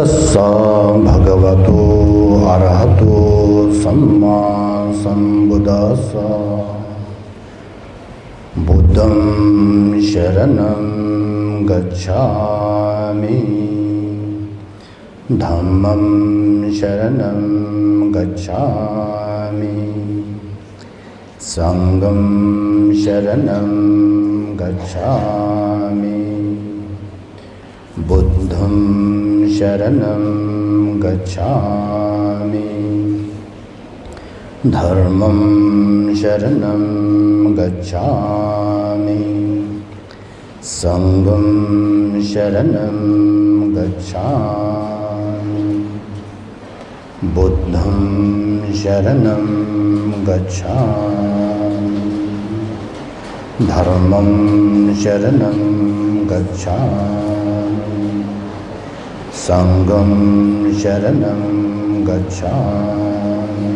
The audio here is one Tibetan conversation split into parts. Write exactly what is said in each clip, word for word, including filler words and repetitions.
Tassa bhagavato arahato sammāsambuddhassa. Buddhaṃ saraṇaṃ gacchāmi. Dhammaṃ saraṇaṃ gacchāmi. Saṅghaṃ saraṇaṃ gacchāmi. Buddhaṃ saraṇaṃ gacchāmi. Dhammaṃ saraṇaṃ gacchāmi. Saṅghaṃ saraṇaṃ gacchāmi. Buddhaṃ saraṇaṃ gacchāmi. Dhammaṃ saraṇaṃ gacchāmi. Saṅghaṃ saraṇaṃ gacchāmi.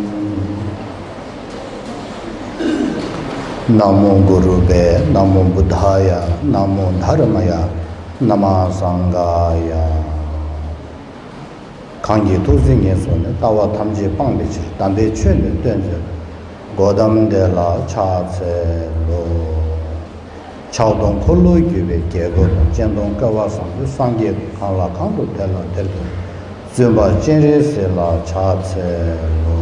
Namo gurubhe, namo buddhāya, namo dharmāya, namo saṅghāya. གང་གིས་ཐུགས་བརྩེ་ཉེར་བཟུང་ནས། ལྟ་བ་ཐམས་ཅད་སྤང་བའི་ཕྱིར། དམ་པའི་ཆོས་འདི་སྟོན་མཛད་པའི། གོ་ཏམ་དེ་ལ་ཕྱག་འཚལ་ལོ། ཕྱག་སྟོང་འཁོར་ལོས་སྒྱུར་བའི་རྒྱལ་པོ་དང་། སྤྱན་སྟོང་བསྐལ་པ་བཟང་པོའི་སངས་རྒྱས་དང་། གང་ལ་གང་འདུལ་དེ་ལ་དེར་སྟོན། བཙུན་པ་སྤྱན་རས་གཟིགས་ལ་ཕྱག་འཚལ་ལོ།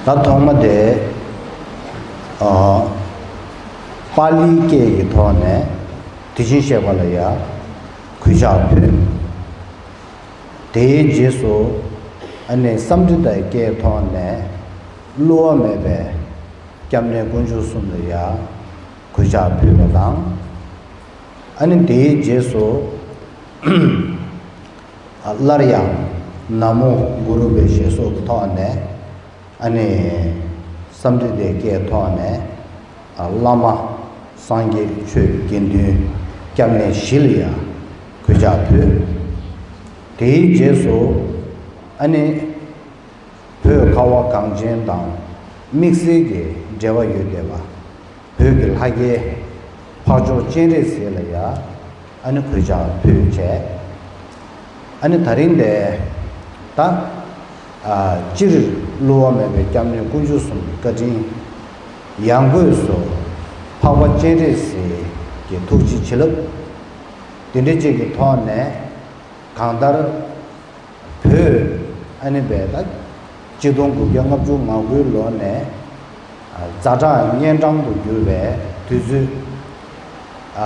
ད་ཐོག་མ་དེ། ཨ། པཱ་ལིའི་སྐད་ཀྱི་ཐོག་ནས་དེ་བཞིན་གཤེགས་པ་ལ་ཡང་གུས་ཕྱག་ཕུལ། དེའི་རྗེས་སུ་ཨ་ནི་སཾ་སྐྲྀ་ཏའི་སྐད་ཐོག་ནས་བསླུ་བ་མེད་པའི་སྐྱབས་གནས་དཀོན་མཆོག་གསུམ་ལ་ཡང་གུས་ཕྱག་ཕུལ་བ་དང་། ཨ་ནི་དེའི་རྗེས་སུ་སླར་ཡང་ན་མོ་གུ་རུ་བྷེ་ཞེས་སོགས་ཀྱི་ཐོག་ནས། ཨ་ནི་སཾ་སྐྲྀ་ཏའི་སྐད་ཐོག་ནས་བླ་མ་སངས་རྒྱས་ཆོས་དགེ་འདུན་སྐྱབས་གནས་བཞི་ལ་ཡང་གུས་ཕྱག་ཕུལ། དེའི་རྗེས་སུ་ཨ་ནི་བོད་ཁ་བ་གངས་ཅན་དང་དམིགས་བསལ་གྱི་འབྲེལ་བ་ཡོད་བསྡད་པ། བོད་ཀྱི་ལྷ་རྒྱལ་འཕགས་མཆོག་སྤྱན་རས་གཟིགས་ལ་ཡང་ཨ་ནི་གུས་ཕྱག་ཕུལ་བྱས། ཨ་ནི་ད་རིང་འདི་ད་ཨ་སྤྱིར་བསླུ་བ་མེད་པའི་སྐྱབས་གནས་དཀོན་མཆོག་གསུམ་གྱི་བཀའ་དྲིན། ཡང་སྒོས་སུ་འཕགས་པ་སྤྱན་རས་གཟིགས་ཀྱི་ཐུགས་རྗེ་བྱིན་རླབས། དེ་འདྲ་ཅིག་གི་ཐོག་ནས་གང་ལྟར་བོད་ཨ་ནི་བས་ད་གཅིག་སྟོང་དགུ་བརྒྱ་ལྔ་བཅུ་ང་དགུའི་ལོ་ནས་ཛ་དྲག་གཉན་འཕྲང་དུ་གྱུར་བའི་དུས་ཚོད། ཨ་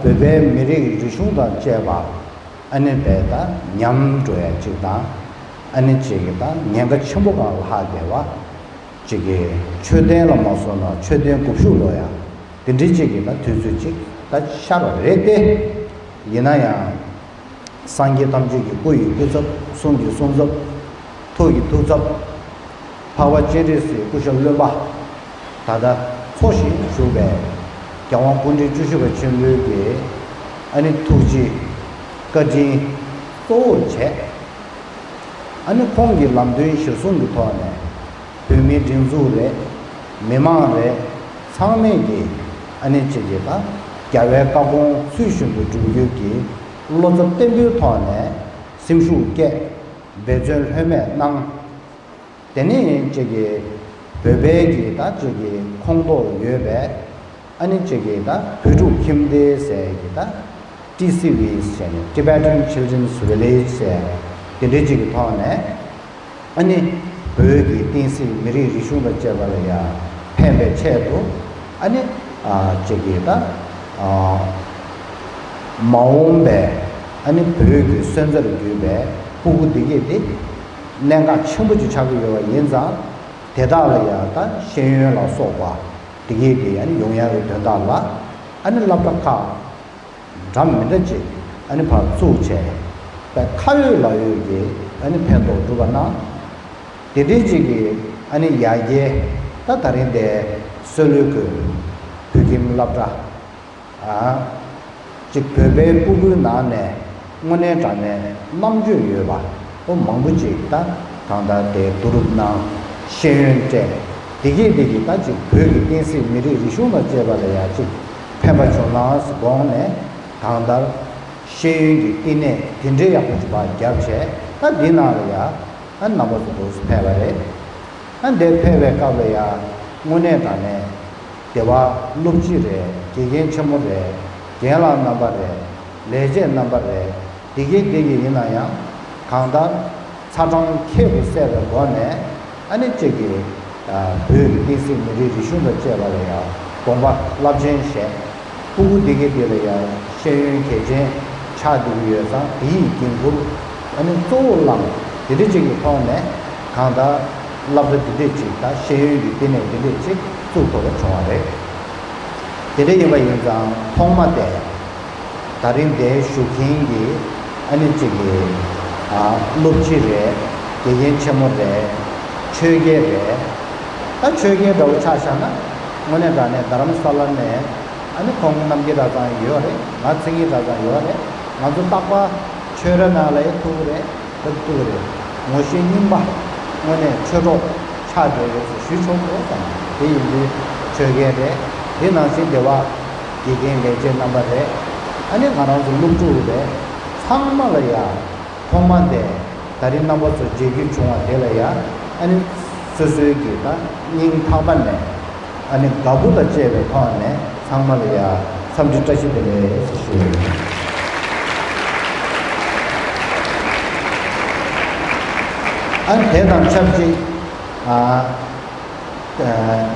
བོད་པའི་མི་རིགས་རིག་གཞུང་དང་བཅས་པ་ཨ་ནི་བས་ད་ཉམས་འགྲོ་ཡ་གཅིག་དང་། ཨ་ནི་གཅིག་གི་ད་ཉེན་ཁ་ཆེན་པོ་གང་ལྷག་བསྡད་པ། གཅིག་གི་མཆོད་རྟེན་ལ་མ་སོང་ན་མཆོད་རྟེན་སྒུབ་ཤུགས་ལོ་ཡ། དེ་འདྲའི་གཅིག་གི་ད་དུས་ཚོད་ཅིག་ད་ཤར་བ་རེད་དེ། ཡིན་ན་ཡང་། སངས་རྒྱས་ཐམས་ཅད་ཀྱི་སྐུ་ཡི་སྐུ་ཚབ། གསུང་གི་གསུང་ཚབ། ཐུགས་ཀྱི་ཐུགས་ཚབ། འཕགས་པ་སྤྱན་རས་གཟིགས་སྐུ་ཞབས་བློན་པ། ད་ལྟ་འཚོ་ཞིང་བཞུགས་པའི་རྒྱལ་དབང་སྐུ་ཕྲེང་བཅུ་བཞི་པ་ཆེན་པོའི་གི་ཨ་ནི་ཐུགས་རྗེ་བཀའ་དྲིན་གཙོ་བོར་བྱས། ཨ་ནི་ཁོང་གི་ལམ་སྟོན་གཞིར་བཟུང་གི་ཐོག་ནས་བོད་མིའི་སྒྲིག་འཛུགས་རེད། མི་མང་རེད། ཚང་མས་ཀྱིས་ཨ་ནི་གཅིག་གིས་ད་རྒྱལ་བའི་བཀའ་དགོངས་ཚུལ་བཞིན་དུ་སྒྲུབ་རྒྱུ་གི་བློ་རྩ་བརྟན་པོའི་ཐོག་ནས་སེམས་ཤུགས་བསྐྱེད། འབད་བརྩོན་ལྷོད་མེད་གནང་། དེ་ནས་གཅིག་གིས་བོད་པའི་གི་ད་གཅིག་གི་ཁོངས་གཏོགས་ཡོད་པའི་ཨ་ནི་གཅིག་གིས་ད་བོད་ཕྲུག་ཁྱིམ་སྡེ་ཟེར་གི་ད་ཊི་སི་ཝི་ཟེར་ནས་Tibetan Children's Village ཟེར་དེ་འདྲའི་གཅིག་གི་ཐོག་ནས། ཨ་ནི་བོད་ཀྱི་བསྟན་སྲིད་མི་རིགས་རིག་གཞུང་དང་བཅས་པ་ལ་ཡང་ཕན་པའི་ཆེད་དུ། ཨ་ནི་ཨ་ཅིག་གིས་ད་ཨ་མ་འོངས་པའི་ཨ་ནི་བོད་ཀྱི་སོན་རྩར་གྱུར་པའི་སྤུ་གུ་འདི་གས་དེ་གནད་འགག་ཆེན་པོ་ཅིག་ཆགས་ཀྱི་ཡོད་པ་ཡིན་ཙང་། དེ་དག་ལ་ཡང་ད་ཤེས་ཡོན་ལ་སོགས་པ་འདི་གས་དེ་ཨ་ནི་ཡོང་ཡག་གི་དོན་དག་ལ་ཨ་ནི་སློབ་གྲྭ་ཁག་འདྲ་མི་འདྲ་ཅིག་ཨ་ནི་ཕར་བཙུགས་བྱས། པའི་ཁ་ཡོད་ལག་ཡོད་ཀྱི་ཨ་ནི་ཕན་ཐོགས་སྒྲུབ་པ་གནང་། དེ་འདྲའི་ཅིག་གི་ཨ་ནི་ཡར་རྒྱས་ད་ད་རིང་དེ་སོལ་ལོའི་ཁུལ་བོད་ཁྱིམ་སློབ་གྲྭ། ཨ་ཅིག་བོད་པའི་སྤུ་གུའི་ནང་ནས་དངོས་གནས་དྲང་གནས་རྣམ་དཔྱོད་ཡོད་པ་པོ་མང་པོ་ཅིག་ད་གང་ལྟར་དེ་བསྡུ་རུབ་གནང་། ཤེས་ཡོན་སྤྲད། དེ་གས་དེ་གས་ད་ཅིག་བོད་ཀྱི་བསྟན་སྲིད་མི་རིགས་རིག་གཞུང་དང་བཅས་པ་ལ་ཡང་ཅིག་ ཕན་པ་བྱུང་ན་ཟེར་དགོངས་ནས། གང་ལྟར་ཤེས་ཡོན་གྱི་བསྟི་གནས་དེ་འདྲའི་ཡག་པོ་ཅིག་ཕར་བརྒྱབ་བྱས། ད་འདི་ནང་ལ་ཡ་ཨ་རྣམ་པ་ཚོ་འདུག་སེ་ཕེབས་པ་རེད། ཨ་འདིར་ཕེབས་པའི་སྐབས་ལ་ཡ་དངོས་གནས་དྲང་གནས་སྡེ་བ་སློབ་སྤྱི་རེད། དགེ་རྒན་ཆེན་མོ་རེད། རྒན་ལགས་རྣམ་པ་རེད། ལས་བྱེད་རྣམ་པ་རེད། དེ་གའི་དེ་གའི་ཡིན་ན་ཡང་གང་ལྟར་ཚ་གྲང་ཁྱད་དུ་བསད་པའི་སྒོ་ནས། ཨ་ནི་གཅིག་གིས་ཨ་བོད་ཀྱི་བསྟན་སྲིད་མི་རིགས་རིག་གཞུང་དང་བཅས་པ་ལ་ཡང་དགོངས་པ་རླབས་ཆེན་བཞེས། སྤུ་གུ་དེ་གའི་དེ་ལ་ཡང་ཤེས་ཡོན་གལ་ཆེན་ཆགས་བསྡད་ཀྱི་ཡོད་ཙང་། དེ་ཡི་འགན་འཁུར་ཨ་ནི་གཙོ་བོ་བླངས། དེ་འདྲ་གཅིག་གི་ཐོག་ནས་གང་ལྟར་སློབ་གྲྭ་དེ་འདྲ་གཅིག་དང་ཤེས་ཡོན་གྱི་བསྟི་གནས་དེ་འདྲ་གཅིག་བཙུགས་དགོས་པ་བྱུང་བ་རེད། དེ་འདྲ་ཡིན་པ་ཡིན་ཙང་ཐོག་མ་དེ། ད་རིང་འདིར་བཞུགས་མཁན་གྱི་ཨ་ནི་གཅིག་གི་ཨ་སློབ་སྤྱི་རེད། དགེ་རྒན་ཆེན་མོ་རེད། ཆོས་རྒན་རེད། ད་ཆོས་རྒན་འདྲ་བོ་ཆ་བཞག་ན། དངོས་གནས་དྲང་གནས་རྡ་རམ་ས་ལ་ནས་ཨ་ནི་ཁོང་རྣམ་རྒྱལ་གྲྭ་ཚང་ཡོད་རེད། ང་མཚན་ཉིད་གྲྭ་ཚང་ཡོད་རེད། ང་ཚོ་རྟག་པར་ཆོས་ར་ནང་ལ་ཡང་ཐུག་གི་རེད། ད་ཐུག་གི་རེད། ངོ་ཤེས་རྙིང་པ་དངོས་གནས་ཆོས་གྲོགས་ཆགས་བསྡད་ཡོད་ཟེར་ཞུ་ཆོག་གི་རེད་བསམ། དེ་ཡིན་དུས་ཆོས་རྒན་རེད། དེ་ནང་བཞིན་སྡེ་བ་དགེ་རྒན་ལས་བྱེད་རྣམ་པ་རེད། ཨ་ནི་ང་རང་ཚོ་སློབ་ཕྲུག་རེད། ཚང་མ་ལ་ཡ་ཐོག་མ་དེ་ད་རིང་རྣམ་པ་ཚོ་མཇལ་རྒྱུ་བྱུང་བ་དེ་ལ་ཡ། ཨ་ནི་སོ་སོའི་གི་ད་སྙིང་ཐག་པ་ནས་ཨ་ནི་དགའ་པོ་དང་བཅས་པའི་ཐོག་ནས་ཚང་མ་ལ་ཡ་འཚམས་འདྲི་བཀྲ་ཤིས་བདེ་ལེགས་ཞུ་ཡོད། ཨ་ནི་དེ་དང་ཆབས་ཅིག་ཨ་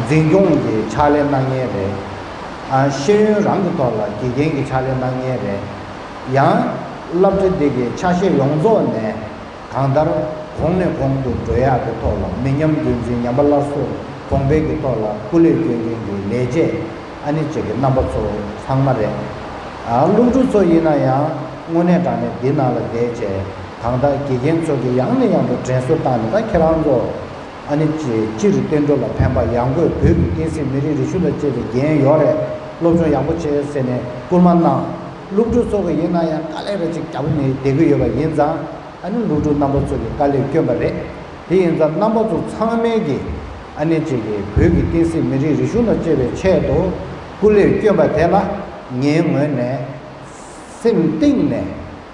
འཛིན་སྐྱོང་གི་ཕྱག་ལས་གནང་མཁན་རེད། ཨ་ཤེས་ཡོན་རང་གི་ཐོག་ལ་དགེ་རྒན་གྱི་ཕྱག་ལས་གནང་མཁན་རེད། ཡང་སློབ་གྲྭ་འདི་གི་ཆ་ཤས་ཡོངས་རྫོགས་ནས་གང་ལྟར་གོང་ནས་གོང་དུ་འགྲོ་ཡག་གི་ཐོག་ལ། མི་ཉམས་རྒྱུན་འཛིན། ཉམས་པ་སླར་གསོ་གོང་འཕེལ་གྱི་ཐོག་ལ་སྐུ་ལས་བསྐྱོན་མཁན་གྱི་ལས་བྱེད་ཨ་ནི་གཅིག་གི་རྣམ་པ་ཚོ་ཚང་མ་རེད། ཨ་སློབ་ཕྲུག་ཚོ་ཡིན་ན་ཡང་དངོས་གནས་དྲང་གནས་འདི་ནང་ལ་བསྡད་བྱས། གང་ལྟར་དགེ་རྒན་ཚོ་གིས་ཡང་ནས་ཡང་དུ་དྲན་གསོ་བཏང་ནས། ད་ཁྱེད་རང་ཚོ་ཨ་ནི་ཅི་སྤྱིར་བསྟན་འགྲོ་ལ་ཕན་པ་ཡང་སྒོས། བོད་ཀྱི་བསྟན་སྲིད་མི་རིགས་རིག་གཞུང་དང་བཅས་པའི་འགན་ཡོད་རེད། སློབ་སྦྱོང་ཡག་པོ་བྱེད་ཟེར་ནས་སྐུལ་མ་གནང་། སློབ་ཕྲུག་ཚོ་གིས་ཡིན་ན་ཡང་དཀའ་ལས་ར་ཅིག་རྒྱབ་ནས་བསྡད་ཀྱི་ཡོད་པ་ཡིན་ཙང་། ཨ་ནི་སློབ་ཕྲུག་རྣམ་པ་ཚོ་གིས་དཀའ་ལས་བསྐྱོན་པ་རེད། དེ་ཡིན་ཙང་རྣམ་པ་ཚོ་ཚང་མས་ཀྱིས་ཨ་ནི་ཅིག་གིས་བོད་ཀྱི་བསྟན་སྲིད་མི་རིགས་རིག་གཞུང་དང་བཅས་པའི་ཆེད་དུ་སྐུ་ལས་བསྐྱོན་པ་དེ་ལ་ངའི་ངོས་ནས་སེམས་གཏིང་ནས་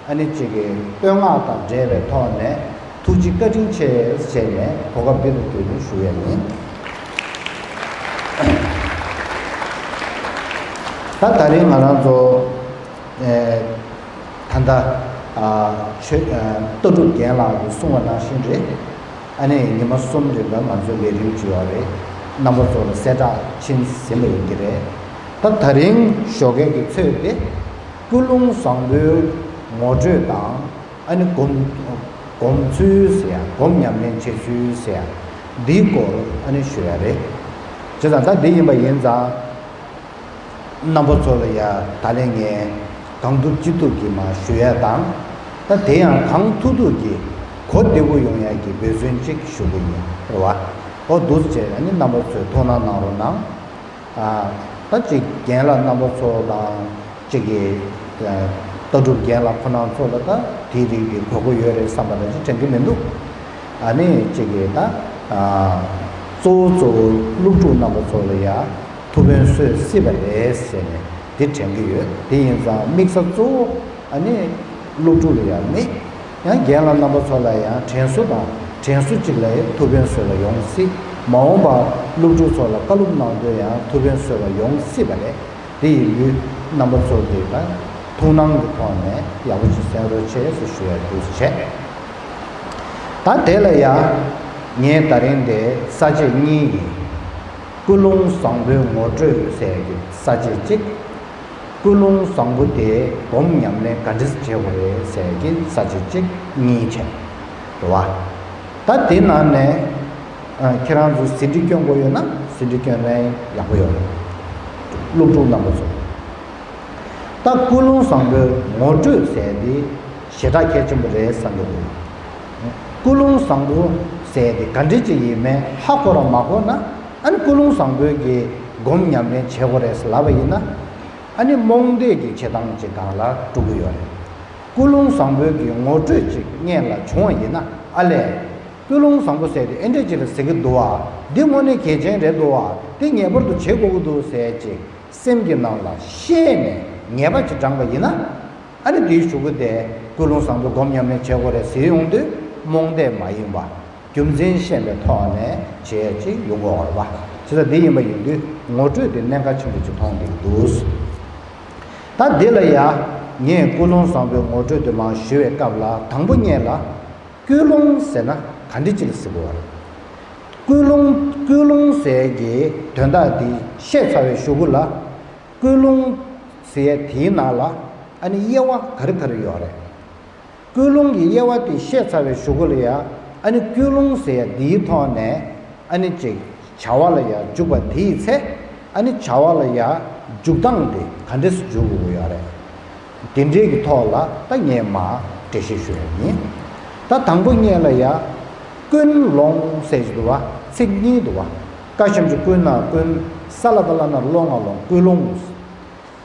ཨ་ནི་གཅིག་གི་བསྟོད་བསྔགས་དང་འབྲེལ་བའི་ཐོག་ནས་ཐུགས་རྗེ་བཀའ་དྲིན་ཆེ་ཟེར་ནས་གོ་སྐབས་འདི་ལ་བསྟུན་ནས་ཞུ་ཡ་ཡིན། ད་ད་རིང་ང་རང་ཚོ་ཨེ་ད་ལྟ་ཨ་ཆོས་ཨ་ལྟ་གྲུབ་རྒན་ལགས་ཀྱིས་གསུངས་པ་ནང་བཞིན་རེད། ཨ་ནི་ཉི་མ་གསུམ་རིང་ལ་ང་ཚོ་ལས་རིམ་བྱེད་ཡོད་རེད། རྣམ་པ་ཚོ་ལ་གསལ་བསྒྲགས་ཕྱིན་ཟིན་པ་ཡིན་གྱི་རེད། ད་ད་རིང་ཞོགས་ཀས་ཀྱི་ཚོད་དེ། ཀུན་སློང་བཟང་པོའི་ངོ་སྤྲོད་དང་། ཨ་ནི་སྒོམ་སྒོམ་ཚུལ་ཟེར་ཡ། སྒོམ་ཉམས་ལེན་བྱེད་ཚུལ་ཟེར་ཡ། འདིའི་སྐོར་ཨ་ནི་ཞུ་ཡ་རེད། བྱས་ཙང་ད་འདི་ཡིན་པ་ཡིན་ཙང་། རྣམ་པ་ཚོ་ལ་ཡ་ད་ལན་ངས་གང་ཐུབ་ཅི་ཐུབ་ཀྱིས་མར་ཞུ་ཡ་དང་། ད་དེ་ཡང་གང་ཐུབ་ཐུབ་ཀྱིས་གོ་བདེ་པོ་ཡོང་ཡ་གི་འབད་བརྩོན་ཅིག་ཞུ་གི་ཡིན། རེད་བ། འོ་འདུག་སེ་བྱས་ཨ་ནི་རྣམ་པ་ཚོས་ཐུགས་སྣང་གནང་རོགས་གནང་། ཨ་ད་ཅིག་རྒན་ལགས་རྣམ་པ་ཚོ་དང་ཅིག་གིས་ཨ་ལྟ་གྲུབ་རྒན་ལགས་ཁོ་རང་ཚོ་ལ་ད་དེའི་རིགས་དེ་གོ་གི་ཡོད་རེད་བསམ་པ་ནང་བཞིན་དྲན་གྱི་མི་འདུག་ཨ་ནི་ཅིག་གིས་ད་ཨ་གཙོ་བོ་གཙོ་བོ་སློབ་ཕྲུག་རྣམ་པ་ཚོ་ལ་ཡ་ཐུགས་ཕན་གསོས་སྲིད་པ་རེད་ཟེར་ནས་དེ་དྲན་གྱི་ཡོད། དེ་ཡིན་ཙང་དམིགས་ས་གཙོ་བོ་ཨ་ནི་སློབ་ཕྲུག་ལ་ཡ་མེད། ཡང་རྒན་ལགས་རྣམ་པ་ཚོ་ལ་ཡང་དྲན་གསོ་དང་། དྲན་གསོ་གཅིག་ལ་ཡང་ཐུགས་ཕན་གསོས་པ་ཡོང་སྲིད། མ་འོངས་པར་སློབ་ཕྲུག་ཚོ་ལ་བཀའ་སློབ་གནང་དུས་ཡང་ཐུགས་ཕན་གསོས་པ་ཡོང་སྲིད་པ་རེད། དེ་ཡིན་དུས་རྣམ་པ་ཚོ་གིས་ད་ཐུགས་སྣང་གི་ཐོག་ནས་ཡག་པོ་ཅིག་གསན་རོགས་བྱེད་ཟེར་ཞུ་ཡ་འདུག་བྱས། ད་དེ་ལ་ཡང་ངས་ད་རིང་འདིར་ས་བཅད་གཉིས་ཀྱི་ཀུན་སློང་བཟང་པོའི་ངོ་སྤྲོད་ཟེར་གྱི་ས་བཅད་གཅིག་ཀུན་སློང་བཟང་པོ་དེ་སྒོམ་ཉམས་ལེན་ག་འདྲས་བྱེད་དགོས་རེད་ཟེར་གྱི་ས་བཅད་གཅིག་གཉིས་བྱས། རེད་བ། ད་དེ་ནང་ནས་ཨ་ཁྱེད་རང་ཚོ་ཟིན་བྲིས་སྐྱོན་དགོས་ཡོད་ན་ཟིན་བྲིས་སྐྱོན་ན་ཡག་པོ་ཡོད་རེད། སློབ་ཕྲུག་རྣམ་པ་ཚོ། ད་ཀུན་སློང་བཟང་པོའི་ངོ་སྤྲོད་ཟེར་དེ་ཞེ་དྲག་གལ་ཆེན་པོ་རེད་བསམ་གྱི་འདུག་ཀུན་སློང་བཟང་པོ་ཟེར་དེ་ག་འདྲས་ཅིག་ཡིན་མིན་ཧ་གོ་ར་མ་གོ་ན། ཨ་ནི་ཀུན་སློང་བཟང་པོའི་གི་སྒོམ་ཉམས་ལེན་བྱེད་དགོས་རེད་ཟེར་ལབ་པ་ཡིན་ན། ཨ་ནི་རྨོངས་དད་ཀྱི་བྱེད་སྟངས་ཅིག་སྒང་ལ་འགྲོ་གི་ཡོད་རེད། ཀུན་སློང་བཟང་པོའི་གི་ངོ་སྤྲོད་ཅིག་སྔོན་ལ་བྱུང་བ་ཡིན་ན། ཨ་ལས། ཀུན་སློང་བཟང་པོ་ཟེར་དེ་ཨེ་འདྲས་ཅིག་ལ་ཟེར་གི་འདུག་བ། འདི་དངོས་གནས་གལ་ཆེན་རེད་འདུག་བ། འདི་ངེས་པར་དུ་བྱེད་དགོས་ཀྱི་འདུག་ཟེར་ཅིག་སེམས་ཀྱི་ནང་ལ་ཤེས་ནས་ངེས་པ་ཅིག་དྲངས་པ་ཡིན་ན། ཨ་ནི་དེའི་གཞུག་གུ་དེ་ཀུན་སློང་བཟང་པོའི་སྒོམ་ཉམས་ལེན་བྱེད་དགོས་རེད་ཟེར་ཡོང་དུས། རྨོངས་དད་མ་ཡིན་པ། རྒྱུ་མཚན་ཤེས་པའི་ཐོག་ནས་བྱེད་ཡ་ཅིག་ཡོང་དགོས་པ་རེད་པ། བྱས་ཙང་འདི་ཡིན་པ་ཡིན་དུས་ངོ་སྤྲོད་དེ་གནད་འགག་ཆེན་པོ་ཅིག་མཐོང་བསྡད་ཀྱི་འདུག། ད་འདི་ལ་ཡ། ངས་ཀུན་སློང་བཟང་པོའི་ངོ་སྤྲོད་དེ་མར་ཞུ་བའི་སྐབས་ལ། དང་པོ་ཉིད་ལ། ཀུན་སློང་ཟེར་ན་ག་འདྲ་ཅིག་ལ་ཟེར་དགོས་པ་རེད། ཀུན་སློང་། ཀུན་སློང་ཟེར་གྱི་དོན་དག་འདི་བཤད་ཚར་བའི་གཞུག་གུ་ལ། ཀུན་སློང་ཟེར་ཡ་དེའི་ནང་ལ་ཨ་ནི་དབྱེ་བ་ག་རེ་ག་རེ་ཡོད་རེད། ཀུན་སློང་གི་དབྱེ་བ་དེ་བཤད་ཚར་བའི་གཞུག་གུ་ལ་ཡ། ཨ་ནི་ཀུན་སློང་ཟེར་ཡ་འདིའི་ཐོག་ནས་ཨ་ནི་ཅིག་བྱ་བ་ལ་ཡ་འཇུག་པ་དེའི་ཚེ། ཨ་ནི་བྱ་བ་ལ་ཡ་འཇུག་སྟངས་དེ་ག་འདྲས་སུ་འཇུག་དགོས་ཀྱི་ཡོད་རེད། དེ་འདྲའི་གི་ཐོག་ལ་ད་ངས་མར་འགྲེལ་བཤད་ཞུ་ཡ་ཡིན། ད་དང་པོ་ཉིད་ལ་ཡ། ཀུན་སློང་ཟེར་གྱི་འདུག་པ། ཚིག་གཉིས་འདུག་པ། ཀ་ཞབས་ཀྱུ་ཀུ་ན་ཀུན། ས་ལ་བ་ལ་ན་སློ་ང་སློང་། ཀུན་སློང་།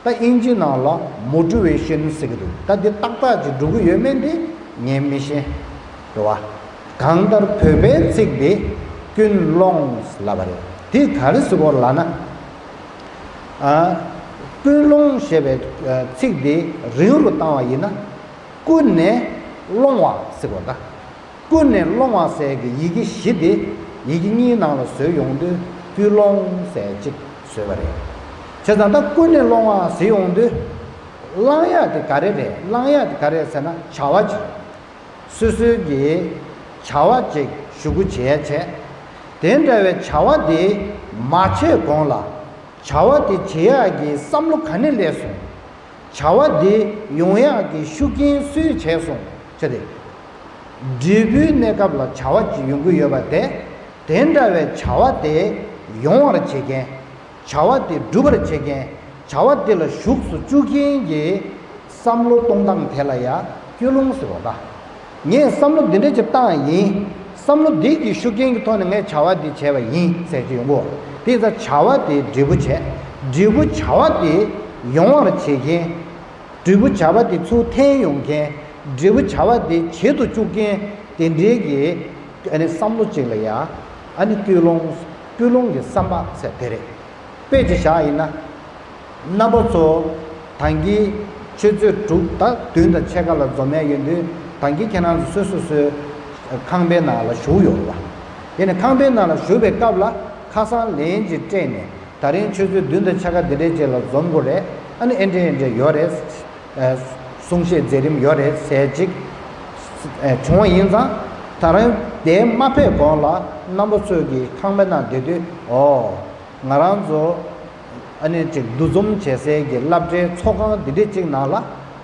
ད་དབྱིན་ཇི་ནང་ལ་མོ་ཊི་ཝེ་ཤན་ཟེར་གྱི་འདུག། ད་འདི་ཏག་ཏག་ཅིག་འགྲོ་གི་ཡོད་མེད་འདི་ངས་མི་ཤེས། རེད་པ། གང་ལྟར་བོད་པའི་ཚིག་འདི་ཀུན་སློང་ལབ་པ་རེད། དེ་ག་རེ་ཟེར་དགོས་ལབ་ན། ཨ། ཀུན་སློང་ཞེས་པའི་ཨ་ཚིག་འདི་རིང་རུ་བཏང་བ་ཡིན་ན། ཀུན་ནས་སློང་བ་ཟེར་དགོས་ད། ཀུན་ནས་སློང་བ་ཟེར་གྱི་ཡི་གེ་བཞི་དེ་ཡི་གེ་གཉིས་ནང་ལ་བཟོས་ཡོང་དུས་ཀུན་སློང་ཟེར་གཅིག་བཟོས་པ་རེད། བྱས་ཙང་ད་ཀུན་ནས་སློང་བ་ཟེར་ཡོང་དུས། བླང་ཡག་དེ་ག་རེ་རེད། བླང་ཡག་དེ་ག་རེ་རེད་ཟེར་ན་བྱ་བ་ཅིག། སོ་སོའི་གི་བྱ་བ་ཅིག་ཞུ་སྒོ་བྱས་བྱས། དེ་འདྲ་བའི་བྱ་བ་དེ་མ་བྱས་གོང་ལ། བྱ་བ་དེ་བྱེད་ཡག་གི་བསམ་བློ་ག་ནས་སླེབས་སོང་། བྱ་བ་དེ་ཡོང་ཡག་གི་ཤུགས་རྐྱེན་སུས་བྱས་སོང་བྱས་ཏེ། འབྲས་བུའི་གནས་སྐབས་ལ་བྱ་བ་ཅིག་ཡོང་གི་ཡོད་པ་དེ། དེ་འདྲ་བའི་བྱ་བ་དེ་ཡོང་བར་བྱེད་མཁན། བྱ་བ་དེ་སྒྲུབ་པར་བྱེད་མཁན། བྱ་བ་དེ་ལ་ཞུགས་སུ་བཅུག་མཁན་གྱི་བསམ་བློ་གཏོང་སྟངས་དེ་ལ་ཡང་ཀུན་སློང་ཟེར་བ་ད། ངས་བསམ་བློ་འདི་འདྲ་ཅིག་བཏང་ཡིན། བསམ་བློ་འདི་གི་ཤུགས་རྐྱེན་གྱི་ཐོག་ནས་ངས་བྱ་བ་འདི་བྱས་པ་ཡིན་ཟེར་གྱི་ཡོང་གོ། དེ་ཙང་བྱ་བ་དེ་འབྲས་བུ་བྱས། འབྲས་བུ་བྱ་བ་དེ་ཡོང་བར་བྱེད་མཁན། འབྲས་བུ་བྱ་བ་དེ་ཚུར་འཐེན་ཡོང་མཁན། འབྲས་བུ་བྱ་བ་དེ་བྱེད་དུ་བཅུག་མཁན། དེ་འདྲའི་གི་ཨ་ནི་བསམ་བློ་ཅིག་ལ་ཡང་ཨ་ནི་ཀུན་སློང་། ཀུན་སློང་གི་བསམ་པ་ཟེར་དེ་རེད། དཔེ་ཅིག་བཞག་ཡིན་ན། རྣམ་པ་ཚོ། ད་གིན་ཆུ་ཚོད་དྲུག་དང་བདུན་དང་ཕྱེད་ཀ་ལ་འཛོམས་ཡ་ཡོད་དུས། ད་གིན་ཁྱེད་རང་ཚོ་སོ་སོ་སོའི་ཁང་པའི་ནང་ལ་བཞུགས་ཡོད་རེད་པ། ཡིན་ནའི་ཁང་པའི་ནང་ལ་བཞུགས་པའི་སྐབས་ལ་ཁ་སང་ལན་ཅིག་སྤྲད་ནས། ད་རིང་ཆུ་ཚོད་བདུན་དང་ཕྱེད་ཀ་འདི་འདྲའི་རྗེས་ལ་འཛོམས་དགོས་རེད། ཨ་ནི་ཨེ་འདྲ་ཨེ་འདྲ་ཡོད་རེད། ཨ། གསུང་བཤད་མཛད་རིམ་ཡོད་རེད་ཟེར་ཅིག། ཨ། བྱུང་བ་ཡིན་ཙང་། ད་རིང་དེ་མ་ཕེབས་གོང་ལ་རྣམ་པ་ཚོས་ཀྱི་ཁང་པའི་ནང་བསྡད་དུས། ཨོ། ང་རང་ཚོ་ཨ་ནི་ཅིག་འདུ་འཛོམས་བྱེད་སའི་གི་སློབ་གྲྭའི་ཚོགས་ཁང་འདི་འདྲ་ཅིག་ནང་ལ་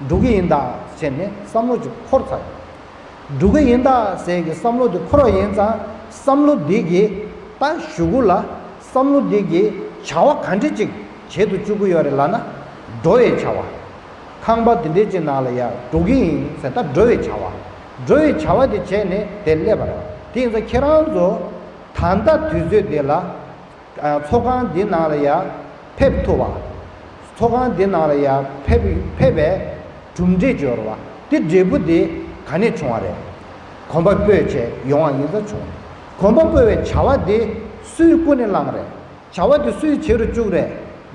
འགྲོ་གི་ཡིན་ད་བྱས་ནས་བསམ་བློ་ཅིག་འཁོར་ཚར་ཡོད། འགྲོ་གི་ཡིན་ད་ཟེར་གི་བསམ་བློ་དེ་འཁོར་བ་ཡིན་ཙང་། བསམ་བློ་འདི་གི་ད་གཞུག་གུ་ལ་བསམ་བློ་འདི་གི་བྱ་བ་ག་འདྲ་ཅིག་བྱེད་དུ་བཅུག་གི་ཡོད་རེད་ལབ་ན། འགྲོ་བའི་བྱ་བ། ཁང་པ་འདི་འདྲའི་ཅིག་ནང་ལ་ཡ་འགྲོ་གི་ཡིན་ཟེར། ད་འགྲོ་བའི་བྱ་བ། འགྲོ་བའི་བྱ་བ་དེ་བྱས་ནས་དེ་སླེབས་པ་རེད། དེ་ཡིན་ཙང་ཁྱེད་རང་ཚོ་ད་ལྟ་དུས་ཚོད་འདི་ལ། ཨ། ཚོགས་ཁང་འདི་ནང་ལ་ཡ་ཕེབས་ཐུབ་པ། ཚོགས་ཁང་འདི་ནང་ལ་ཡ་ཕེབས། ཕེབས་པའི་གྲུབ་འབྲས་ཅིག་ཡོད་རེད་པ། དེ་འབྲས་བུ་དེ་ག་ནས་བྱུང་བ་རེད། གོམ་པ་སྤོས་བྱས་ཡོང་བ་ཡིན་ཙང་བྱུང་། གོམ་པ་སྤོས་པའི་བྱ་བ་དེ་སུས་ཀུན་ནས་བསླངས་རེད། བྱ་བ་དེ་སུས་བྱེད་རུ་བཅུག་རེད།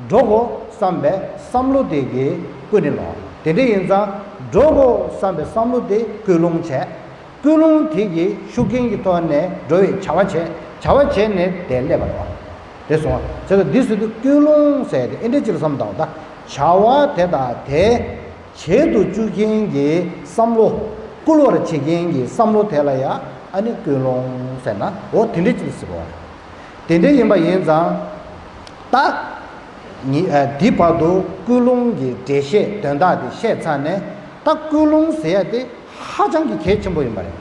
འགྲོ་དགོས་བསམ་པའི་བསམ་བློ་དེ་གིས་ཀུན་ནས་བསླངས། དེ་འདྲ་ཡིན་ཙང་འགྲོ་དགོས་བསམ་པའི་བསམ་བློ་དེ་ཀུན་སློང་བྱས། ཀུན་སློང་དེ་གི་ཤུགས་རྐྱེན་གྱི་ཐོག་ནས་འགྲོ་བའི་བྱ་བ་བྱས། བྱ་བ་བྱས་ནས་དེ་སླེབས་པ་རེད་པ། དེ་སོང་བ། བྱས་ཙང་འདི་ཟེར་དུས་ཀུན་སློང་ཟེར་དེ་ཨེ་འདྲ་ཅིག་ལ་བསམ་བཏང་བ་ད། བྱ་བ་དེ་དང་དེ་བྱེད་དུ་བཅུག་མཁན་གྱི་བསམ་བློ། བསྐུལ་བར་བྱེད་མཁན་གྱི་བསམ་བློ་དེ་ལ་ཡ་ཨ་ནི་ཀུན་སློང་ཟེར་ན། འོ་དེ་འདྲ་ཅིག་ལ་ཟེར་བ་རེད། དེ་འདྲ་ཡིན་པ་ཡིན་ཙང་། ད་ནི་ཨ་འདི་བར་དུ་ཀུན་སློང་གི་འགྲེལ་བཤད་དོན་དག་དེ་བཤད་ཚར་ནས། ད་ཀུན་སློང་ཟེར་ཡ་དེ་ཧ་ཅང་གི་གལ་ཆེན་པོ་ཡིན་པ་རེད།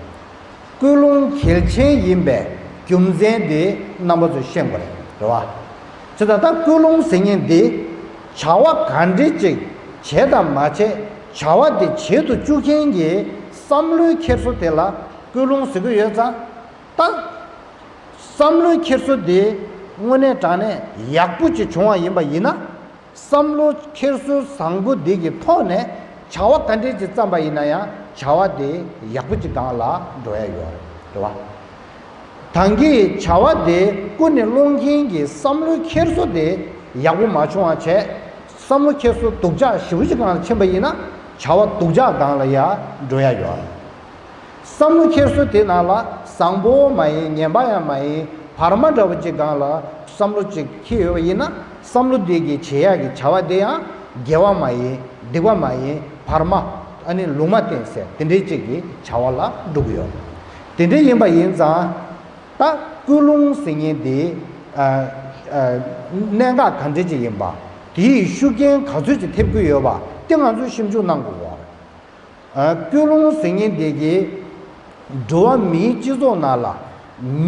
ཀུན་སློང་གལ་ཆེན་ཡིན་པའི་རྒྱུ་མཚན་དེ་རྣམ་པ་ཚོས་ཤེས་དགོས་རེད། རེད་བ། བྱས་ཙང་ད་ཀུན་སློང་ཟེར་མཁན་འདི་བྱ་བ་ག་འདྲ་ཅིག་བྱས་དང་མ་བྱས། བྱ་བ་དེ་བྱེད་དུ་བཅུག་མཁན་གྱི་བསམ་བློའི་འཁྱེར་སོ་དེ་ལ་ཀུན་སློང་ཟེར་གྱི་ཡོད་ཙང་། ད་བསམ་བློའི་འཁྱེར་སོ་དེ་དངོས་གནས་དྲང་གནས་ཡག་པོ་ཅིག་བྱུང་བ་ཡིན་པ་ཡིན་ན། བསམ་བློ་འཁྱེར་སོ་བཟང་པོ་འདི་གི་ཐོག་ནས་བྱ་བ་ག་འདྲས་ཅིག་བརྩམས་པ་ཡིན་ན་ཡང་བྱ་བ་དེ་ཡག་པོ་ཅིག་སྒང་ལ་འགྲོ་ཡ་ཡོད་རེད། རེད་བ། ད་གིན་བྱ་བ་དེ་ཀུན་ནས་སློང་མཁན་གྱི་བསམ་བློའི་འཁྱེར་སོ་དེ་ ཡག་པོ་མ་བྱུང་བ་བྱས། བསམ་བློ་འཁྱེར་སོ་སྡུག་ཅག་ཞེ་པོ་ཅིག་སྒང་ལ་ཕྱིན་པ་ཡིན་ན། བྱ་བ་སྡུག་ཅག་སྒང་ལ་ཡ་འགྲོ་ཡ་ཡོད། བསམ་བློ་འཁྱེར་སོ་དེ་ནང་ལ་བཟང་པོ་མ་ཡིན། ངན་པ་ཡང་མ་ཡིན། བར་མ་འདྲ་བོ་ཅིག་སྒང་ལ་བསམ་བློ་ཅིག་འཁྱེར་ཡོད་པ་ཡིན་ན། བསམ་བློ་དེ་གི་བྱེད་ཡག་གི་བྱ་བ་དེ་ཡང་དགེ་བ་མ་ཡིན། སྡིག་པ་མ་ཡིན། བར་མ། ཨ་ནི་ལུང་མ་བསྟན་ཟེར་དེ་འདྲའི་ཅིག་གི་བྱ་བ་ལ་འགྲོ་གི་ཡོད། དེ་འདྲ་ཡིན་པ་ཡིན་ཙང་། ད་ཀུན་སློང་ཟེར་མཁན་དེ། ཨ། ཨ། གནད་འགག་ག་འདྲ་ཅིག་ཡིན་པ། དེའི་ཤུགས་རྐྱེན་ག་ཚོད་ཅིག་ཐེབས་ཀྱི་ཡོད་པ་དེ་ང་ཚོས་ཞིབ་འཇུག་གནང་དགོས་པ། ཨ། ཀུན་སློང་ཟེར་མཁན་དེ་གིས་འགྲོ་བ་མིའི་སྤྱི་ཚོགས་ནང་ལ་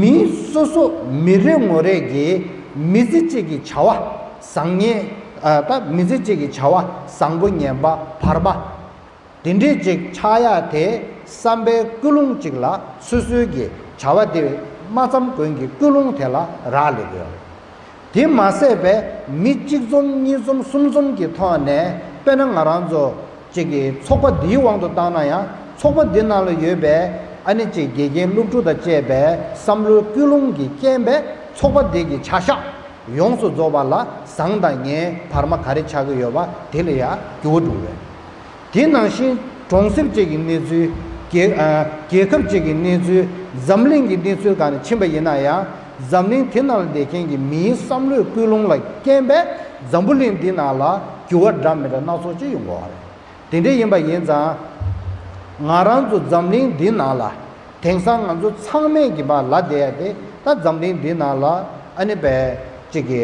མི་སོ་སོ་མི་རེ་ངོ་རེ་གིས་མི་ཚེ་གཅིག་གི་བྱ་བ་བཟང་ངན། ཨ། ད་མི་ཚེ་གཅིག་གི་བྱ་བ་བཟང་པོ་ངན་པ་བར་མ། དེ་འདྲས་ཅིག་ཆགས་ཡག་དེ་བསམ་པའི་ཀུན་སློང་ཅིག་ལ། སོ་སོའི་གི་བྱ་བ་དེ་སྨྲ་ཙམ་ཀུན་གྱི་ཀུན་སློང་དེ་ལ་རག་ལས་དགོས། དེ་མ་ཟད་པའི་མི་གཅིག་འཛོམས་གཉིས་འཛོམས་གསུམ་འཛོམས་ཀྱི་ཐོག་ནས། དཔེར་ན་ང་རང་ཚོ་ཅིག་གི་ཚོགས་པ་འདིའི་དབང་དུ་བཏང་ན་ཡང་། ཚོགས་པ་འདི་ནང་ལ་ཡོད་པའི་ཨ་ནི་ཅིག་དགེ་རྒན་སློབ་ཕྲུག་དང་བཅས་པའི་བསམ་བློའི་ཀུན་སློང་གི་རྐྱེན་པས་ཚོགས་པ་འདི་གི་བྱ་གཞག་ཡོངས་སུ་རྫོགས་པ་ལ་བཟང་དང་ངན་བར་མ་ག་རེ་ཆགས་ཀྱི་ཡོད་པ་དེ་ལ་ཡང་འགྱུར་བ་འགྲོ་གི་རེད། དེ་ནང་བཞིན་གྲོང་གསེབ་ཅིག་གི་གནས་ཚུལ། རྒྱལ། ཨ། རྒྱལ་ཁབ་ཅིག་གི་གནས་ཚུལ། འཛམ་གླིང་གི་གནས་ཚུལ་སྒང་ནས་ཕྱིན་པ་ཡིན་ན་ཡང་། འཛམ་གླིང་དེ་ནང་ལ་བསྡད་མཁན་གྱི་མིའི་བསམ་བློའི་ཀུན་སློང་ལ་རྐྱེན་པས་འཛམ་བུ་གླིང་འདི་ནང་ལ་འགྱུར་བ་འདྲ་མི་འདྲ་སྣ་ཚོགས་ཅིག་ཡོང་གི་ཡོད་རེད། དེ་འདྲ་ཡིན་པ་ཡིན་ཙང་། ང་རང་ཚོ་འཛམ་གླིང་འདི་ནང་ལ། དེང་སང་ང་ཚོ་ཚང་མས་ཀྱི་བར་ལ་བསྡད་ཡ་དེ། ད་འཛམ་གླིང་འདི་ནང་ལ་ཨ་ནི་བས་ཅིག་གི་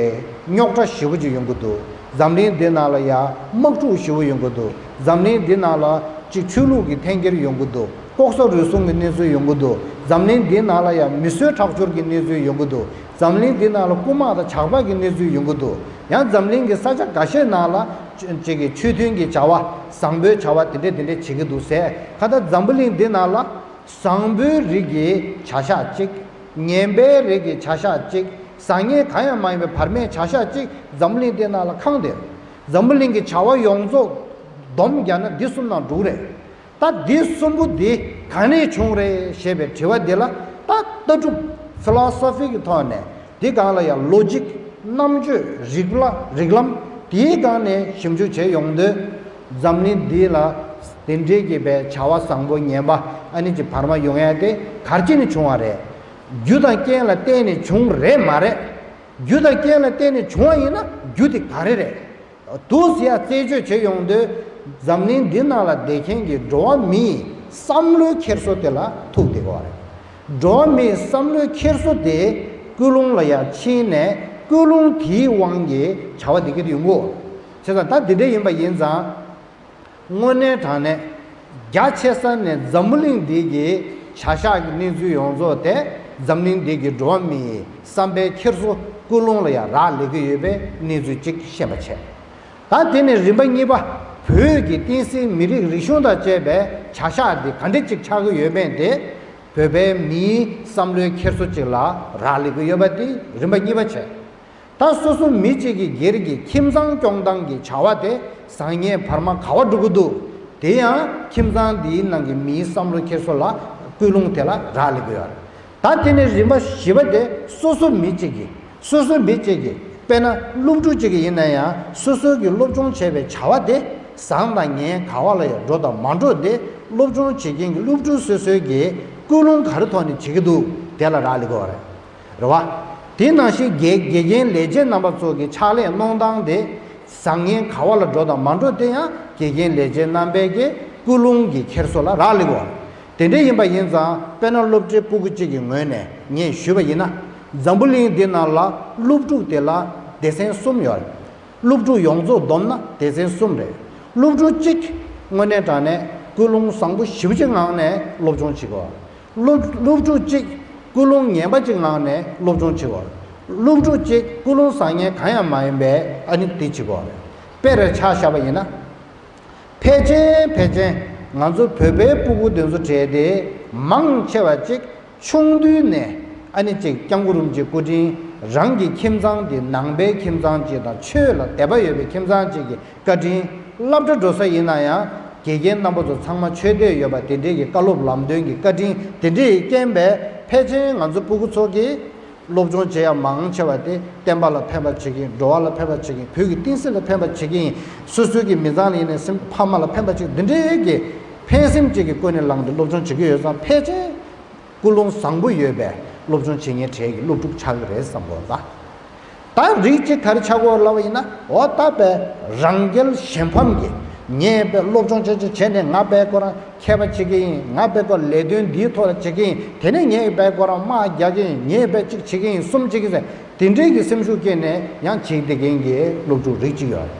རྙོག་དྲ་ཞེ་པོ་ཅིག་ཡོང་གི་འདུག་འཛམ་གླིང་འདི་ནང་ལ་ཡ་དམག་འཁྲུག་ཞེ་པོ་ཡོང་གི་འདུག་འཛམ་གླིང་འདི་ནང་ལ་ཅིག་ཆོས་ལུགས་ཀྱི་འཐེན་འཁྱེར་ཡོང་གི་འདུག་ལྐོག་ཟ་རུལ་སུངས་ཀྱི་གནས་ཚུལ་ཡོང་གི་འདུག་འཛམ་གླིང་འདི་ནང་ལ་ཡ་མི་གསོད་ཁྲག་སྦྱོར་གྱི་གནས་ཚུལ་ཡོང་གི་འདུག་འཛམ་གླིང་འདི་ནང་ལ་རྐུ་མ་དང་ཇག་པ་གི་གནས་ཚུལ་ཡོང་གི་འདུག་ཡང་འཛམ་གླིང་གི་ས་ཆ་འགའ་ཤས་ནང་ལ་ཅིག་གི་ཆོས་མཐུན་གྱི་བྱ་བ། བཟང་པོའི་བྱ་བ་དེ་འདྲས་དེ་འདྲས་བྱེད་ཀྱི་འདུག་ཟེར། ཁ་ད་འཛམ་བུ་གླིང་འདི་ནང་ལ། བཟང་པོའི་རིགས་ཀྱི་བྱ་གཞག་གཅིག་ངན་པའི་རིགས་ཀྱི་བྱ་གཞག་གཅིག་བཟང་ངན་གང་ཡང་མ་ཡིན་པའི་བར་མའི་བྱ་གཞག་གཅིག་འཛམ་བུ་གླིང་འདི་ནང་ལ་ཁེངས་ཏེ། འཛམ་བུ་གླིང་གི་བྱ་བ་ཡོངས་རྫོགས་སྡོམ་བརྒྱབ་ན་འདི་གསུམ་ནང་འདུ་རེད། ད་འདི་གསུམ་པོ་འདི་གང་ནས་བྱུང་རེད་ཞེས་པའི་དྲི་བ་འདི་ལ། ད་ལྟ་གྲུབ། ཕི་ལོ་སོ་ཕི་གི་ཐོག་ནས། འདི་སྒང་ལ་ཡང་ལོ་ཇིག་རྣམ་དཔྱོད། རིག་པ། རིགས་ལམ། དེའི་སྒང་ནས་ཞིབ་འཇུག་བྱས་ཡོང་དུས། འཛམ་གླིང་འདི་ལ་དེ་འདྲའི་གི་བའི་བྱ་བ་བཟང་པོ་ངན་པ་ཨ་ནི་ཅིག་བར་མ་ཡོང་ཡ་དེ་ག་རེ་བྱས་ནས་བྱུང་བ་རེད། རྒྱུ་དང་རྐྱེན་ལ་བརྟེན་ནས་བྱུང་རེད་མ་རེད། རྒྱུ་དང་རྐྱེན་ལ་བརྟེན་ནས་བྱུང་བ་ཡིན་ན་རྒྱུ་དེ་ག་རེ་རེད། འདུག་ཟེར་ཡ་རྩད་གཅོད་བྱེད་ཡོང་དུས། འཛམ་གླིང་འདི་ནང་ལ་བསྡད་མཁན་གྱི་འགྲོ་བ་མིའི་བསམ་བློའི་འཁྱེར་སོ་དེ་ལ་ཐུག་བསྡད་ཀྱི་ཡོད་རེད། འགྲོ་བ་མིའི་བསམ་བློའི་འཁྱེར་སོ་དེ་ཀུན་སློང་ལ་ཡང་ཕྱིན་ནས། ཀུན་སློང་དེའི་དབང་གིས་བྱ་བ་འདི་སྐད་དུ་ཡོང་གི་ཡོད། བྱས་ཙང་ད་འདི་འདྲ་ཡིན་པ་ཡིན་ཙང་། དངོས་གནས་དྲང་གནས་རྒྱ་ཆེ་ས་ནས་འཛམ་བུ་གླིང་འདི་གི་བྱ་གཞག་གི་གནས་ཚུལ་ཡོངས་རྫོགས་དེ། འཛམ་གླིང་འདི་གི་འགྲོ་བ་མིའི་བསམ་པའི་འཁྱེར་སོ། ཀུན་སློང་ལ་ཡང་རག་ལས་ཀྱི་ཡོད་པའི་གནས་ཚུལ་གཅིག་ཤེས་པ་བྱས། ད་དེ་ནས་རིམ་པ་གཉིས་པ། བོད་ཀྱི་བསྟན་སྲིད་མི་རིགས་རིག་གཞུང་དང་བཅས་པའི་བྱ་གཞག་འདི་ག་འདྲ་ཅིག་ཆགས་ཀྱི་ཡོད་མེད་དེ། བོད་པའི་མིའི་བསམ་བློའི་འཁྱེར་སོ་ཅིག་ལ་རག་ལས་ཀྱི་ཡོད་པ་དེ་རིམ་པ་གཉིས་པ་བྱས། ད་སོ་སོ་མི་གཅིག་གི་སྒེར་གྱི་ཁྱིམ་ཚང་སྐྱོང་སྟངས་ཀྱི་བྱ་བ་དེ་བཟང་ངན་བར་མ་ག་པར་འགྲོ་གི་འདུག་དེ་ཡང་ཁྱིམ་ཚང་འདིའི་ནང་གི་མིའི་བསམ་བློ་འཁྱེར་སོ་ལ། ཀུན་སློང་དེ་ལ་རག་ལས་ཀྱི་ཡོད་རེད། ད་དེ་ནས་རིམ་པ་བཞི་པ་དེ་སོ་སོ་མི་གཅིག་གི། སོ་སོ་མི་གཅིག་གི། དཔེར་ན་སློབ་ཕྲུག་གཅིག་གི་ཡིན་ན་ཡང་། སོ་སོ་གི་སློབ་སྦྱོང་བྱས་པའི་བྱ་བ་དེ་བཟང་དང་ངན་ག་པ་ལ་ཡང་འགྲོ་དང་མ་འགྲོ་དེ། སློབ་སྦྱོང་བྱེད་མཁན་གྱི་སློབ་ཕྲུག་སོ་སོའི་གི་ཀུན་སློང་ག་རེ་ཐོག་ནས་བྱེད་ཀྱི་འདུག་དེ་ལ་རག་ལས་ཀྱི་ཡོད་རེད། རེད་བ། དེ་ནང་བཞིན་དགེ་དགེ་རྒན་ལས་བྱེད་རྣམ་པ་ཚོ་གི་ཕྱག་ལས་གནང་སྟངས་དེ་བཟང་ངན་ག་པ་ལ་འགྲོ་དང་མ་འགྲོ་དེ་ཡང་དགེ་རྒན་ལས་བྱེད་རྣམ་པའི་གི་ཀུན་སློང་གི་འཁྱེར་སོ་ལ་རག་ལས་ཀྱི་ཡོད་རེད། དེ་འདྲ་ཡིན་པ་ཡིན་ཙང་། དཔེར་ན་སློབ་གྲྭའི་སྤུ་གུ་གཅིག་གི་ངོས་ནས་ངས་ཞུས་པ་ཡིན་ན། འཛམ་བུ་གླིང་འདི་ནང་ལ་སློབ་ཕྲུག་དེ་ལ་སྡེ་ཚན་གསུམ་ཡོད་རེད། སློབ་ཕྲུག་ཡོངས་རྫོགས་བསྡོམས་ན་སྡེ་ཚན་གསུམ་རེད། སློབ་ཕྲུག་གཅིག་དངོས་གནས་དྲང་གནས་ཀུན་སློང་བཟང་པོ་ཞེ་པོ་ཅིག་ངང་ནས་སློབ་སྦྱོང་བྱེད་དགོས། སློབ་སློབ་ཕྲུག་གཅིག་ཀུན་སློང་ངན་པ་ཅིག་ངང་ནས་སློབ་སྦྱོང་བྱེད་དགོས། སློབ་ཕྲུག་གཅིག་ཀུན་སློང་བཟང་ངན་གང་ཡང་མ་ཡིན་པའི་ཨ་ནི་དེ་བྱེད་དགོས་རེད། དཔེར་ཆ་བཞག་པ་ཡིན་ན། ཕལ་ཆེར་ཕལ་ཆེར་ང་ཚོ་བོད་པའི་སྤུ་གུ་དེ་ཚོ་གྲས་དེ་མང་ཆེ་བ་ཅིག་ཆུང་དུས་ནས་ཨ་ནི་ཅིག་སྐྱབས་མགོན་རིན་པོ་ཆེའི་སྐུ་དྲིན། རང་གི་ཁྱིམ་ཚང་དེ་ནང་པའི་ཁྱིམ་ཚང་ཅིག་དང་། ཆོས་ལ་དད་པ་ཡོད་པའི་ཁྱིམ་ཚང་ཅིག་གི་བཀའ་དྲིན། སློབ་གྲྭ་འགྲོ་ས་ཡིན་ན་ཡང་དགེ་རྒན་རྣམ་པ་ཚོ་ཚང་མ་ཆོས་དད་ཡོད་པ་དེ་འདྲའི་གི་བཀའ་སློབ་ལམ་སྟོན་གྱི་བཀའ་དྲིན་དེ་འདྲའི་རྐྱེན་པས། ཕལ་ཆེར་ང་ཚོ་སྤུ་གུ་ཚོ་གིས་ སློབ་སྦྱོང་བྱེད་ཡ་མང་ཆེ་བ་དེ་བསྟན་པ་ལ་ཕན་པ་བྱེད་ཀྱི་ཡིན། འགྲོ་བ་ལ་ཕན་པ་བྱེད་ཀྱི་ཡིན། བོད་ཀྱི་བསྟན་སྲིད་ལ་ཕན་པ་བྱེད་ཀྱི་ཡིན། སོ་སོའི་གི་མི་ཚང་ལ་ཡིན་ནའི་སེམས་ཕ་མ་ལ་ཕན་པ་བྱེད་འདི་འདྲའི་གི་ཕན་སེམས་ཅིག་གི་སྒོ་ནས་བླངས་ཏེ་སློབ་སྦྱོང་བྱེད་ཀྱི་ཡོད་ཙང་ཕལ་ཆེར་ཀུན་སློང་བཟང་པོ་ཡོད་པའི་སློབ་སྦྱོང་བྱེད་མཁན་གྲས་ཀྱི་སློབ་ཕྲུག་ཆགས་ཀྱི་རེད་བསམ་གོ་ད། ད་རིགས་གཅིག་ག་རེ་ཆགས་ཀྱི་ཡོད་ལབ་པ་ཡིན་ན། འོ་ད་པའི་རང་རྒྱལ་གཞན་ཕམ་གྱི་ངས་པའི་སློབ་སྦྱོང་ཅན་ཅིག་བྱས་ནས་ང་པའི་ཁོ་རང་མཁས་པ་བྱེད་ཀྱི་ཡིན། ང་པའི་ཁོ་ལས་དོན་འདིའི་ཐོག་ལ་བྱེད་ཀྱི་ཡིན། དེ་ནས་ངས་པའི་ཁོ་རང་དམག་རྒྱག་གི་ཡིན། ངས་པའི་གཅིག་བྱེད་ཀྱི་ཡིན། གསུམ་བྱེད་ཀྱི་ཡིན་ཟེར་དེ་འདྲའི་གི་སེམས་ཤུགས་སྐྱེས་ནས་ཡང་བྱེད་བསྡད་མཁན་གྱི་སློབ་ཕྲུག་རིགས་གཅིག་ཡོད་རེད།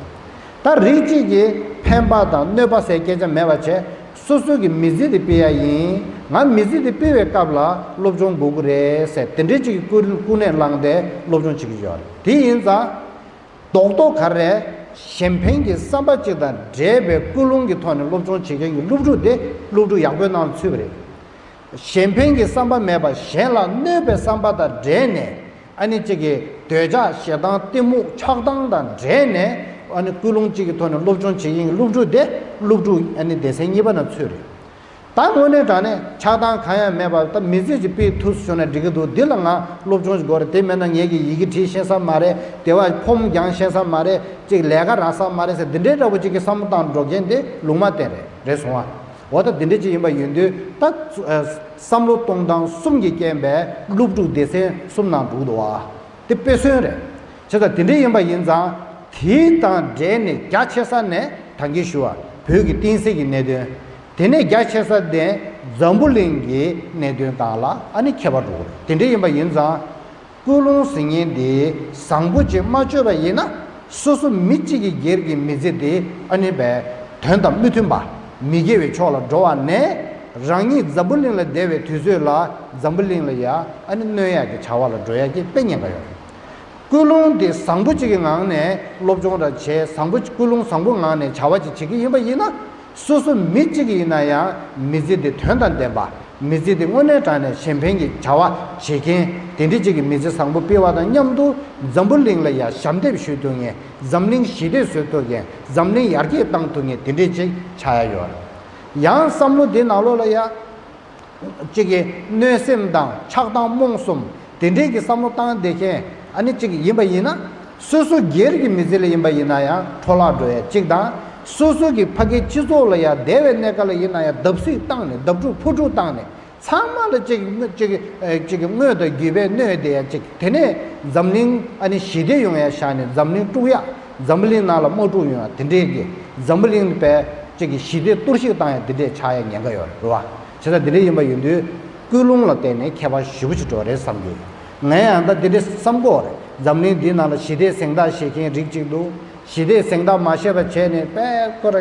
ད་རིགས་གཅིག་གིས་ཕན་པ་དང་གནོད་པ་ཟེར་སྐད་ཆ་མེད་པ་བྱས། སོ་སོ་གི་མི་ཚེ་དེ་སྤེལ་ཡ་ཡིན། ང་མི་ཚེ་དེ་སྤེལ་བའི་སྐབས་ལ་སློབ་སྦྱོང་དགོས་ཀྱི་རེད་ཟེར་དེ་འདྲའི་ཅིག་གི་ཀུན་ཀུན་ནས་བསླངས་ཏེ་སློབ་སྦྱོང་བྱེད་ཀྱི་ཡོད་རེད། དེ་ཡིན་ཙང་རྡོག་རྡོག་ག་རེ་གཞན་ཕན་གྱི་བསམ་པ་གཅིག་དང་འབྲེལ་བའི་ཀུན་སློང་གི་ཐོག་ནས་སློབ་སྦྱོང་བྱེད་མཁན་གྱི་སློབ་ཕྲུག་དེ་སློབ་ཕྲུག་ཡག་པོའི་ནང་ཚུད་པ་རེད། གཞན་ཕན་གྱི་བསམ་པ་མེད་པ་གཞན་ལ་གནོད་པའི་བསམ་པ་དང་འབྲེལ་ནས། ཨ་ནི་གཅིག་གི་འདོད་ཆགས་ཞེ་སྡང་གཏི་མུག་ཆགས་སྡང་དང་འབྲེལ་ནས། ཨ་ནི་ཀུན་སློང་གཅིག་གི་ཐོག་ནས་སློབ་སྦྱོང་བྱེད་ཀྱི་ཡིན་སློབ་ཕྲུག་དེ་སློབ་ཕྲུག་ཨ་ནི་སྡེ་ཚན་གཉིས་པ་ནང་ཚུད་རེད། ད་དངོས་གནས་དྲང་གནས་ཆགས་སྡང་གང་ཡང་མེད་པར་ད་མི་ཚེ་གཅིག་སྤེལ་ཐུབ་སོང་ན་འགྲིག་གི་འདུག་འདི་ལ་ང་སློབ་སྦྱོང་ཞིག་དགོས་རེད། དེ་མེད་ན་ངེད་ཀྱི་ཡི་གེ་བྲིས་ཤེས་ས་མ་རེད། དེ་བ་ཕོམ་རྒྱང་ཤེས་ས་མ་རེད། གཅིག་ལས་ཀ་རག་ས་མ་རེད་ཟེར་འདི་འདྲའི་འདྲ་པོ་གཅིག་གི་བསམ་བློ་བཏང་འགྲོ་མཁན་དེ་ལུང་མ་བསྟན་རེད། རེད་སོང་ཨ། འོ་ད་འདི་འདྲ་ཅིག་ཡིན་པ་ཡིན་དུས་ད་བསམ་བློ་གཏོང་སྟངས་གསུམ་གྱི་རྐྱེན་པས་སློབ་ཕྲུག་སྡེ་ཚན་གསུམ་ནང་འདུག་འདུག་ཨ། དེ་དཔེ་མཚོན་རེད། བྱས་ཙང་དེ་འདྲ་ཡིན་པ་ཡིན་ཙང་དེའི་དང་འབྲེལ་ནས་རྒྱ་ཆེ་ས་ནས་ད་གིན་ཞུ་བ་བོད་ཀྱི་བསྟན་སྲིད་ཀྱི་གནད་དོན། དེ་ནས་རྒྱ་ཆེ་ས་དེ་འཛམ་བུ་གླིང་གི་གནད་དོན་སྟེང་ལ་ཨ་ནི་ཁྱད་པར་འགྲོ་གི་རེད། དེ་འདྲ་ཡིན་པ་ཡིན་ཙང་། ཀུན་སློང་ཟེར་མཁན་འདི་བཟང་པོ་ཅིག་མ་བཅོས་པ་ཡིན་ན། སོ་སོ་མི་གཅིག་གི་སྒེར་གྱི་མི་ཚེ་འདི་ཨ་ནི་བས་དོན་དང་མི་མཐུན་པ། མི་དགེ་བའི་ཕྱོགས་ལ་འགྲོ་བ་ནས། རང་ཉིད་འཛམ་བུ་གླིང་ལ་བསྡད་པའི་དུས་ཚོད་ལ་འཛམ་བུ་གླིང་ལ་ཡ་ཨ་ནི་གནོད་ཡག་གི་བྱ་བ་ལ་འགྲོ་ཡག་གི་དཔེ་ཉེན་ཁ་ཡོད་རེད། ཀུན་སློང་འདི་བཟང་པོ་གཅིག་གི་ངང་ནས་སློབ་སྦྱོང་ར་བྱས། བཟང་པོ་ཀུན་སློང་བཟང་པོ་ངང་ནས་བྱ་བ་ཅིག་བྱེད་ཀྱི་ཡིན་པ་ཡིན་ན། སོ་སོ་མི་གཅིག་ཡིན་ན་ཡང་མི་ཚེ་འདི་དོན་དང་ལྡན་པ། མི་ཚེ་འདི་དངོས་གནས་དྲང་གནས་གཞན་ཕན་གྱི་བྱ་བ་བྱེད་མཁན་དེ་འདྲ་གཅིག་གི་མི་ཚེ་བཟང་པོ་སྤེལ་བ་དང་མཉམ་དུ་འཛམ་བུ་གླིང་ལ་ཡང་ཞབས་འདེགས་ཞུ་ཐུབ་མཁན། འཛམ་གླིང་ཞི་བདེ་བཟོ་ཐུབ་མཁན། འཛམ་གླིང་ཡར་རྒྱས་བཏང་ཐུབ་མཁན་དེ་འདྲ་གཅིག་ཆགས་ཡ་ཡོད་རེད། ཡང་བསམ་བློ་འདི་ནང་ལོགས་ལ་ཡང་། གཅིག་གི་གནོད་སེམས་དང་ཆགས་སྡང་རྨོངས་གསུམ་དེ་འདྲའི་གི་བསམ་བློ་བཏང་བསྡད་མཁན་ཨ་ནི་གཅིག་ཡིན་པ་ཡིན་ན། སོ་སོ་སྒེར་གྱི་མི་ཚེ་ལ་ཡིན་པ་ཡིན་ན་ཡང་འཕྲོ་བརླག་འགྲོ་ཡ་གཅིག་དང་། སོ་སོ་གི་ཕ་གི་སྤྱི་ཚོགས་ལ་ཡང་བསྡད་པའི་གནས་སྐབས་ལ་ཡིན་ན་ཡང་བརྡབ་གསིག་བཏང་ནས་བརྡབ་འཁྲུག་ཕོ་འཁྲུག་བཏང་ནས་ཚང་མ་ལ་གཅིག་གཅིག་གཅིག་དངོས་དང་བརྒྱུད་པའི་གནོད་བསྡད་ཡ་གཅིག་དེ་ནས་འཛམ་གླིང་ཨ་ནི་ཞི་བདེ་ཡོང་ཡ་བཞག་ནས་འཛམ་གླིང་དཀྲུག་ཡ། འཛམ་བུ་གླིང་ནང་ལ་དམག་འཁྲུག་ཡོང་ཡ་དེ་འདྲས་ཀྱི། འཛམ་བུ་གླིང་པའི་གཅིག་གི་ཞི་བདེ་གཏོར་བཤིག་བཏང་ཡ་དེ་འདྲས་ཆགས་ཡ་ཉེན་ཁ་ཡོད་རེད་བ། བྱས་ཙང་དེ་འདྲས་ཡིན་པ་ཡིན་དུས་ཀུན་སློང་ལ་བརྟེན་ནས་ཁྱད་པར་ཞེ་པོ་ཅིག་འགྲོ་རེད་བསམ་གྱི་ཡོད། ངས་ཡང་ད་དེ་འདྲས་བསམ་གྱི་ཡོད་རེད། འཛམ་གླིང་འདིའི་ནང་ལ་ཞི་བདེ་གཟེངས་རྟགས་བཞེས་མཁན་རིགས་གཅིག་འདུག་ཞི་བདེ་གཟེངས་རྟགས་མ་བཞེས་པ་བྱས་ནས་དཔེ་ཁོ་ར།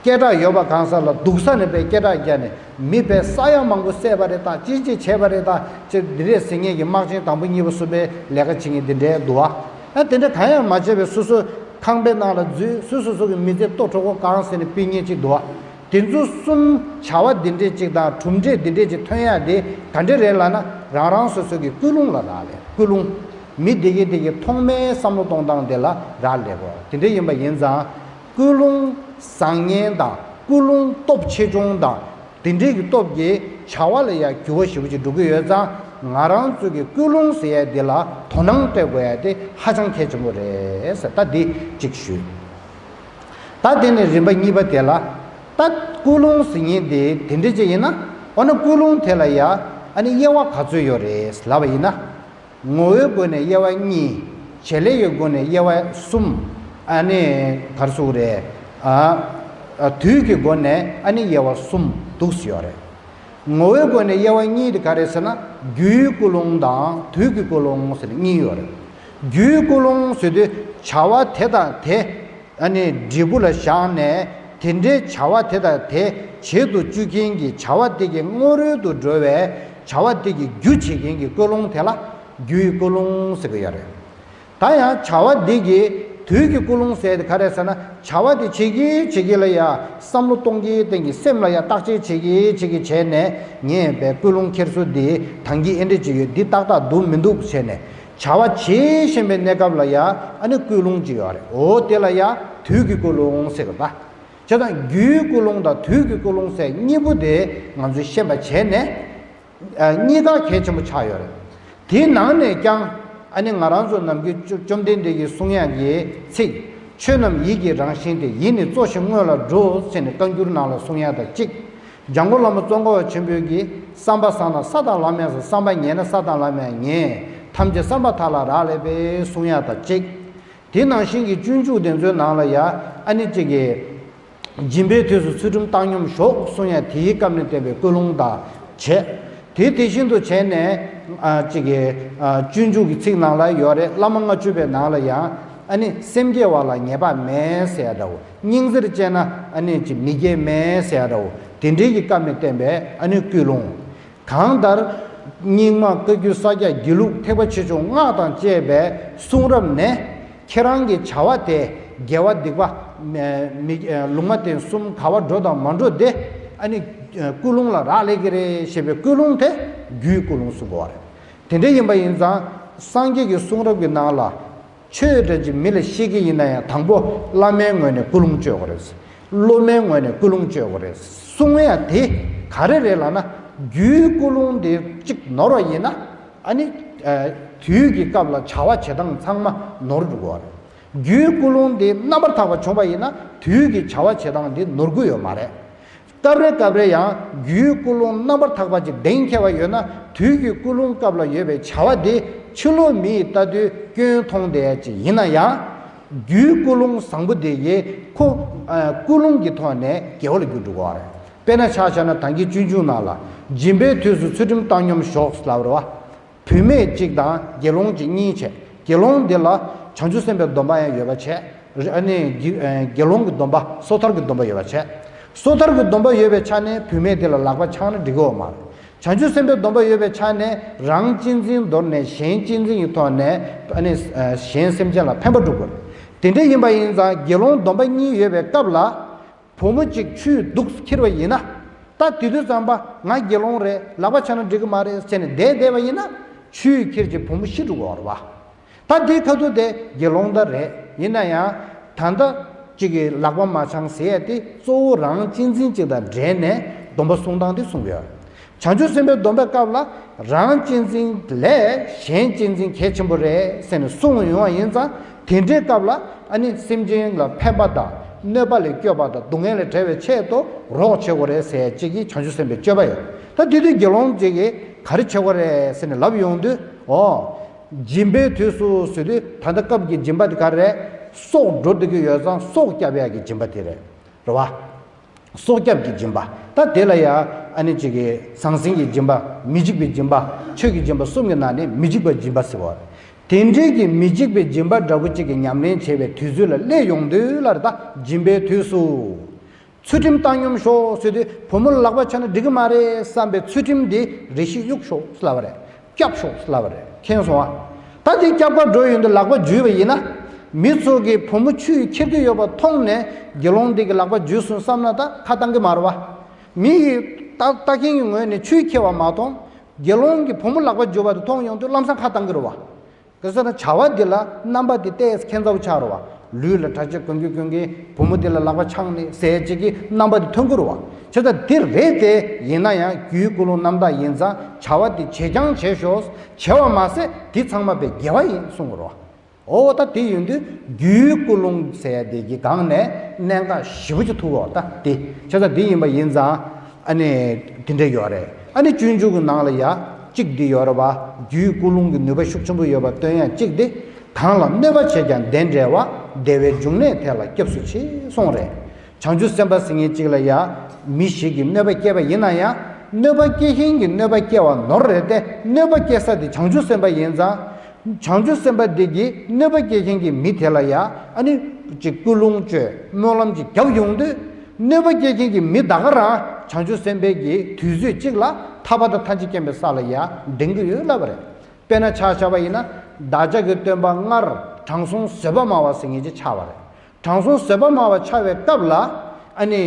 སྐད་གྲགས་ཡོད་པ་གང་ཟག་ལ་སྡུག་ས་ནས་དཔེ་སྐད་གྲགས་བརྒྱབ་ནས་མི་དཔེ་ས་ཡ་མང་པོ་བསད་པ་རེད་ད། ཅི་ཅི་བྱས་པ་རེད་ད། ཅེས་འདི་འདྲས་ཟེར་མཁན་གྱི་དམག་ཆེན་དང་པོ་གཉིས་པ་གསུམ་པའི་ལས་ཀ་བྱེད་མཁན་འདི་འདྲས་འདུག་ཨ། ཨ་དེ་འདྲ་གང་ཡང་མ་བྱས་པའི་སོ་སོ་ཁང་པའི་ནང་ལ་འཛུལ། སོ་སོ་སོ་གི་མི་ཚེ་ལྟོ་འཕྲོ་གོ་གང་ཟེར་ནས་སྤེལ་མཁན་ཅིག་འདུག་ཨ། དེ་ཚོ་གསུམ་བྱ་བ་འདི་འདྲས་ཅིག་དང་གྲུབ་འབྲས་འདི་འདྲས་ཅིག་ཐོན་ཡག་དེ་ག་འདྲས་རེད་ལབ་ན། རང་རང་སོ་སོ་གི་ཀུན་སློང་ལ་རག་ལས། ཀུན་སློང་། མི་དེ་གའི་དེ་གའི་ཐོག་མའི་བསམ་བློ་གཏོང་སྟངས་དེ་ལ་རག་ལས་གོ། དེ་འདྲས་ཡིན་པ་ཡིན་ཙང་། ཀུན་སློང་བཟང་ངན་དང་ཀུན་སློང་སྟོབས་ཆེ་ཆུང་དང་དེ་འདྲའི་གི་སྟོབས་ཀྱིས་བྱ་བ་ལ་ཡང་འགྱུར་བ་ཞེ་པོ་ཅིག་འགྲོ་གི་ཡོད་ཙང་། ང་རང་ཚོ་གི་ཀུན་སློང་ཟེར་ཡ་འདི་ལ་དོ་སྣང་སྤྲད་དགོས་ཡ་དེ་ཧ་ཅང་གལ་ཆེན་པོ་རེད་ཟེར། ད་འདི་གཅིག་ཞུས། ད་དེ་ནས་རིམ་པ་གཉིས་པ་དེ་ལ། ད་ཀུན་སློང་ཟེར་མཁན་དེ་དེ་འདྲ་ཅིག་ཡིན་ན། འོ་ན་ཀུན་སློང་དེ་ལ་ཡ་ཨ་ནི་དབྱེ་བ་ག་ཚོད་ཡོད་རེད་ལབ་པ་ཡིན་ན། ངོ་བོའི་སྒོ་ནས་དབྱེ་བ་གཉིས། བྱེད་ལས་ཀྱི་སྒོ་ནས་དབྱེ་བ་གསུམ། ཨ་ནི་ག་རེ་ཟེར་དགོས་རེད། ཨ། ཨ། དུས་ཀྱི་སྒོ་ནས་ཨ་ནི་དབྱེ་བ་གསུམ་འདུག་སེ་ཡོད་རེད། ངོ་བོའི་སྒོ་ནས་དབྱེ་བ་གཉིས་དེ་ག་རེ་ཟེར་ན། རྒྱུའི་ཀུན་སློང་དང་དུས་ཀྱི་ཀུན་སློང་ཟེར་ནས་གཉིས་ཡོད་རེད། རྒྱུའི་ཀུན་སློང་ཟེར་དུས་བྱ་བ་དེ་དང་དེ། ཨ་ནི་འབྲས་བུ་ལ་བཞག་ནས་དེ་འདྲའི་བྱ་བ་དེ་དང་དེ་བྱེད་དུ་བཅུག་མཁན་གྱི་བྱ་བ་དེ་གི་སྔོན་རོལ་དུ་འགྲོ་བའི་བྱ་བ་དེ་གི་རྒྱུ་བྱེད་མཁན་གྱི་ཀུན་སློང་དེ་ལ་རྒྱུའི་ཀུན་སློང་ཟེར་གི་ཡོད་རེད། ད་ཡང་བྱ་བ་འདི་གི་དུས་ཀྱི་ཀུན་སློང་ཟེར་དེ་ག་རེ་ཟེར་ན། བྱ་བ་དེ་བྱེད་ཀྱི་བྱེད་ཀྱི་ལ་ཡ་བསམ་བློ་གཏོང་གི་སྟེང་གི་སེམས་ལ་ཡ་བརྟག་དཔྱད་བྱེད་ཀྱི་བྱེད་ཀྱི་བྱས་ནས་ངས་པའི་ཀུན་སློང་འཁྱེར་སོ་འདི་ཐང་གི་ཨེ་འདྲ་ཅིག་ཡོད། འདི་ཏག་ཏག་འདུག་མི་འདུག་བྱས་ནས། བྱ་བ་བྱེད་བཞིན་པའི་གནས་སྐབས་ལ་ཡ་ཨ་ནི་ཀུན་སློང་ཅིག་ཡོད་རེད། འོ་དེ་ལ་ཡ་དུས་ཀྱི་ཀུན་སློང་ཟེར་གི་ད། བྱས་ཙང་རྒྱུའི་ཀུན་སློང་དང་དུས་ཀྱི་ཀུན་སློང་ཟེར་གཉིས་པོ་དེ་ང་ཚོས་ཤེས་པ་བྱས་ནས། ཨ། གཉིས་ཀ་གལ་ཆེན་པོ་ཆགས་ཡོད་རེད། དེའི་ནང་ནས་ཀྱང་ཨ་ནི་ང་རང་ཚོ་ནམ་རྒྱུན་བཅོམ་ལྡན་འདས་ཀྱིས་གསུང་ཡག་གི་ཚིག་ཆོས་རྣམས་ཡིད་ཀྱི་རང་བཞིན་ཏེ། ཡིད་ནི་གཙོ་ཞིང་དངོས་ལ་འགྲོ་ཟེར་ནས་བཀའ་འགྱུར་ནང་ལ་གསུང་ཡག་དང་གཅིག། འཇམ་མགོན་བླ་མ་ཙོང་ཁ་པ་ཆེན་པོས་ཀྱིས་བསམ་པ་བཟང་ན་ས་དང་ལམ་ཡང་བཟང་། བསམ་པ་ངན་ན་ས་དང་ལམ་ཡང་ངན། ཐམས་ཅད་བསམ་པ་དག་ལ་རག་ལས་པས་གསུང་ཡག་དང་གཅིག། དེ་ནང་བཞིན་གྱི་སྤྱོད་འཇུག་དེ་ཚོའི་ནང་ལ་ཡང་ཨ་ནི་གཅིག་གིས། སྦྱིན་པའི་དུས་སུ་ཚུལ་ཁྲིམས་བཏང་སྙོམས་ཞོག་གསུང་ཡ་དེའི་སྐབས་ནས་བསྟན་པའི་ཀུན་སློང་དང་བྱས། དེ་དེ་བཞིན་དུ་བྱས་ནས་ཨ་གཅིག་གི་ཨ་སྤྱོད་འཇུག་གི་ཚིག་ནང་ལ་ཡོད་རེད། བླ་མ་ལྔ་བཅུ་པའི་ནང་ལ་ཡང་ཨ་ནི་སེམས་བསྐྱེད་པ་ལ་ཉེས་པ་མེད་ཟེར་ཡ་འདྲ་བོ། སྙིང་བརྩེར་བཅས་ན་ཨ་ནི་ཅིག་མི་དགེ་མེད་ཟེར་ཡ་འདྲ་བོ། དེ་འདྲའི་གི་སྐབས་ནས་བསྟན་པའི་ཨ་ནི་ཀུན་སློང་། གང་ལྟར། རྙིང་མ་བཀའ་བརྒྱུད་ས་སྐྱ་དགེ་ལུགས་ཐེག་པ་ཆེ་ཆུང་སྔགས་དང་བཅས་པའི་གསུང་རབ་ནས་ཁྱེད་རང་གི་བྱ་བ་དེ་དགེ་བ་སྡིག་པ་མི་ལུང་མ་བསྟན་གསུམ་ག་བ་འགྲོ་དང་མ་འགྲོ་དེ་ཨ་ནི་ཀུན་སློང་ལ་རག་ལས་ཀྱི་རེད་ཞེས་པའི་ཀུན་སློང་དེ་རྒྱུའི་ཀུན་སློང་གསུང་དགོས་པ་རེད། དེ་འདྲ་ཡིན་པ་ཡིན་ཙང་སངས་རྒྱས་ཀྱི་གསུང་རབ་ཀྱི་ནང་ལ། ཆོས་འདྲ་ཅིག་མི་ལ་བཤད་ཀྱི་ཡིན་ན་ཡང་དང་པོ་བླ་མའི་ངོས་ནས་ཀུན་སློང་བཅོས་དགོས་རེད། སློབ་མའི་ངོས་ནས་ཀུན་སློང་བཅོས་དགོས་རེད། གསུང་ཡ་དེ་ག་རེ་རེད་ལབ་ན། རྒྱུའི་ཀུན་སློང་དེ་གཅིག་ནོར་བ་ཡིན་ན་ཨ་ནི། དུས་ཀྱི་སྐབས་ལ་བྱ་བ་བྱེད་སྟངས་ཚང་མ་ནོར་འགྲོ་གི་རེད། རྒྱུའི་ཀུན་སློང་དེ་རྣམ་པར་དག་པ་བྱུང་བ་ཡིན་ན་དུས་ཀྱི་བྱ་བ་བྱེད་སྟངས་དེ་ནོར་གི་ཡོད་མ་རེད། སྐབས་རེ་སྐབས་རེ་ཡང་རྒྱུའི་ཀུན་སློང་རྣམ་པར་དག་པ་ཅིག་གདེང་འཁེལ་བ་ཡོད་ན་དུས་ཀྱི་ཀུན་སློང་སྐབས་ལ་ཡོད་པའི་བྱ་བ་དེ་ཕྱི་ལོགས་མི་ཡིས་ལྟ་དུས་སྐྱོན་མཐོང་བསྡད་ཡ་ཅིག་ཡིན་ན་ཡང་། རྒྱུའི་ཀུན་སློང་བཟང་པོ་དེ་ཡིས་ཁོ་ཀུན་སློང་གི་ཐོག་ནས་དགེ་བ་ལ་འགྱུར་འགྲོ་གི་རེད། དཔེར་ན་ཆ་བཞག་ན་ད་གིན་སྤྱོད་འཇུག་ནང་ལ་སྦྱིན་པའི་དུས་སུ་ཚུལ་ཁྲིམས་བཏང་སྙོམས་ཞོག་ལབ་རེད་བ། བུད་མེད་གཅིག་དང་དགེ་སློང་གཅིག་གཉིས་བྱས། དགེ་སློང་འདི་ལ་བྱང་ཆུབ་སེམས་དཔའི་སྡོམ་པ་ཡང་ཡོད་པ་བྱས། ཨ་ནི་དགེ་དགེ་སློང་གི་སྡོམ་པ་སོ་ཐར་གྱི་སྡོམ་པ་ཡོད་པ་བྱས། སོ་ཐར་གྱི་སྡོམ་པ་ཡོད་པའི་ཆ་ནས་བུད་མེད་འདི་ལ་ལག་པ་འཆང་ན་འགྲིག་གི་ཡོད་མ་རེད། བྱང་ཆུབ་སེམས་དཔའི་སྡོམ་པ་ཡོད་པའི་ཆ་ནས་རང་གཅེས་འཛིན་དོར་ནས་གཞན་གཅེས་འཛིན་གྱི་ཐོག་ནས་ཨ་ནི་གཞན་སེམས་ཅན་ལ་ཕན་པ་སྒྲུབ་དགོས། དེ་འདྲ་ཡིན་པ་ཡིན་ཙང་དགེ་སློང་སྡོམ་པ་གཉིས་ཡོད་པའི་སྐབས་ལ། བུ་མོ་གཅིག་ཆུས་འདུག་ཁྱེར་བ་ཡིན་ན། ད་དེ་དུས་ཙམ་པ་ང་དགེ་སློང་རེད། ལག་པ་འཆང་ན་འགྲིག་གི་མ་རེད་ཟེར་ནས་བསྡད་བསྡད་པ་ཡིན་ན། ཆུས་ཁྱེར་གྱི་བུ་མོ་ཤི་འགྲོ་གི་རེད་བ། ད་དེའི་ཁ་ཐུག་དེ་དགེ་སློང་ད་རེད། ཡིན་ན་ཡང་ད་ལྟ་གཅིག་གིས་ལག་པ་མ་འཆང་ཟེར་ཡ་དེ་གཙོ་བོ་རང་གཅེས་འཛིན་གཅིག་དང་འབྲེལ་ནས་སྡོམ་པ་སྲུང་སྟངས་དེ་གསུངས་ཡོད། བྱང་ཆུབ་སེམས་དཔའི་སྡོམ་པའི་སྐབས་ལ་རང་གཅེས་འཛིན་ལས་གཞན་གཅེས་འཛིན་གལ་ཆེན་པོ་རེད་ཟེར་ནས་གསུངས་ཡོང་བ་ཡིན་ཙང་དེ་འདྲའི་སྐབས་ལ་ཨ་ནི་སེམས་ཅན་ལ་ཕན་པ་དང་གནོད་པ་ལས་སྐྱོབ་པ་དང་སྡུག་བསྔལ་ལས་བྲལ་བའི་ཆེད་དུ་རོགས་བྱེད་དགོས་རེད་ཟེར་གཅིག་གིས་བྱང་ཆུབ་སེམས་དཔའི་སྤྱོད་པ་ཡོད། ད་དེ་དུས་དགེ་སློང་གཅིག་གིས་ག་རེ་བྱེད་དགོས་རེད་ཟེར་ནས་ལབ་ཡོང་དུས་ཨོ། སྦྱིན་པའི་དུས་སུ་ཟེར་དུས་ད་ལྟ་སྐབས་ཀྱི་སྦྱིན་པ་དེ་ག་རེ་རེད། སྲོག་འགྲོ་བསྡད་ཀྱི་ཡོད་ཙང་སྲོག་སྐྱབས་ཡག་གི་སྦྱིན་པ་དེ་རེད། རེད་བ། སྲོག་སྐྱབས་ཀྱི་སྦྱིན་པ། ད་དེ་ལ་ཡང་ཨ་ནི་གཅིག་གི་ཟང་ཟིང་གི་སྦྱིན་པ། མི་འཇིགས་པའི་སྦྱིན་པ། ཆོས་ཀྱི་སྦྱིན་པ་གསུམ་གྱི་ནང་ནས་མི་འཇིགས་པའི་སྦྱིན་པ་ཟེར་བ། དེ་འདྲའི་གི་མི་འཇིགས་པའི་སྦྱིན་པ་འདྲ་པོ་གཅིག་གི་ཉམས་ལེན་བྱེད་པའི་དུས་ཚོད་ལ་སླེབས་ཡོང་དུས་ལ་རེད། ད་སྦྱིན་པའི་དུས་སུ་ཚུལ་ཁྲིམས་བཏང་སྙོམས་ཤོག་ཟེར་དུས་བུ་མོ་ལ་ལག་པ་འཆང་ན་འགྲིག་གི་མ་རེད་བསམ་པའི་ཚུལ་ཁྲིམས་དེ་རེ་ཞིག་གཡུག་ཤོག་ལབ་པ་རེད། སྐྱབས་ཤོག་ལབ་པ་རེད། མཁྱེན་སོང་ཨ། ད་དེ་སྐྱབས་ག་འགྲོ་ཡོང་དུས་ལག་པ་འཇུས་པ་ཡིན་ན། མི་ཚོ་གིས་བུ་མོ་ཆུས་ཁྱེར་གྱི་ཡོད་པ་མཐོང་ནས་དགེ་སློང་དེ་གི་ལག་པ་འཇུས་སོང་བསམ་ན་ད་ཁ་བཏང་གི་མ་རེད་བ། མི་ཡིས་ལྟ་ལྟ་མཁན་གྱི་ངོས་ནས་ཆུས་ཁྱེར་བ་མ་མཐོང་། དགེ་སློང་གིས་བུ་མོ་ལག་པ་འཇུས་པ་དེ་མཐོང་ཡོང་དུས་ལམ་སང་ཁ་བཏང་གི་རེད་བ། ག་ཟེར་ན་བྱ་བ་འདི་ལ་རྣམ་པ་འདི་ཏོག་ཙམ་ཁྱད་མཚར་པོ་ཆགས་རེད་བ། ལུས་ལ་གྲྭ་ཆས་གོན་གྱི་གོན་གྱི་བུ་མོ་འདི་ལ་ལག་པ་འཆང་ནས་ཟེར་ཅིག་གི་རྣམ་པ་འདི་ཐོན་གྱི་རེད་བ། བྱས་ཙང་འདི་རེད་དེ་ཡིན་ན་ཡང་རྒྱུའི་ཀུན་སློང་རྣམ་དག་ཡིན་ཙང་བྱ་བ་འདི་བྱེད་རྐྱང་བྱེད་ཤོག་བྱེད་པ་མ་ཟད་འདི་ཚང་མ་པའི་དགེ་བ་ཡིན་གསུང་གི་རེད་བ། འོ་ད་དེ་ཡིན་དུས་རྒྱུའི་ཀུན་སློང་ཟེར་ཡ་དེ་གི་སྒང་ནས་གནད་འགག་ཞེ་པོ་ཅིག་ཐུག་གི་རེད་བ། ད་དེ་བྱས་ཙང་འདི་ཡིན་པ་ཡིན་ཙང་། ཨ་ནི་དེ་འདྲ་ཡོད་རེད། ཨ་ནི་སྤྱོད་འཇུག་གི་ནང་ལ་ཡ་གཅིག་འདི་ཡོད་རེད་བ། རྒྱུའི་ཀུན་སློང་གི་ནུས་པ་ཤུགས་ཆེན་པོ་ཡོད་པ་སྟོན་ཡ་གཅིག་འདི། གང་ལ་གནོད་པ་བྱས་ཀྱང་བདེ་འབྲེལ་བ། བདེ་བའི་འབྱུང་གནས་དེ་ལ་སྐྱབས་སུ་མཆི་གསུངས་རེད། བྱང་ཆུབ་སེམས་དཔའ་ཟེར་མཁན་གཅིག་ལ་ཡ་མི་ཞིག་གིས་གནོད་པ་བསྐྱལ་བ་ཡིན་ན་ཡང་གནོད་པ་བསྐྱལ་མཁན་གྱིས་གནོད་པ་བསྐྱལ་བ་ནོར་རེད་དེ་གནོད་པ་བསྐྱལ་ས་དེ་བྱང་ཆུབ་སེམས་དཔའ་ཡིན་ཙང་། བྱང་ཆུབ་སེམས་དཔའ་འདི་གིས་གནོད་པ་སྐྱེལ་མཁན་གྱི་མི་དེ་ལ་ཡང་ཨ་ནི་ཅིག་ཀུན་སློང་བཅོས་སྨོན་ལམ་ཅིག་བརྒྱབ་ཡོང་དུས་གནོད་པ་སྐྱེལ་མཁན་གྱི་མི་ད་ག་རང་བྱང་ཆུབ་སེམས་དཔའི་གི་དུས་ཚོད་གཅིག་ལ་ཐར་པ་དང་ཐམས་ཅད་མཁྱེན་པའི་ས་ལ་ཡང་འདྲེན་གྱི་ཡོད་ལབ་པ་རེད། དཔེར་ན་ཆ་བཞག་པ་ཡིན་ན་བདག་ཅག་གི་སྟོན་པ་སྔར་དྲང་སྲོང་བཟོད་པ་སྨྲ་བ་ཟེར་མཁན་ཅིག་ཆགས་པ་རེད། དྲང་སྲོང་བཟོད་པ་སྨྲ་བ་ཆགས་པའི་སྐབས་ལ་ཨ་ནི་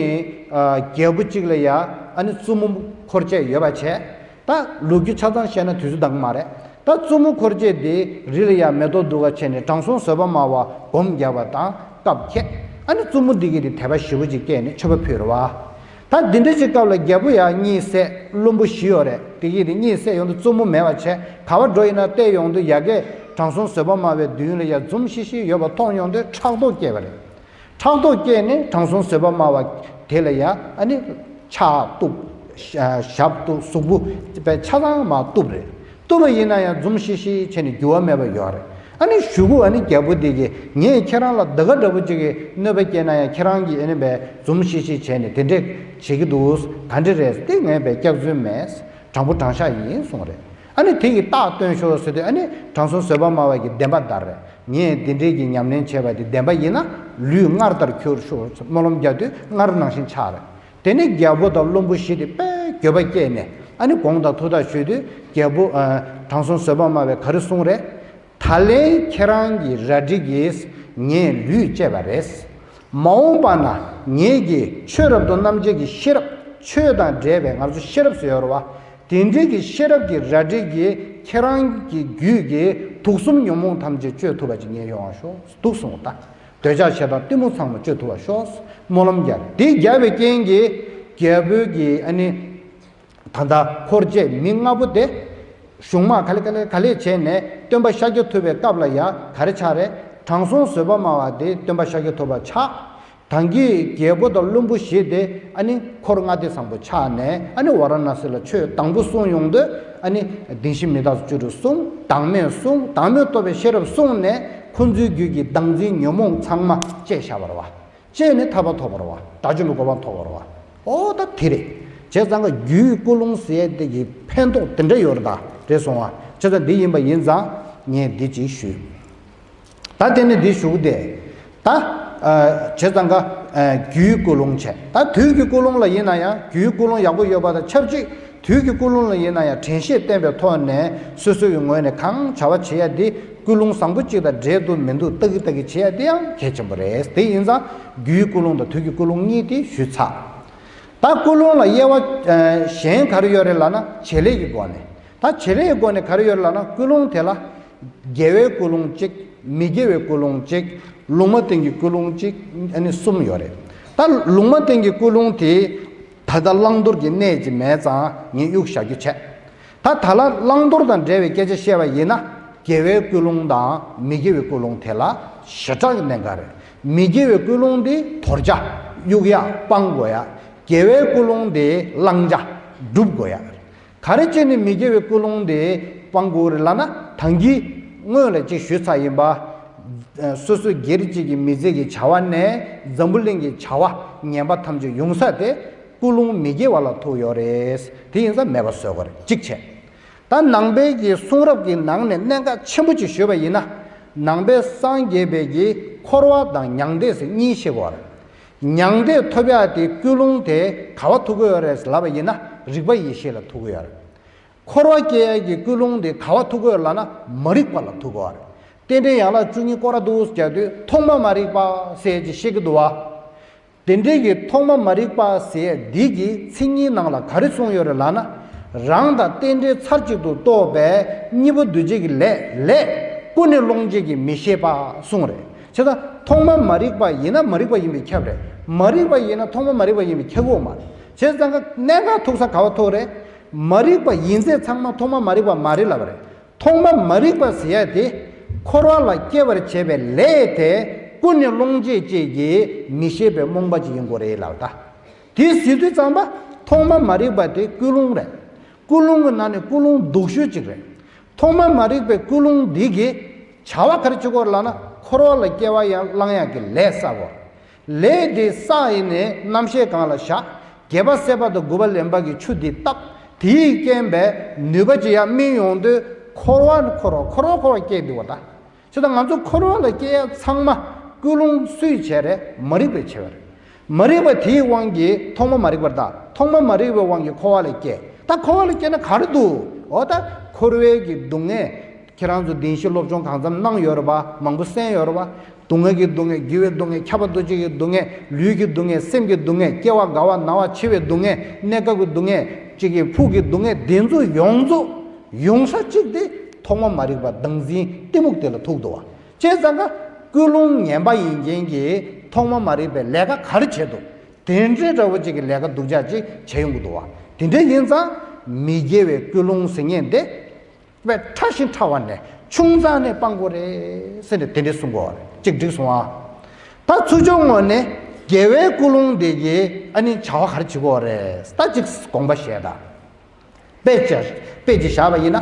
ཨ་རྒྱལ་པོ་གཅིག་ལ་ཡང་ཨ་ནི་བཙུན་མོ་འཁོར་བཅས་ཡོད་པ་བྱས། ད་ལོ་རྒྱུས་ཆ་ཚང་བཤད་ན་དུས་ཚོད་འདང་གི་མ་རེད། ད་བཙུན་མོ་འཁོར་བཅས་དེ་རི་ལ་ཡང་མེ་ཏོག་བསྡུ་ག་བྱས་ནས་དྲང་སྲོང་བཟོད་པ་སྨྲ་བ་སྒོམ་རྒྱག་པ་དང་སྐབས་ཁེལ། ཨ་ནི་བཙུན་མོ་འདི་གིས་དེ་དད་པ་ཞེ་པོ་ཅིག་སྐྱེས་ནས་མཆོད་པ་ཕུལ་རེད་བ། ད་འདི་འདྲ་ཅིག་སྐབས་ལ་རྒྱལ་པོ་ཡང་གཉིད་སད། བློན་པོ་བཞི་ཡོད་རེད། དེ་གིས་དེ་གཉིད་སད་ཡོང་དུས་བཙུན་མོ་མེད་པ་བྱས། ག་བ་འགྲོ་ཡིན་ན་བལྟས་ཡོང་དུས་ཡ་གིས་དྲང་སྲོང་བཟོད་པ་སྨྲ་བའི་མདུན་ལ་ཡ་འཛུམ་ཤིག་ཤིག་ཡོད་པ་མཐོང་ཡོང་དུས་ཕྲག་དོག་སྐྱེས་པ་རེད། ཕྲག་དོག་སྐྱེས་ནས་དྲང་སྲོང་བཟོད་པ་སྨྲ་བ་དེ་ལ་ཡ་ཨ་ནི་ཕྱག་གཏུབ། ཞབས་གཏུབ། གཟུགས་པོ་པའི་ཆ་ཚང་མ་གཏུབ་རེད། གཏུབ་པ་ཡིན་ན་ཡང་འཛུམ་ཤིག་ཤིག་བྱས་ནས་འགྱུར་བ་མེད་པ་ཡོད་རེད། ཨ་ནི་གཞུག་གུ་ཨ་ནི་རྒྱལ་པོ་དེ་གིས་ངས་ཁྱེད་རང་ལ་དེ་ག་འདྲ་པོ་ཅིག་གི་གནོད་པ་སྐྱེལ་ན་ཡང་ཁྱེད་རང་གིས་ཨ་ནི་བས་འཛུམ་ཤིག་ཤིག་བྱས་ནས་དེ་འདྲས་བྱེད་ཀྱི་འདུག་ག་འདྲ་རེད། དེ་ངས་བས་སྐྱག་རྫུན་མེད། དྲང་པོ་དྲང་བཞག་ཡིན་གསུངས་རེད། ཨ་ནི་དེ་གིས་རྟགས་སྟོན་ཤོག་ཟེར་དུས་ཨ་ནི་དྲང་སྲོང་བཟོད་པ་སྨྲ་བ་གིས་བདེན་པ་བདར་རེད། ངས་འདི་འདྲས་ཀྱི་ཉམས་ལེན་བྱས་པ་དེ་བདེན་པ་ཡིན་ན་ལུས་སྔར་ལྟར་འགྱུར་ཤོག་སྨོན་ལམ་རྒྱག་དུས་སྔར་ནང་བཞིན་ཆགས་རེད། དེ་ནས་རྒྱལ་པོ་དང་བློན་པོ་བཞི་དེ་དཔེ་འགྱོད་པ་སྐྱེས་ནས་ཨ་ནི་དགོངས་དག་ཐུགས་དག་ཞུས་དུས་རྒྱལ་པོ་ཨ་དྲང་སྲོང་བཟོད་པ་སྨྲ་བས་ག་རེ་གསུངས་རེད། ད་ལན་ཁྱེད་རང་གི་རལ་གྲི་གིས་ངའི་ལུས་བཅད་པ་རེད། མ་འོངས་པ་ན་ངེད་ཀྱིས་ཆོས་རབ་ཏུ་རྣམ་འབྱེད་ཀྱི་ཤེས་རབ། ཆོས་དང་འབྲེལ་བའི་ང་ཚོ་ཤེས་རབ་ཟེར་ཡོད་རེད་བ། དེ་འདྲའི་གི་ཤེས་རབ་ཀྱི་རལ་གྲི་གིས་ཁྱེད་རང་གི་རྒྱུད་ཀྱི་དུག་གསུམ་ཉོན་མོངས་ཐམས་ཅད་གཅོད་ཐུབ་པ་ཅིག་ངས་ཡོང་བ་ཤོག་འདུག་གསུངས་པ་དང་། འདོད་ཆགས་ཞེ་སྡང་གཏི་མུག་ཚང་མ་གཅོད་ཐུབ་པ་ཤོག་སྨོན་ལམ་རྒྱག་དེ་རྒྱག་པའི་རྐྱེན་གྱིས་རྒྱལ་པོའི་གི་ཨ་ནི། ད་ལྟ་འཁོར་བཅས་མི་ལྔ་པོ་དེ། གཞུང་མ་ག་ལེ་ག་ལེ་ག་ལེ་བྱས་ནས་སྟོན་པ་ཤཱཀྱ་ཐུབ་པའི་སྐབས་ལ་ཡ་ག་རེ་ཆགས་རེད། དྲང་སྲོང་བཟོད་པ་སྨྲ་བ་དེ་སྟོན་པ་ཤཱཀྱ་ཐུབ་པ་ཆགས། ད་གིན་རྒྱལ་པོ་དང་བློན་པོ་བཞི་དེ་ཨ་ནི་འཁོར་ལྔ་སྡེ་བཟང་པོ་ཆགས་ནས་ཨ་ནི་ཝཱ་ར་ཎ་སི་ལ་ཆོས་དང་པོ་གསུངས་ཡོང་དུས་ཨ་ནི་བདེན་བཞི་མི་རྟག་བཅུ་དྲུག་གསུངས། བདག་མེད་གསུངས། བདག་མེད་རྟོགས་པའི་ཤེས་རབ་གསུངས་ནས་ཁོ་ཚོའི་རྒྱུད་ཀྱི་བདག་འཛིན་ཉོན་མོངས་ཚང་མ་བཅད་བཞག་པ་རེད་བ། བཅད་ནས་ཐར་པ་ཐོབ་པ་རེད་བ། དགྲ་བཅོམ་པའི་གོ་འཕང་ཐོབ་པ་རེད་བ། ཨོ་ད་དེ་རེད། བྱས་ཙང་ཀ་རྒྱུའི་ཀུན་སློང་ཟེར་ཡས་དེ་གི་ཕན་ཐོགས་དེ་འདྲ་ཡོད་རེད་ད་རེད་སོང་བ། བྱས་ཙང་འདི་ཡིན་པ་ཡིན་ཙང་ངས་འདི་ཅིག་ཞུས། ད་དེ་ནས་འདི་ཞུ་གི་དེ། ད། ཨ། བྱས་ཙང་ཀ་ཨ། རྒྱུའི་ཀུན་སློང་བྱས། ད་དུས་ཀྱི་ཀུན་སློང་ལ་ཡིན་ན་ཡང་རྒྱུའི་ཀུན་སློང་ཡག་པོ་ཡོད་པ་དང་ཆབས་ཅིག་དུས་ཀྱི་ཀུན་སློང་ལ་ཡིན་ན་ཡང་དྲན་ཤེས་བསྟེན་པའི་ཐོག་ནས་སོ་སོའི་ངོས་ནས་གང་བྱ་བ་བྱེད་ཡ་འདི་ཀུན་སློང་བཟང་པོ་གཅིག་དང་འབྲེལ་འདུག་མི་འདུག་ལྟ་གི་ལྟ་གི་བྱེད་ཡ་འདི་ཡང་གལ་ཆེན་པོ་རེད། དེ་ཡིན་ཙང་རྒྱུའི་ཀུན་སློང་དང་དུས་ཀྱི་ཀུན་སློང་གཉིས་དེ་ཞུས་ཚར། ད་ཀུན་སློང་ལ་དབྱེ་བ་ཨ། གཞན་ག་རེ་ཡོད་རེད་ལབ་ན་བྱེད་ལས་ཀྱི་སྒོ་ནས། ད་བྱེད་ལས་ཀྱི་སྒོ་ནས་ག་རེ་ཡོད་རེད་ལབ་ན་ཀུན་སློང་དེ་ལ། དགེ་བའི་ཀུན་སློང་གཅིག་མི་དགེ་བའི་ཀུན་སློང་གཅིག་ལུང་མ་བསྟན་གྱི་ཀུན་སློང་གཅིག་ཨ་ནི་གསུམ་ཡོད་རེད། ད་ལུང་མ་བསྟན་གྱི་ཀུན་སློང་དེ། ད་ལྟ་བླང་དོར་གྱི་གནས་ཀྱི་མེད་ཙང་ངས་གཡུག་བཞག་རྒྱུ་བྱས། ད་ད་ལ་བླང་དོར་དང་འབྲེལ་བའི་སྐད་ཆ་བཤད་པ་ཡིན་ན། དགེ་བའི་ཀུན་སློང་དང་མི་དགེ་བའི་ཀུན་སློང་དེ་ལ་ཞེ་དྲག་གི་གནད་འགག་རེད། མི་དགེ་བའི་ཀུན་སློང་དེ་དོར་བྱ། གཡུག་ཡ་སྤང་དགོས་ཡ། དགེ་བའི་ཀུན་སློང་དེ་བླང་བྱ། སྒྲུབ་དགོས་ཡ། ག་རེ་བྱས་ནས་མི་དགེ་བའི་ཀུན་སློང་དེ་སྤང་དགོས་རེད་ལབ་ན་ད་གིན་སྔོན་ལ་ཅིག་ཞུས་ཚར་ཡིན་པ། སོ་སོའི་སྒེར་གཅིག་གི་མི་ཚེ་གི་བྱ་བ་ནས་འཛམ་བུ་གླིང་གི་བྱ་བ་ངན་པ་ཐམས་ཅད་ཡོང་ས་དེ་ཀུན་སློང་མི་དགེ་བ་ལ་ཐུག་ཡོད་རེད། དེ་ཡིན་ཙང་མེད་པ་བཟོ་དགོས་རེད། གཅིག་བྱས། ད་ནང་པའི་གི་གསུང་རབ་ཀྱི་ནང་ནས་གནད་འགག་ཆེན་པོ་ཅིག་ཞུས་པ་ཡིན་ན། ནང་པའི་སངས་རྒྱས་པའི་གི་འཁོར་བ་དང་མྱང་འདས་ཟེར་གཉིས་བཤད་དགོས་རེད། མྱང་འདས་ཐོབ་ཡག་དེ་ཀུན་སློང་དེ་ག་བ་ཐུག་གི་ཡོད་རེད་ལབ་པ་ཡིན་ན་རིག་པ་ཡེ་ཤེས་ལ་ཐུག་གི་ཡོད་རེད། འཁོར་བ་སྐྱེ་ཡག་གི་ཀུན་སློང་དེ་ག་བ་ཐུག་གི་ཡོད་ལབ་ན་མ་རིག་པ་ལ་ཐུག་གི་ཡོད་རེད། རྟེན་འབྲེལ་ཡན་ལག་བཅུ་གཉིས་སྐོར་ར་འདུག་ཟེར་དུས་ཐོག་མ་མ་རིག་པ་ཟེར་ཅིག་བཤད་ཀྱི་འདུག་བ། དེ་འདྲའི་གི་ཐོག་མ་མ་རིག་པ་ཟེར་འདི་གི་མཚན་ཉིད་ནང་ལ་ག་རེ་གསུངས་ཡོད་རེད་ལབ་ན། རང་དང་རྟེན་འབྲེལ་ཚར་གཅིག་ཏུ་རྟོགས་པའི་གཉིས་པོ་འདུ་བྱེད་ཀྱི་ལས་ལས་ཀུན་ནས་སློང་བྱེད་ཀྱི་མི་ཤེས་པ་གསུངས་རེད། བྱས་ཙང་ཐོག་མ་མ་རིག་པ་ཡིན་ན་མ་རིག་པ་ཡིན་པས་ཁྱབ་རེད། མ་རིག་པ་ཡིན་ན་ཐོག་མ་མ་རིག་པ་ཡིན་པས་ཁྱབ་ཀྱི་ཡོད་མ་རེད། བྱས་ཙང་ཀ་གནད་འགག་ཐུག་ས་ག་བ་ཐུག་རེད། མ་རིག་པ་ཡིན་ཚད་ཚང་མ་ཐོག་མ་མ་རིག་པ་མ་རེད་ལབ་པ་རེད། ཐོག་མ་མ་རིག་པ་ཟེར་ཡ་དེ་འཁོར་བ་ལ་སྐྱེ་བར་བྱེད་པའི་ལས་དེ་ཀུན་ནས་སློང་བྱེད་ཅིག་གི་མི་ཤེས་པའི་རྨོངས་པ་ཅིག་ཡིན་དགོས་རེད་ལབ་ད། དེ་ཟེར་དུས་ཙམ་པ་ཐོག་མ་མ་རིག་པ་དེ་ཀུན་སློང་རེད། ཀུན་སློང་གི་ནང་ནས་ཀུན་སློང་སྡུག་ཤོས་ཅིག་རེད། ཐོག་མ་མ་རིག་པའི་ཀུན་སློང་འདི་གིས་བྱ་བ་ག་རེ་བྱེད་དགོས་རེད་ལབ་ན་འཁོར་བ་ལ་སྐྱེ་བ་ཡང་བླང་ཡག་གི་ལས་བསགས་དགོས། ལས་དེ་བསགས་ཡིན་ནས་རྣམ་ཤེས་གང་ལ་བཞག་རྒྱས་པ་བསལ་བ་དང་དགུ་པ་ལེན་པ་གི་ཆུ་འདི་བཏབ། དེའི་རྐྱེན་པས་ནུས་པ་ཅིག་ཡར་སྨིན་ཡོང་དུས་འཁོར་བ་འཁོར་བ་འཁོར་བ་འཁོར་བ་སྐྱེས་འདུག་བ་ད། བྱས་ཙང་ང་ཚོ་འཁོར་བ་ལ་སྐྱེ་ཡ་ཚང་མ་ཀུན་སློང་སུས་བྱས་རེད། མ་རིག་པས་བྱས་པ་རེད། མ་རིག་པ་དེའི་དབང་གིས་ཐོག་མ་མ་རིག་པར་གདའ། ཐོག་མ་མ་རིག་པའི་དབང་གིས་འཁོར་བ་ལ་སྐྱེ། ད་འཁོར་བ་ལ་སྐྱེ་ན་ག་རེ་འདུག་འོ་ད་འཁོར་བའི་གི་སྡུག་བསྔལ། ཁྱེད་རང་ཚོ་བདེན་བཞི་སློབ་སྦྱོང་གང་འཚམ་གནང་ཡོད་རེད་པ། མང་པོ་གསན་ཡོད་རེད་པ། སྡུག་བསྔལ་གྱི་སྡུག་བསྔལ། རྒྱུ་བའི་སྡུག་བསྔལ། ཁྱབ་པ་འདུ་བྱེད་ཀྱི་སྡུག་བསྔལ། ལུས་ཀྱི་སྡུག་བསྔལ། སེམས་ཀྱི་སྡུག་བསྔལ། སྐྱེ་བ་རྒ་བ་ན་བ་འཆི་བའི་སྡུག་བསྔལ། གནས་སྐབས་ཀྱི་སྡུག་བསྔལ། གཅིག་གི་ཕུགས་ཀྱི་སྡུག་བསྔལ། འདི་ཚོ་ཡོངས་རྫོགས་ཡོང་ས་གཅིག་དེ་ཐོག་མ་མ་རིག་པ་བདག་འཛིན་གཏི་མུག་དེ་ལ་ཐུག་འདུག་བ། བྱས་ཙང་ཀ་ཀུན་སློང་ངན་པ་ཡིན་མཁན་གྱིས་ཐོག་མ་མ་རིག་པའི་ལས་ཀ་ག་རེ་བྱེད་འདུག་དེ་འདྲའི་འདྲ་བོ་ཅིག་གི་ལས་ཀ་སྡུག་ཅག་ཅིག་བྱེད་ཡོང་གི་འདུག་བ། དེ་འདྲ་ཡིན་ཙང་མི་དགེ་བའི་ཀུན་སློང་ཟེར་མཁན་དེ་དཔེ་ཕྲ་ཞིང་ཕྲ་བ་ནས་ཆུང་ཙག་ནས་སྤང་དགོས་རེད་ཟེར་ནས་དེ་འདྲ་གསུང་གི་ཡོད་རེད། ཅིག་འགྲིག་སོང་ཨ། ད་ཚུར་ཕྱོགས་ངོས་ནས་དགེ་བའི་ཀུན་སློང་དེ་གིས་ཨ་ནི་བྱ་བ་ག་རེ་བྱེད་ཀྱི་ཡོད་རེད། ད་ཅིག་དགོངས་པ་བཞེས་དང་། དཔེ་ཅིག་དཔེ་ཅིག་བཞག་པ་ཡིན་ན།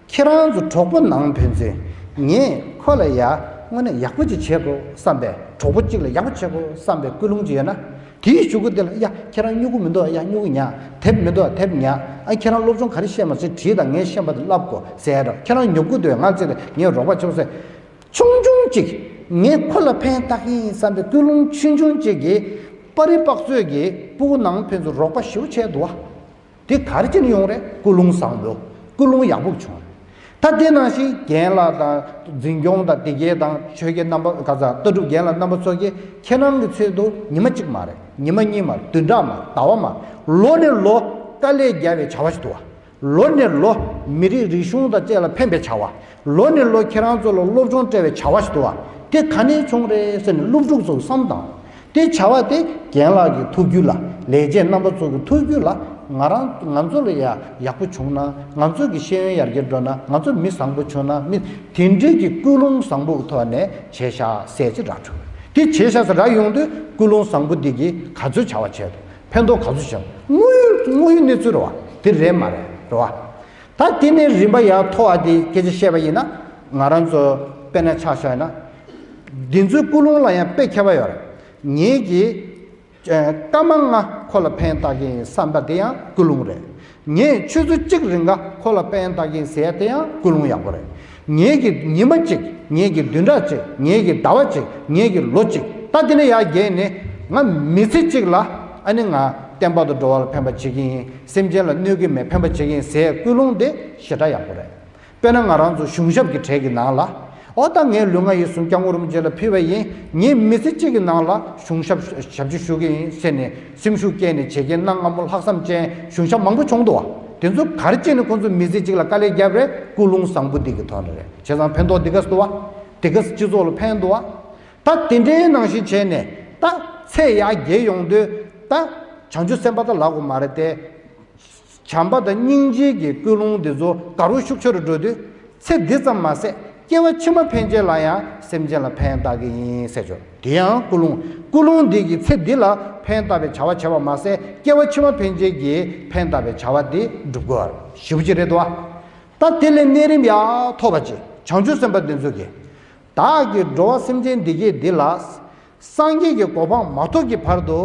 ཁྱེད་རང་ཚོ་གྲོགས་པོ་ནང་ཕན་ཚུན་ངས་ཁོ་ལ་ཡ་དངོས་གནས་ཡག་པོ་ཅིག་བྱེད་དགོས་བསམ་པའི། གྲོགས་པོ་གཅིག་ལ་ཡག་པོ་བྱེད་དགོས་བསམ་པའི་ཀུན་སློང་ཅིག་ཡོད་ན། དེའི་གཞུག་གུ་དེ་ལ་ཡ་ཁྱེད་རང་སྨྱུ་གུ་མི་འདུག་ཡ་སྨྱུ་གུ་ཉར། དེབ་མི་འདུག་དེབ་ཉར། ཨ་ཁྱེད་རང་སློབ་སྦྱོང་ག་རེ་ཤེས་མ་ཤེས་དྲིས་དང་། ངས་ཤེས་པ་དེ་བསླབ་དགོས་ཟེར་ར། ཁྱེད་རང་ཉོབ་གི་འདུག་ང་ཚོ་ལ་ངས་རོགས་པ་བྱེད་ཟེར། ཆུང་ཆུང་ཅིག་ངས་ཁོ་ལ་ཕན་བཏགས་ཀྱི་ཡིན་བསམ་པའི་ཀུན་སློང་ཆུང་ཆུང་ཅིག་གིས་པ་རི་པག་ཚོས་ཀྱི་སྤུ་གུ་ནང་ཕན་ཚུན་རོགས་པ་ཞེ་པོ་བྱས་འདུག་བ། དེ་ག་རེ་བྱས་ནས་ཡོང་རེད། ཀུན་སློང་བཟང་པོ། ཀུན་སློང་ཡག་པོ་བྱུང་རེད། ད་དེ་ནང་བཞིན་རྒན་ལགས་དང་འཛིན་སྐྱོང་དང་དེ་གའི་དང་ཆོས་དགེ་རྣམ་པ་ག་ཚ་ལྟ་གྲུབ་རྒན་ལགས་རྣམ་པ་ཚོ་གིས་ཁྱེད་རང་གི་ཚོད་དུ་ཉི་མ་གཅིག་མ་རེད། ཉི་མ་གཉིས་མ་རེད། བདུན་ཕྲག་མ་རེད། ཟླ་བ་མ་རེད། ལོ་ནས་ལོ་དཀའ་ལས་རྒྱག་པའི་བྱ་བ་ཞིག་འདུག་བ། ལོ་ནས་ལོ་མི་རིགས་རིག་གཞུང་དང་བཅས་ལ་ཕན་པའི་བྱ་བ། ལོ་ནས་ལོ་ཁྱེད་རང་ཚོ་ལ་སློབ་སྦྱོང་སྤྲད་པའི་བྱ་བ་ཞིག་འདུག་བ། དེ་ག་ནས་བྱུང་རེད་ཟེར་ནས་སློབ་ཕྲུག་ཚོ་བསམ་དང་། དེ་བྱ་བ་དེ་རྒན་ལགས་ཀྱི་ཐུགས་རྒྱུད་ལ། ལས་བྱེད་རྣམ་པ་ཚོ་གི་ཐུགས་རྒྱུད་ལ། ང་རང་ང་ཚོ་ལ་ཡ་ཡག་པོ་བྱུང་ན། ང་ཚོ་གི་ཤེས་ཡོན་ཡར་རྒྱས་འགྲོ་ན། ང་ཚོ་མི་བཟང་པོ་བྱུང་ན། མི་དེ་འདྲའི་གི་ཀུན་སློང་བཟང་པོ་གི་ཐོག་ནས་བྱས་ཤག་ཟེར་ཅིག་རག་བྱུང་། དེ་བྱས་ཤག་ཟེར་རག་ཡོང་དུས་ཀུན་སློང་བཟང་པོ་འདི་གིས་ག་ཚོད་བྱ་བ་བྱས་འདུག་ཕན་ཐོགས་ག་ཚོད་བྱུང་། དངོས་ཡོད་དངོས་ཡོད་གནས་ཚུལ་རེད་བ། དེ་རེད་མ་རེད། རེད་བ། ད་དེ་ནས་རིམ་པ་ཡར་མཐོ་བ་དེ་སྐད་ཆ་བཤད་པ་ཡིན་ན། ང་རང་ཚོ་དཔེར་ན་ཆ་བཞག་ན། འདི་ཚོའི་ཀུན་སློང་ལ་ཡང་དཔེ་ཁྱད་པར་ཡོད་རེད། ངེད་ཀྱིས་སྐར་མ་ལྔ་ཁོ་ལ་ཕན་བཏགས་ཀྱི་ཡིན་བསམ་པ་དེ་ཡང་ཀུན་སློང་རེད། ངས་ཆུ་ཚོད་གཅིག་རིང་ག་ཁོ་ལ་ཕན་བཏགས་ཀྱི་ཡིན་ཟེར་ཡ་དེ་ཡང་ཀུན་སློང་ཡག་པོ་རེད། ངེད་ཀྱི་ཉི་མ་གཅིག་ངེད་ཀྱི་བདུན་ཕྲག་གཅིག་ངེད་ཀྱི་ཟླ་བ་གཅིག་ངེད་ཀྱི་ལོ་གཅིག་ད་དེ་ནས་ཡར་རྒྱས་ནས་ང་མི་ཚེ་གཅིག་ལ་ཨ་ནི་ང་བསྟན་པ་དང་འགྲོ་བ་ལ་ཕན་པ་བྱེད་ཀྱི་ཡིན། སེམས་ཅན་ལ་གནོད་ཀྱི་མེད། ཕན་པ་བྱེད་ཀྱི་ཡིན་ཟེར་ཀུན་སློང་དེ་ཞེ་དྲག་ཡག་པོ་རེད། དཔེར་ན་ང་རང་ཚོ་གཞུང་ཞབས་ཀྱི་གྲས་ཀྱི་ནང་ལ། ཨོ་ད་ངས་ལུས་ངག་ཡིད་གསུམ་སྐྱབས་མགོན་རིན་པོ་ཆེ་ལ་ཕུལ་བ་ཡིན། ངས་མི་ཚེ་གཅིག་གི་ནང་ལ་གཞུང་ཞབས་ཞབས་ཕྱི་ཞུ་གི་ཡིན་ཟེར་ནས་སེམས་ཤུགས་སྐྱེས་ནས་བྱེད་མཁན་གནའ་སྔ་མོ་ལྷག་བསམ་ཅན་གཞུང་ཞབས་མང་པོ་བྱུང་འདུག་བ། དེ་ཚོ་ག་རེ་བྱས་ནས་ཁོང་ཚོ་མི་ཚེ་གཅིག་ལ་དཀའ་ལས་བརྒྱབ་རེད། ཀུན་སློང་བཟང་པོ་འདི་གི་ཐོག་ནས་རེད། བྱས་ཙང་ཕན་ཐོགས་འདི་ག་སུ་འདུག་བ། འདི་ག་སྤྱི་ཚོགས་ལ་ཕན་འདུག་བ། ད་དེ་འདྲའི་ནང་བཞིན་བྱས་ནས་ད་ཚད་ཡར་རྒྱས་ཡོང་དུས་ད་བྱང་ཆུབ་སེམས་དཔའ་ད་ལབ་དགོས་མ་རེད་དེ། བྱམས་པ་དང་སྙིང་རྗེ་གི་ཀུན་སློང་འདི་ཚོ་དགའ་རབ་ཤུགས་ཆེ་རུ་འགྲོ་དུས། ཚེ་འདི་ཙམ་མ་ཟད་སྐྱེ་བ་ཕྱི་མ་ཕན་ཆད་ལ་ཡང་སེམས་ཅན་ལ་ཕན་བཏགས་ཀྱི་ཡིན་ཟེར་ཆོག་དེ་ཡང་ཀུན་སློང་། ཀུན་སློང་འདི་གིས་ཚེ་འདི་ལ་ཕན་བཏགས་པའི་བྱ་བ་བྱས་པ་མ་ཟད། སྐྱེ་བ་ཕྱི་མ་ཕན་ཆད་ཀྱི་ཕན་བཏགས་པའི་བྱ་བ་འདི་འགྲུབ་དགོས་པ་ཞེ་པོ་ཅིག་རེད་འདུག་བ། ད་དེ་ལས་གནས་རིམ་ཡར་མཐོ་བ་ཅིག་བྱང་ཆུབ་སེམས་དཔའ་འདི་ཚོ་གིས། བདག་གིས་འགྲོ་བ་སེམས་ཅན་འདི་གས་འདི་ལ། སངས་རྒྱས་ཀྱི་གོ་འཕང་མ་ཐོབ་ཀྱི་བར་དུ་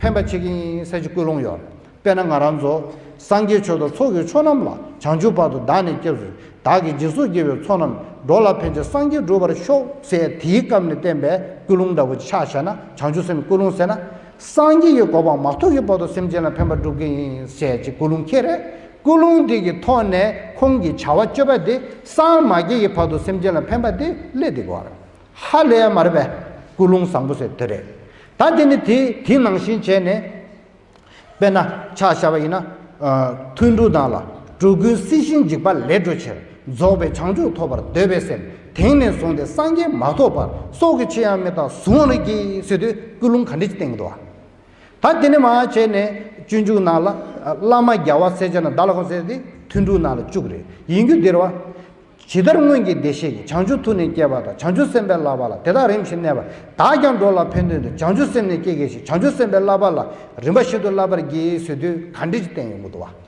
ཕན་པ་བྱེད་ཀྱི་ཡིན་ཟེར་གྱི་ཀུན་སློང་ཡོད། དཔེར་ན་ང་རང་ཚོ། སངས་རྒྱས་ཆོས་དང་ཚོགས་ཀྱི་མཆོག་རྣམས་ལ། བྱང་ཆུབ་བར་དུ་བདག་ནི་སྐྱབས་སུ། བདག་གིས་སྦྱིན་སོགས་བགྱིས་པའི་ཚོགས་རྣམས། འགྲོ་ལ་ཕན་ཕྱིར་སངས་རྒྱས་འགྲུབ་པར་ཤོག་ཟེར་དེའི་སྐབས་ནས་བསྟན་པའི་ཀུན་སློང་འདྲ་བོ་ཆ་བཞག་ན། བྱང་ཆུབ་སེམས་ཀུན་སློང་ཟེར་ན། སངས་རྒྱས་ཀྱི་གོ་འཕང་མ་ཐོབ་ཀྱི་བར་དུ་སེམས་ཅན་ལ་ཕན་པ་སྒྲུབ་ཀྱི་ཡིན་ཟེར་གྱི་ཀུན་སློང་ཁྱེར་རེད། ཀུན་སློང་འདི་གི་ཐོག་ནས་ཁོང་གི་བྱ་བ་སྤྱོད་པ་དེ་སངས་མ་རྒྱས་ཀྱི་བར་དུ་སེམས་ཅན་ལ་ཕན་པ་དེ་སླེབས་བསྡད་ཀྱི་ཡོད་རེད། ཧ་ལས་ཡ་མ་རེད་པས། ཀུན་སློང་བཟང་པོ་ཟེར་དེ་རེད། ད་དེ་ནི་དེ་དེ་ནང་བཞིན་བྱས་ནས། དཔེར་ན་ཆ་བཞག་པ་ཡིན་ན། ཨ། ཐུན་དྲུག་ནང་ལ། འགྲོ་ཀུན་སྲིད་ཞིའི་འཇིགས་པ་ལས་སྒྲོལ་ཕྱིར། རྫོགས་པའི་བྱང་ཆུབ་ཐོབ་པར་འདོད་པའི་སེམས། དེང་ནས་བཟུང་སྟེ་སངས་རྒྱས་མ་ཐོབ་བར། སྲོག་གི་ཕྱིར་ཡང་མི་གཏང་གཟུང་བར་བགྱི་ཟེར་དུས་ཀུན་སློང་ག་འདྲ་ཅིག་བསྟན་གྱི་འདུག་བ། ད་དེ་ནས་མར་བྱས་ནས་སྤྱོད་འཇུག་ནང་ལ། བླ་མ་རྒྱལ་བ་སྲས་བཅས་རྣམས་བདག་ལ་དགོངས་ཟེར་ཏེ་ཐུན་དྲུག་ནང་ལ་བཅུག་རེད། ཡིན་རྒྱུ་འདིར་བ། ཇི་ལྟར་སྔོན་གྱི་བདེ་གཤེགས་ཀྱིས། བྱང་ཆུབ་ཐུགས་ནི་བསྐྱེད་པ་དང་། བྱང་ཆུབ་སེམས་དཔའི་བསླབ་པ་ལ། དེ་དག་རིམ་བཞིན་གནས་པ། བདག་ཀྱང་འགྲོ་ལ་ཕན་དོན་དུ། བྱང་ཆུབ་སེམས་ནི་བསྐྱེད་བགྱི་ཞིང་། བྱང་ཆུབ་སེམས་དཔའི་བསླབ་པ་ལ། རིམ་པ་བཞིན་དུ་བསླབ་པར་བགྱི་ཟེར་དུས་ག་འདྲ་ཅིག་བསྟན་ཡོང་གི་འདུག་བ།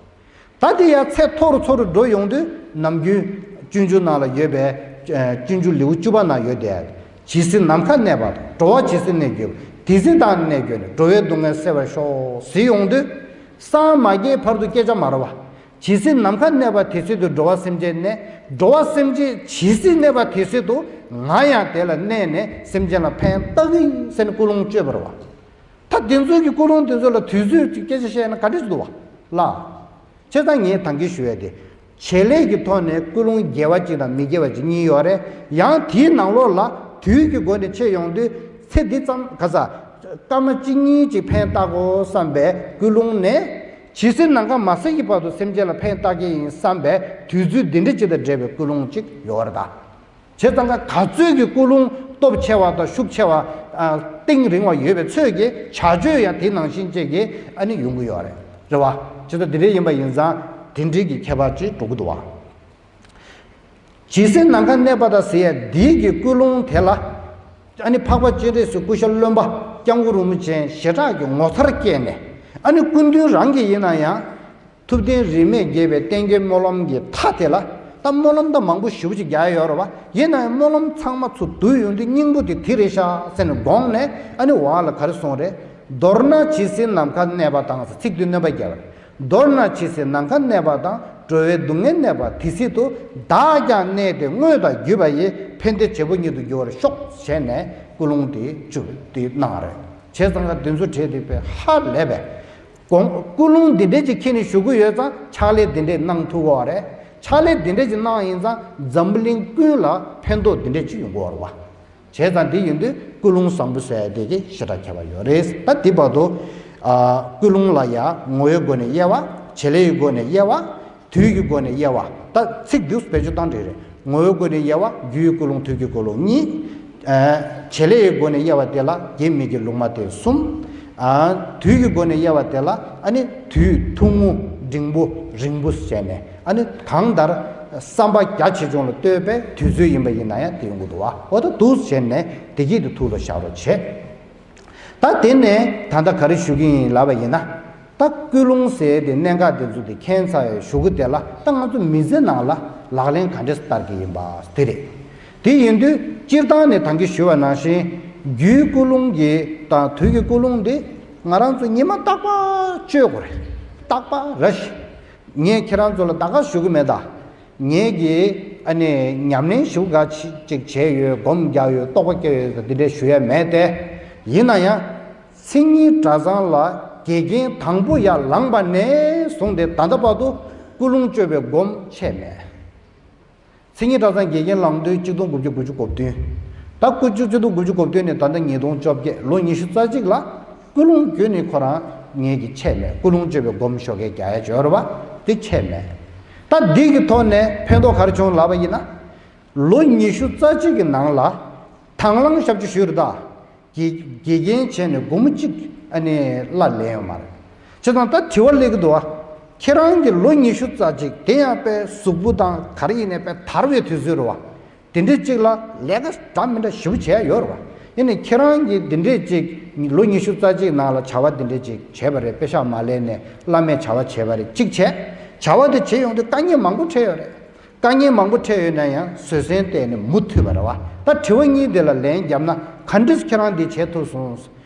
ད་དེ་ཡང་ཚད་མཐོ་རུ་མཐོ་རུ་འགྲོ་ཡོང་དུས་ནམ་རྒྱུན་སྤྱོད་འཇུག་ནང་ལ་ཡོད་པའི། ཨ། སྤྱོད་འཇུག་ལེའུ་བཅུ་པ་ནང་ཡོད་དེ། ཇི་སྲིད་ནམ་མཁའ་གནས་པ་དང་། འགྲོ་བ་ཇི་སྲིད་གནས་གྱུར་པ། དེ་སྲིད་བདག་ནི་གནས་གྱུར་ནས། འགྲོ་བའི་སྡུག་བསྔལ་སེལ་བར་ཤོག་ཟེར་ཡོང་དུས། སངས་མ་རྒྱས་བར་དུ་སྐད་ཆ་མ་རེད་བ། ཇི་སྲིད་ནམ་མཁའ་གནས་པ་དེ་སྲིད་དུ་འགྲོ་བ་སེམས་ཅན་གནས། འགྲོ་བ་སེམས་ཅན་ཇི་སྲིད་གནས་པ་དེ་སྲིད་དུ་ང་ཡང་དེ་ལ་གནས་ནས་སེམས་ཅན་ལ་ཕན་བཏགས་ཀྱི་ཡིན་ཟེར་ནས་ཀུན་སློང་བཅོས་པ་རེད་བ། ད་དེ་ཚོའི་གི་ཀུན་སློང་དེ་ཚོ་ལ་དུས་ཚོད་ཀྱི་སྐད་ཆ་བཤད་ན་ག་འདྲ་ཞིག་འདུག་བ་ལ། བྱས་ཙང་ངས་ད་གིན་ཞུ་ཡ་དེ། བྱེད་ལས་ཀྱི་ཐོག་ནས་ཀུན་སློང་དགེ་བ་གཅིག་དང་མི་དགེ་བ་གཅིག་གཉིས་ཡོད་རེད། ཡང་དེའི་ནང་ལོགས་ལ་དུས་ཀྱི་སྒོ་ནས་ཕྱེ་ཡོང་དུས་ཚེ་འདི་ཙམ་ག་ས། སྐར་མ་གཅིག་གཉིས་ཅིག་ཕན་བཏགས་དགོས་བསམ་པའི་ཀུན་སློང་ནས། ཇི་སྲིད་ནམ་མཁའ་མ་ཟད་ཀྱི་བར་དུ་སེམས་ཅན་ལ་ཕན་བཏགས་ཀྱི་ཡིན་བསམ་པའི་དུས་ཚོད་འདི་འདྲ་ཅིག་དང་འབྲེལ་བའི་ཀུན་སློང་ཅིག་ཡོད་རེད་ད། བྱས་ཙང་ཀ་ག་ཚོད་ཀྱི་ཀུན་སློང་སྟོབས་ཆེ་བ་དང་ཤུགས་ཆེ་བ། ཨ། གཏིང་རིང་བ་ཡོད་པའི་ཚོད་ཀྱི་བྱ་སྤྱོད་ཡང་དེ་ནང་བཞིན་བཅས་ཀྱི་ཨ་ནི་ཡོང་གི་ཡོད་རེད། རེད་བ། བྱས་ཙང་དེ་འདྲ་ཡིན་པ་ཡིན་ཙང་དེ་འདྲའི་གི་ཁྱད་པར་ཅིག་འགྲོ་གི་འདུག་བ། ཇི་སྲིད་ནམ་མཁའ་གནས་པ་དང་ཟེར་ཡ་འདིའི་གི་ཀུན་སློང་དེ་ལ། ཨ་ནི་འཕགས་པ་སྤྱན་རས་གཟིགས་སྐུ་ཞབས་བློན་པོ་སྐྱབས་མགོན་རིན་པོ་ཆེ་ཞེ་དྲག་གི་ངོ་མཚར་སྐྱེས་ནས། ཨ་ནི་སྐུ་མདུན་རང་གིས་ཡིན་ན་ཡང་། ཐུབ་བསྟན་རིས་མེད་རྒྱས་པའི་བསྟན་རྒྱས་སྨོན་ལམ་གྱི་མཐའ་དེ་ལ། ད་སྨོན་ལམ་ད་མང་པོ་ཞེ་པོ་ཅིག་རྒྱག་ཡོད་རེད་བ། ཡིན་ན་ཡང་སྨོན་ལམ་ཚང་མ་ཚུར་བསྡུས་ཡོང་དུས་སྙིང་པོ་དེ་དེ་རེད་ཤག་ཟེར་ནས་དགོངས་ནས། ཨ་ནི་འོག་ལ་ག་རེ་གསུངས་རེད། མདོར་ན་ཇི་སྲིད་ནམ་མཁའ་གནས་པ་དང་ཟེར་ཚིག་དེ་སྣོན་པ་བརྒྱབ་པ་རེད། མདོར་ན་ཇི་སྲིད་ནམ་མཁའ་གནས་པ་དང་། འགྲོ་བའི་སྡུག་བསྔལ་གནས་པ་དེ་སྲིད་དུ། བདག་ཀྱང་གནས་ཏེ་དངོས་དང་བརྒྱུད་པ་ཡི། ཕན་བདེའི་བྱེད་པོ་ཉིད་དུ་འགྱུར་བར་ཤོག་ཟེར་ནས་ཀུན་སློང་དེ་བཅུག་དེ་གནང་རེད། བྱས་ཙང་ཀ་དེ་ཚོ་བྲིས་དེ་དཔེ་ཧ་ལས་པས། དགོངས། ཀུན་སློང་འདི་འདྲས་ཅིག་འཁྱེར་ནས་བཞུགས་ཀྱི་ཡོད་ཙང་ཕྱག་ལས་འདི་འདྲས་གནང་ཐུབ་ཀྱི་ཡོད་རེད། ཕྱག་ལས་འདི་འདྲས་ཅིག་གནང་ཡིན་ཙང་འཛམ་བུ་གླིང་ཀུན་ལ་ཕན་ཐོགས་འདི་འདྲས་ཅིག་ཡོང་གི་ཡོད་རེད་བ། བྱས་ཙང་འདི་ཡིན་དུས་ཀུན་སློང་བཟང་པོ་ཟེར་ཡ་དེ་གི་ཞེ་དྲག་ཁྱད་པར་ཡོད་རེད། ད་འདི་བར་དུ། ཨ། ཀུན་སློང་ལ་ཡང་ངོ་བོའི་སྒོ་ནས་དབྱེ་བ། བྱེད་ལས་ཀྱི་སྒོ་ནས་དབྱེ་བ། དུས་ཀྱི་སྒོ་ནས་དབྱེ་བ། ད་ཚིག་འདི་བེད་སྤྱོད་བཏང་འགྲིག་རེད། ངོ་བོའི་སྒོ་ནས་དབྱེ་བ། རྒྱུའི་ཀུན་སློང་། དུས་ཀྱི་ཀུན་སློང་གཉིས། ཨ། བྱེད་ལས་ཀྱི་སྒོ་ནས་དབྱེ་བ་དེ་ལ་དགེ་མི་དགེ་ལུང་མ་བསྟན་གསུམ། ཨ། དུས་ཀྱི་སྒོ་ནས་དབྱེ་བ་དེ་ལ་ཨ་ནི་དུས་ཐུང་ངུ་འབྲིང་པོ་རིང་པོ་བྱས་ནས། ཨ་ནི་གང་ལྟར་བསམ་པ་རྒྱ་ཆེ་ཆུང་ལ་ལྟོས་པའི་དུས་ཚོད་ཡིན་པ་ཡིན་ན་ཡང་དེ་ཡོང་གི་འདུག་བ། འོ་ད་འདུག་བྱས་ནས་བདེ་སྐྱིད་དེ་ཐུགས་ལ་བཞག་རོགས་བྱེད། ད་དེ་ནས་ད་ལྟ་ག་རེ་ཞུ་གི་ཡིན་ལབ་པ་ཡིན་ན། ད་ཀུན་སློང་ཟེར་དེ་གནད་འགག་དེ་ཚོ་དེ་མཁྱེན་ཚར་བའི་གཞུག་གུ་དེ་ལ། ད་ང་ཚོ་མི་ཚེ་ནང་ལ་ལག་ལེན་ག་འདྲས་བསྟར་གི་ཡིན་པ་དེ་རེད། དེ་ཡིན་དུས་སྤྱིར་བཏང་ནས་ད་གིན་ཞུས་པ་ནང་བཞིན་རྒྱུའི་ཀུན་སློང་གི་དང་དུས་ཀྱི་ཀུན་སློང་དེ་ང་རང་ཚོ་ཉི་མ་རྟག་པར་སྤྱོད་དགོས་རེད། རྟག་པར་རེ་ཞིག་ངས་ཁྱེད་རང་ཚོ་ལ་ད་ག་ཞུ་གི་མེད་ད། ངས་ཀྱི་ཨ་ནི་ཉམས་ལེན་ཞུ་ག་ཅིག་བྱས་ཡོད། སྒོམ་རྒྱག་ཡོད། རྟོགས་པ་སྐྱེ་ཡོད་ཟེར་འདི་འདྲས་ཞུ་ཡ་མེད་དེ། ཡིན་ན་ཡང་། མཚན་ཉིད་གྲྭ་ཚང་ལ་དགེ་རྒན་དང་པོ་ཡར་ལངས་པ་ནས་བཟུང་སྟེ་ད་ལྟ་བར་དུ་ཀུན་སློང་བཅོས་པའི་སྒོམ་ཆད་མེད། མཚན་ཉིད་གྲྭ་ཚང་དགེ་རྒན་ལངས་དུས་གཅིག་སྟོང་དགུ་བརྒྱ་དགུ་བཅུ་གོ་བདུན། ད་ཀུན་སྤྱོད་གཅིག་སྟོང་དགུ་བརྒྱ་གོ་བདུན་ནས་ད་ལྟ་ཉིས་སྟོང་བཅོ་བརྒྱད། ལོ་ཉི་ཤུ་རྩ་གཅིག་ལ་ཀུན་སློང་བརྒྱུད་ནས་ཁོ་རང་ངེད་ཀྱི་ཆད་མེད། ཀུན་སློང་བཅོས་པའི་སྒོམ་ཞོགས་ཀས་རྒྱག་ཡ་སྦྱོར་བ་དེ་ཆད་མེད། ད་འདི་གི་ཐོག་ནས་ཕན་ཐོགས་ག་རེ་བྱུང་ལབ་པ་ཡིན་ན། ལོ་ཉི་ཤུ་རྩ་གཅིག་གི་ནང་ལ་དང་བླངས་ཞབས་ཕྱི་ཞུས་རེད་ད། དགེ་དགེ་རྒན་བྱས་ནས་སྒོར་མོ་གཅིག་ཨ་ནི་གླ་ལེན་ཡོད་མ་རེད། བྱས་ཙང་ད་དྲི་བ་སླེབས་ཀྱི་འདུག་བ། ཁྱེད་རང་གི་ལོ་ཉི་ཤུ་རྩ་གཅིག་དེ་ཡང་དཔེ་གཟུགས་པོ་དང་ག་རེ་ཡིན་ནའི་དཔེ་དར་བའི་དུས་ཚོད་རེད་བ། དེ་འདྲའི་གཅིག་ལ་ལས་ཀ་འདྲ་མི་འདྲ་ཞེ་པོ་བྱས་ཡོད་རེད་བ། ཡིན་ནའི་ཁྱེད་རང་གིས་དེ་འདྲའི་གཅིག་ལོ་ཉི་ཤུ་རྩ་གཅིག་ནང་ལ་བྱ་བ་དེ་འདྲའི་གཅིག་བྱས་པ་རེད། པེ་ཤག་མ་ལེན་ནས་བླ་མས་བྱ་བ་བྱས་པ་རེད། གཅིག་བྱས། བྱ་བ་དེ་བྱེད་ཡོང་དུས་དཀའ་ངལ་མང་པོ་འཕྲད་ཡོད་རེད། དཀའ་ངལ་མང་པོ་འཕྲད་ཡོད་ན་ཡང་བཟོད་བསྲན་བསྟེན་ནས་མུ་མཐུད་པ་རེད་བ། ད་དྲི་བ་གཉིས་དེ་ལ་ལན་བརྒྱབ་ན་ག་འདྲས་ཁྱེད་རང་འདི་བྱེད་ཐུབ་སོང་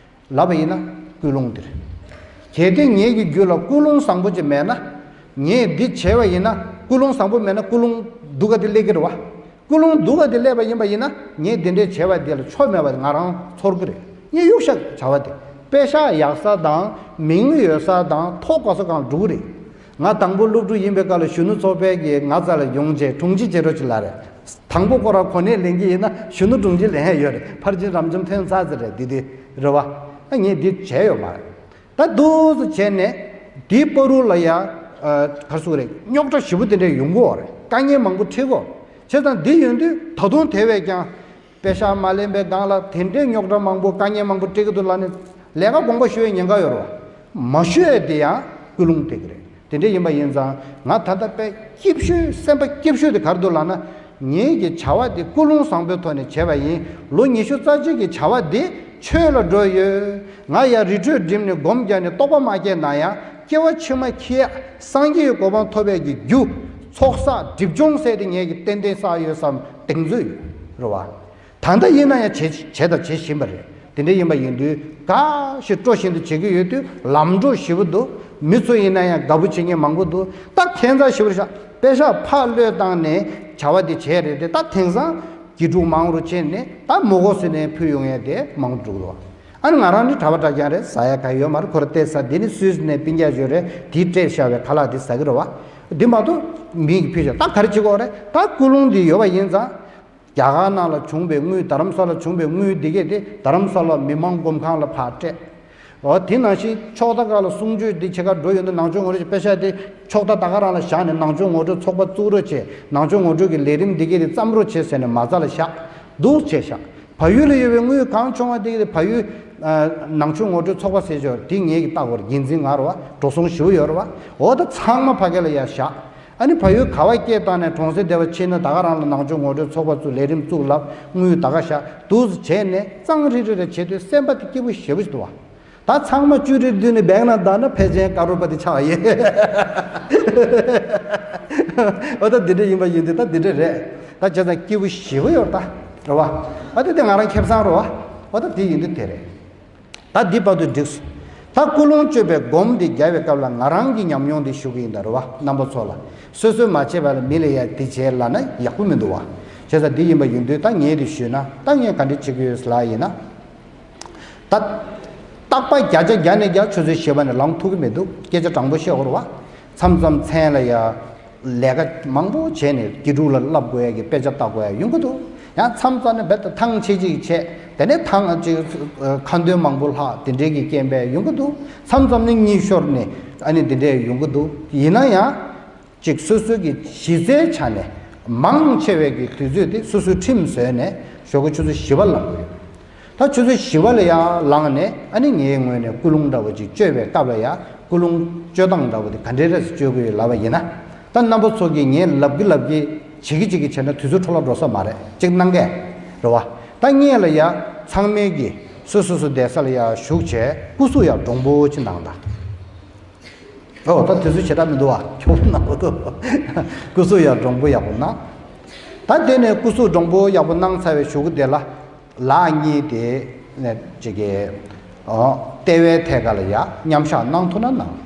ལབ་པ་ཡིན་ན་ཀུན་སློང་འདིར། གལ་ཏེ་ངེད་ཀྱི་རྒྱུད་ལ་ཀུན་སློང་བཟང་པོ་ཅིག་མེད་ན། ངས་འདི་བྱས་པ་ཡིན་ན། ཀུན་སློང་བཟང་པོ་མེད་ན་ཀུན་སློང་སྡུག་ག་དེ་སླེབས་ཀྱི་རེད་བ། ཀུན་སློང་སྡུག་ག་དེ་སླེབས་པ་ཡིན་པ་ཡིན་ན་ངས་འདི་འདྲས་བྱས་པ་འདི་ལ་ཆོ་མེད་པ་ང་རང་ཚོར་གྱི་རེད། ངས་གཡུག་བཞག་བྱ་བ་དེ། པེ་ཤག་ཡག་ས་དང་མིང་ཡོད་ས་དང་ཐོ་བཀོད་ས་གང་འགྲོ་གི་རེད། ང་དང་པོ་སློབ་ཕྲུག་ཡིན་པའི་སྐབས་ལ་གཞོན་ནུ་ཚོགས་པའི་གི་ང་རྩ་ལ་ཡོང་རྗེས་དྲུང་ཆེ་བྱེད་རོགས་ཅིག་ལབ་རེད། དང་པོ་ཁོ་རང་གོ་གནས་ལེན་གྱི་ཡིན་ན་གཞོན་ནུ་དྲུང་ཆེ་ལེན་ཡ་ཡོད་རེད། ཕར་ཕྱིན་རབ་འབྱམས་ཐོན་ཚར་ཟེར་རེད། འདི་དེ་རེད་བ། ཨ་ངས་འདི་བྱས་ཡོད་མ་རེད། ད་འདུག་སེ་བྱས་ནས་དེའི་བར་དུ་ལ་ཡ། ཨ། ག་རེ་ཟེར་དགོས་རེད། རྙོག་དྲ་ཞེ་པོ་དེ་འདྲས་ཡོང་གི་ཡོད་རེད། དཀའ་ངལ་མང་པོ་འཕྲད་ཀྱི་ཡོད་རེད། བྱས་ཙང་འདི་ཡོང་དུས་ད་དུང་དེ་བས་ཀྱང་། པེ་ཤག་མ་ལེན་པའི་སྒང་ལ་དེ་འདྲའི་རྙོག་དྲ་མང་པོ་དཀའ་ངལ་མང་པོ་འཕྲད་ཀྱི་འདུག་ལབ་ནས་ལས་ཀ་དགོངས་པ་ཞུ་བའི་ཉེན་ཁ་ཡོད་རེད་བ། མ་ཞུ་ཡས་དེ་ཡང་ཀུན་སློང་སྟེར་གྱི་རེད། དེ་འདྲ་ཡིན་པ་ཡིན་ཙང་ང་ད་ལྟ་དཔེ་སྐྱིད་ཤོས། སེམས་པ་སྐྱིད་ཤོས་དེ་ག་རེ་འདུག་ལབ་ན། ངེད་ཀྱི་བྱ་བ་དེ་ཀུན་སློང་བཟང་པོའི་ཐོག་ནས་བྱས་པ་ཡིན། ལོ་ཉི་ཤུ་རྩ་གཅིག་གི་བྱ་བ་དེ་ཆོས་ལ་འགྲོ་ཡོད། ང་ཡར་རི་ཁྲོད་འགྲིམས་ནས་སྒོམ་རྒྱག་ནས་རྟོགས་པ་མ་སྐྱེས་ན་ཡང་སྐྱེ་བ་ཕྱི་མ་འཁྱེར་ཡ། སངས་རྒྱས་ཀྱི་གོ་འཕང་ཐོབ་པའི་གི་རྒྱུ། ཚོགས་བསགས་སྒྲིབ་སྦྱོང་ཟེར་དེ་ངེད་ཀྱི་ཏན་ཏན་བསགས་ཡོད་བསམ་གདེང་ཚོད་ཡོད་རེད་བ། ད་ལྟ་ཡིན་ན་ཡང་བྱས་བྱས་དང་བྱེད་བཞིན་པ་རེད། དེ་འདྲ་ཡིན་པ་ཡིན་དུས་དགའ་ཞིང་སྤྲོ་བཞིན་དུ་བྱེད་ཀྱི་ཡོད་དུས་ལམ་འགྲོ་ཞེ་པོ་འདུག་མི་ཚོ་ཡིན་ན་ཡང་དགའ་པོ་བྱེད་མཁན་མང་པོ་འདུག་ད་ཁྱད་མཚར་ཞེ་པོ་རེད་ཤག་པེ་ཤག་ཕར་བློས་བཏང་ནས་བྱ་བ་འདི་བྱས་རེད་དེ། ད་དེང་སང་དགེ་ཕྲུག་མང་རུ་ཕྱིན་ནས་ད་མི་དགོས་ཟེར་ནས་ཕུལ་ཡོང་ཡས་དེ་མང་རུ་འགྲོ་གི་འདུག་ཨ་ནི་ང་རང་ནི་གྲྭ་པ་གྲྭ་རྐྱང་རེད། ཟ་ཡ་ག་ཡོད་མ་རེད། ཁོ་ར་སྟེར་ས་འདི་ནི་སུད་སི་ནས་སྤུན་ཀྱག་ཞིག་ཡོད་རེད། དེས་སྤྲད་བཞག་པའི་ཁ་ལག་འདི་ཟ་གི་རེད་བ། འདི་མ་གཏོགས་མི་གིས་ཕུལ་བཞག་ད་ག་རེ་བྱེད་དགོས་རེད། ད་ཀུན་སློང་འདི་ཡོད་པ་ཡིན་ཙང་། རྒྱ་གར་ནང་ལ་བྱུང་བའི་དངུལ། རྡ་རམ་ས་ལ་བྱུང་བའི་དངུལ་འདི་གས་དེ་རྡ་རམ་ས་ལ་མི་མང་སྒོམ་ཁང་ལ་ཕར་སྤྲད། འོ་དེ་ནང་བཞིན་ཕྱོགས་མཐའ་ཁག་ལ་གསུང་ཆོས་འདི་ཕྱེད་ཀ་འགྲོ་ཡོང་དུས་ནང་ཆོས་ངོ་སྤྲོད་ཀྱི་དཔེ་ཆ་དེ་ཕྱོགས་མཐའ་ད་ག་རང་ལ་བཞག་ནས་ནང་ཆོས་ངོ་སྤྲོད་ཚོགས་པ་བཙུགས་རོགས་བྱེད། ནང་ཆོས་ངོ་སྤྲོད་ཀྱི་ལས་རིམ་འདི་གས་དེ་བརྩམས་རོགས་བྱེད་ཟེར་ནས་མ་རྩ་ལ་བཞག་འདུག་བྱས་བཞག་བལ་ཡུལ་ལ་ཡོད་པའི་དངུལ་གང་བྱུང་བ་དེ་གས་དེ་བལ་ཡུལ་ཨ་ནང་ཆོས་ངོ་སྤྲོད་ཚོགས་པ་ཟེར་ཆོག་དེ་ངེད་ཀྱི་ལྟ་བར་འགན་འཛིན་ང་རེད་བ། འགྲོ་སོང་ཞེ་པོ་ཡོད་རེད་བ། འོ་ད་ཚང་མ་ཕ་གི་ལ་ཡར་བཞག་ཨ་ནི་བལ་ཡུལ་ག་བ་སྐད་བཏང་ནས་གྲོང་གསེབ་སྡེ་བ་ཕྱིན་ན་ད་ག་རང་ལ་ནང་ཆོས་ངོ་སྤྲོད་ཚོགས་པ་བཙུགས། ལས་རིམ་བཙུགས་ལབ། དངུལ་ད་ག་བཞག་འདུག་བྱས་ནས་གཙང་རི་རི་རེ་བྱེད་དུས་སེམས་པ་དེ་སྐྱིད་པོ་ཞེ་པོ་ཞིག་འདུག་བ། ད་ཚང་མ་བཅུ་རེ་བསྡུས་ནས་བེང་ན་བསྡད་ན་ཕལ་ཆེར་དཀར་པོ་པ་དེ་ཆགས་ཡིན། འོ་ད་འདི་འདྲ་ཡིན་པ་ཡིན་དུས་ད་འདི་འདྲ་རེད། ད་བྱས་ཙང་སྐྱིད་པོ་ཞེ་པོ་ཡོད་ད་རེད་བ། ཨ་དེ་དེ་ང་རང་ཁེ་བཟང་རེད་བ། འོ་ད་དེ་ཡིན་དུས་དེ་རེད། ད་འདི་བར་དུ་འགྲིགས་སོང་། ད་ཀུན་སློང་བཅོས་པའི་སྒོམ་འདི་རྒྱག་པའི་སྐབས་ལ་ང་རང་གི་ཉམས་མྱོང་འདི་ཞུ་གི་ཡིན་ད་རེད་བ། རྣམ་པ་ཚོ་ལ། སོ་སོས་མ་བྱས་པ་ལ་མི་ལ་ཡ་འདི་བྱས་ལབ་ན་ཡག་པོ་མི་འདུག་བ། བྱས་ཙང་འདི་ཡིན་པ་ཡིན་དུས་ད་ངས་འདི་ཞུས་ན་ད་ངས་ག་འདྲ་བྱེད་ཀྱི་ཡོད་ལབ་ཡིན་ན། ད། རྟག་པར་བརྒྱ་ཆ་བརྒྱ་ནས་བརྒྱ་ཆུ་ཚོད་བཞི་པ་ནས་ལངས་ཐུབ་ཀྱི་མི་འདུག་སྐད་ཆ་དྲང་པོ་བཤད་དགོས་རེད་བ། མཚམས་མཚམས་མཚན་ལ་ཡ། ལས་ཀ་མང་པོ་བྱས་ནས་དགེ་ཕྲུག་ལ་བསླབ་དགོས་ཡ་གི་དཔེ་ཆ་ལྟ་དགོས་ཡ་ཡོང་གི་འདུག་ཡང་མཚམས་མཚམས་ནས་རྦད་དེ་ཐང་ཆད་ཅིག་བྱས། དེ་ནས་ཐང་ཅིག་ཁ་འདོན་མང་པོ་ལྷག་དེ་འདྲའི་གི་རྐྱེན་པས་ཡོང་གི་འདུག་མཚམས་མཚམས་ནས་གཉིད་ཤོར་ནས་ཨ་ནི་དེ་འདྲས་ཡོང་གི་འདུག་ཡིན་ན་ཡང་། ཅིག་སོ་སོའི་གི་གཞི་རྩའི་ཆ་ནས་མང་ཆེ་བའི་གི་དུས་ཚོད་དེ་སོ་སོའི་ཁྲིམས་བཟོས་ནས་ཞོགས་ཀ་ཆུ་ཚོད་བཞི་པ་ལངས་དགོས་ཡོད། ད་ཆུ་ཚོད་བཞི་པ་ལ་ཡང་ལངས་ནས་ཨ་ནི་ངའི་ངོས་ནས་ཀུན་སློང་འདྲ་བོ་ཅིག་བཅོས་པའི་སྐབས་ལ་ཡང་ཀུན་སློང་བཅོས་སྟངས་འདྲ་བོ་དེ་ག་འདྲའི་རེད་བཅོས་དགོས་ཡོད་ལབ་པ་ཡིན་ན། ད་རྣམ་པ་ཚོ་གིས་ངས་ལབ་གི་ལབ་གི་བྱེད་ཀྱི་བྱེད་ཀྱི་བྱས་ན་དུས་ཚོད་འཕྲོ་བརླག་འགྲོ་ས་མ་རེད། ཅིག་གནང་གས་རེད་བ། ད་ངས་ལ་ཡ་ཚང་མས་གི་སོ་སོ་སོ་བསྡད་ས་ལ་ཡ་བཞུགས་བྱས་སྐུ་གཟུགས་ཡ་འདྲོང་པོ་ཅིག་གནང་དང་། ཨོ་ད་དུས་ཚོད་ཞེ་དྲག་མི་འདུག་བ། ཁྱོད་གནང་དགོས་འདུག་སྐུ་གཟུགས་ཡ་འདྲོང་པོ་ཡག་པོ་གནང་། ད་དེ་ནས་སྐུ་གཟུགས་འདྲོང་པོ་ཡག་པོ་གནང་ཚར་བའི་གཞུག་གུ་དེ་ལ། ལག་གཉིས་དེ་ནས་ཅིག་གི་ཨོ་ལྟེ་བའི་ཐད་ཀ་ལ་ཡ་མཉམ་བཞག་གནང་ཐུབ་ན་གནང་།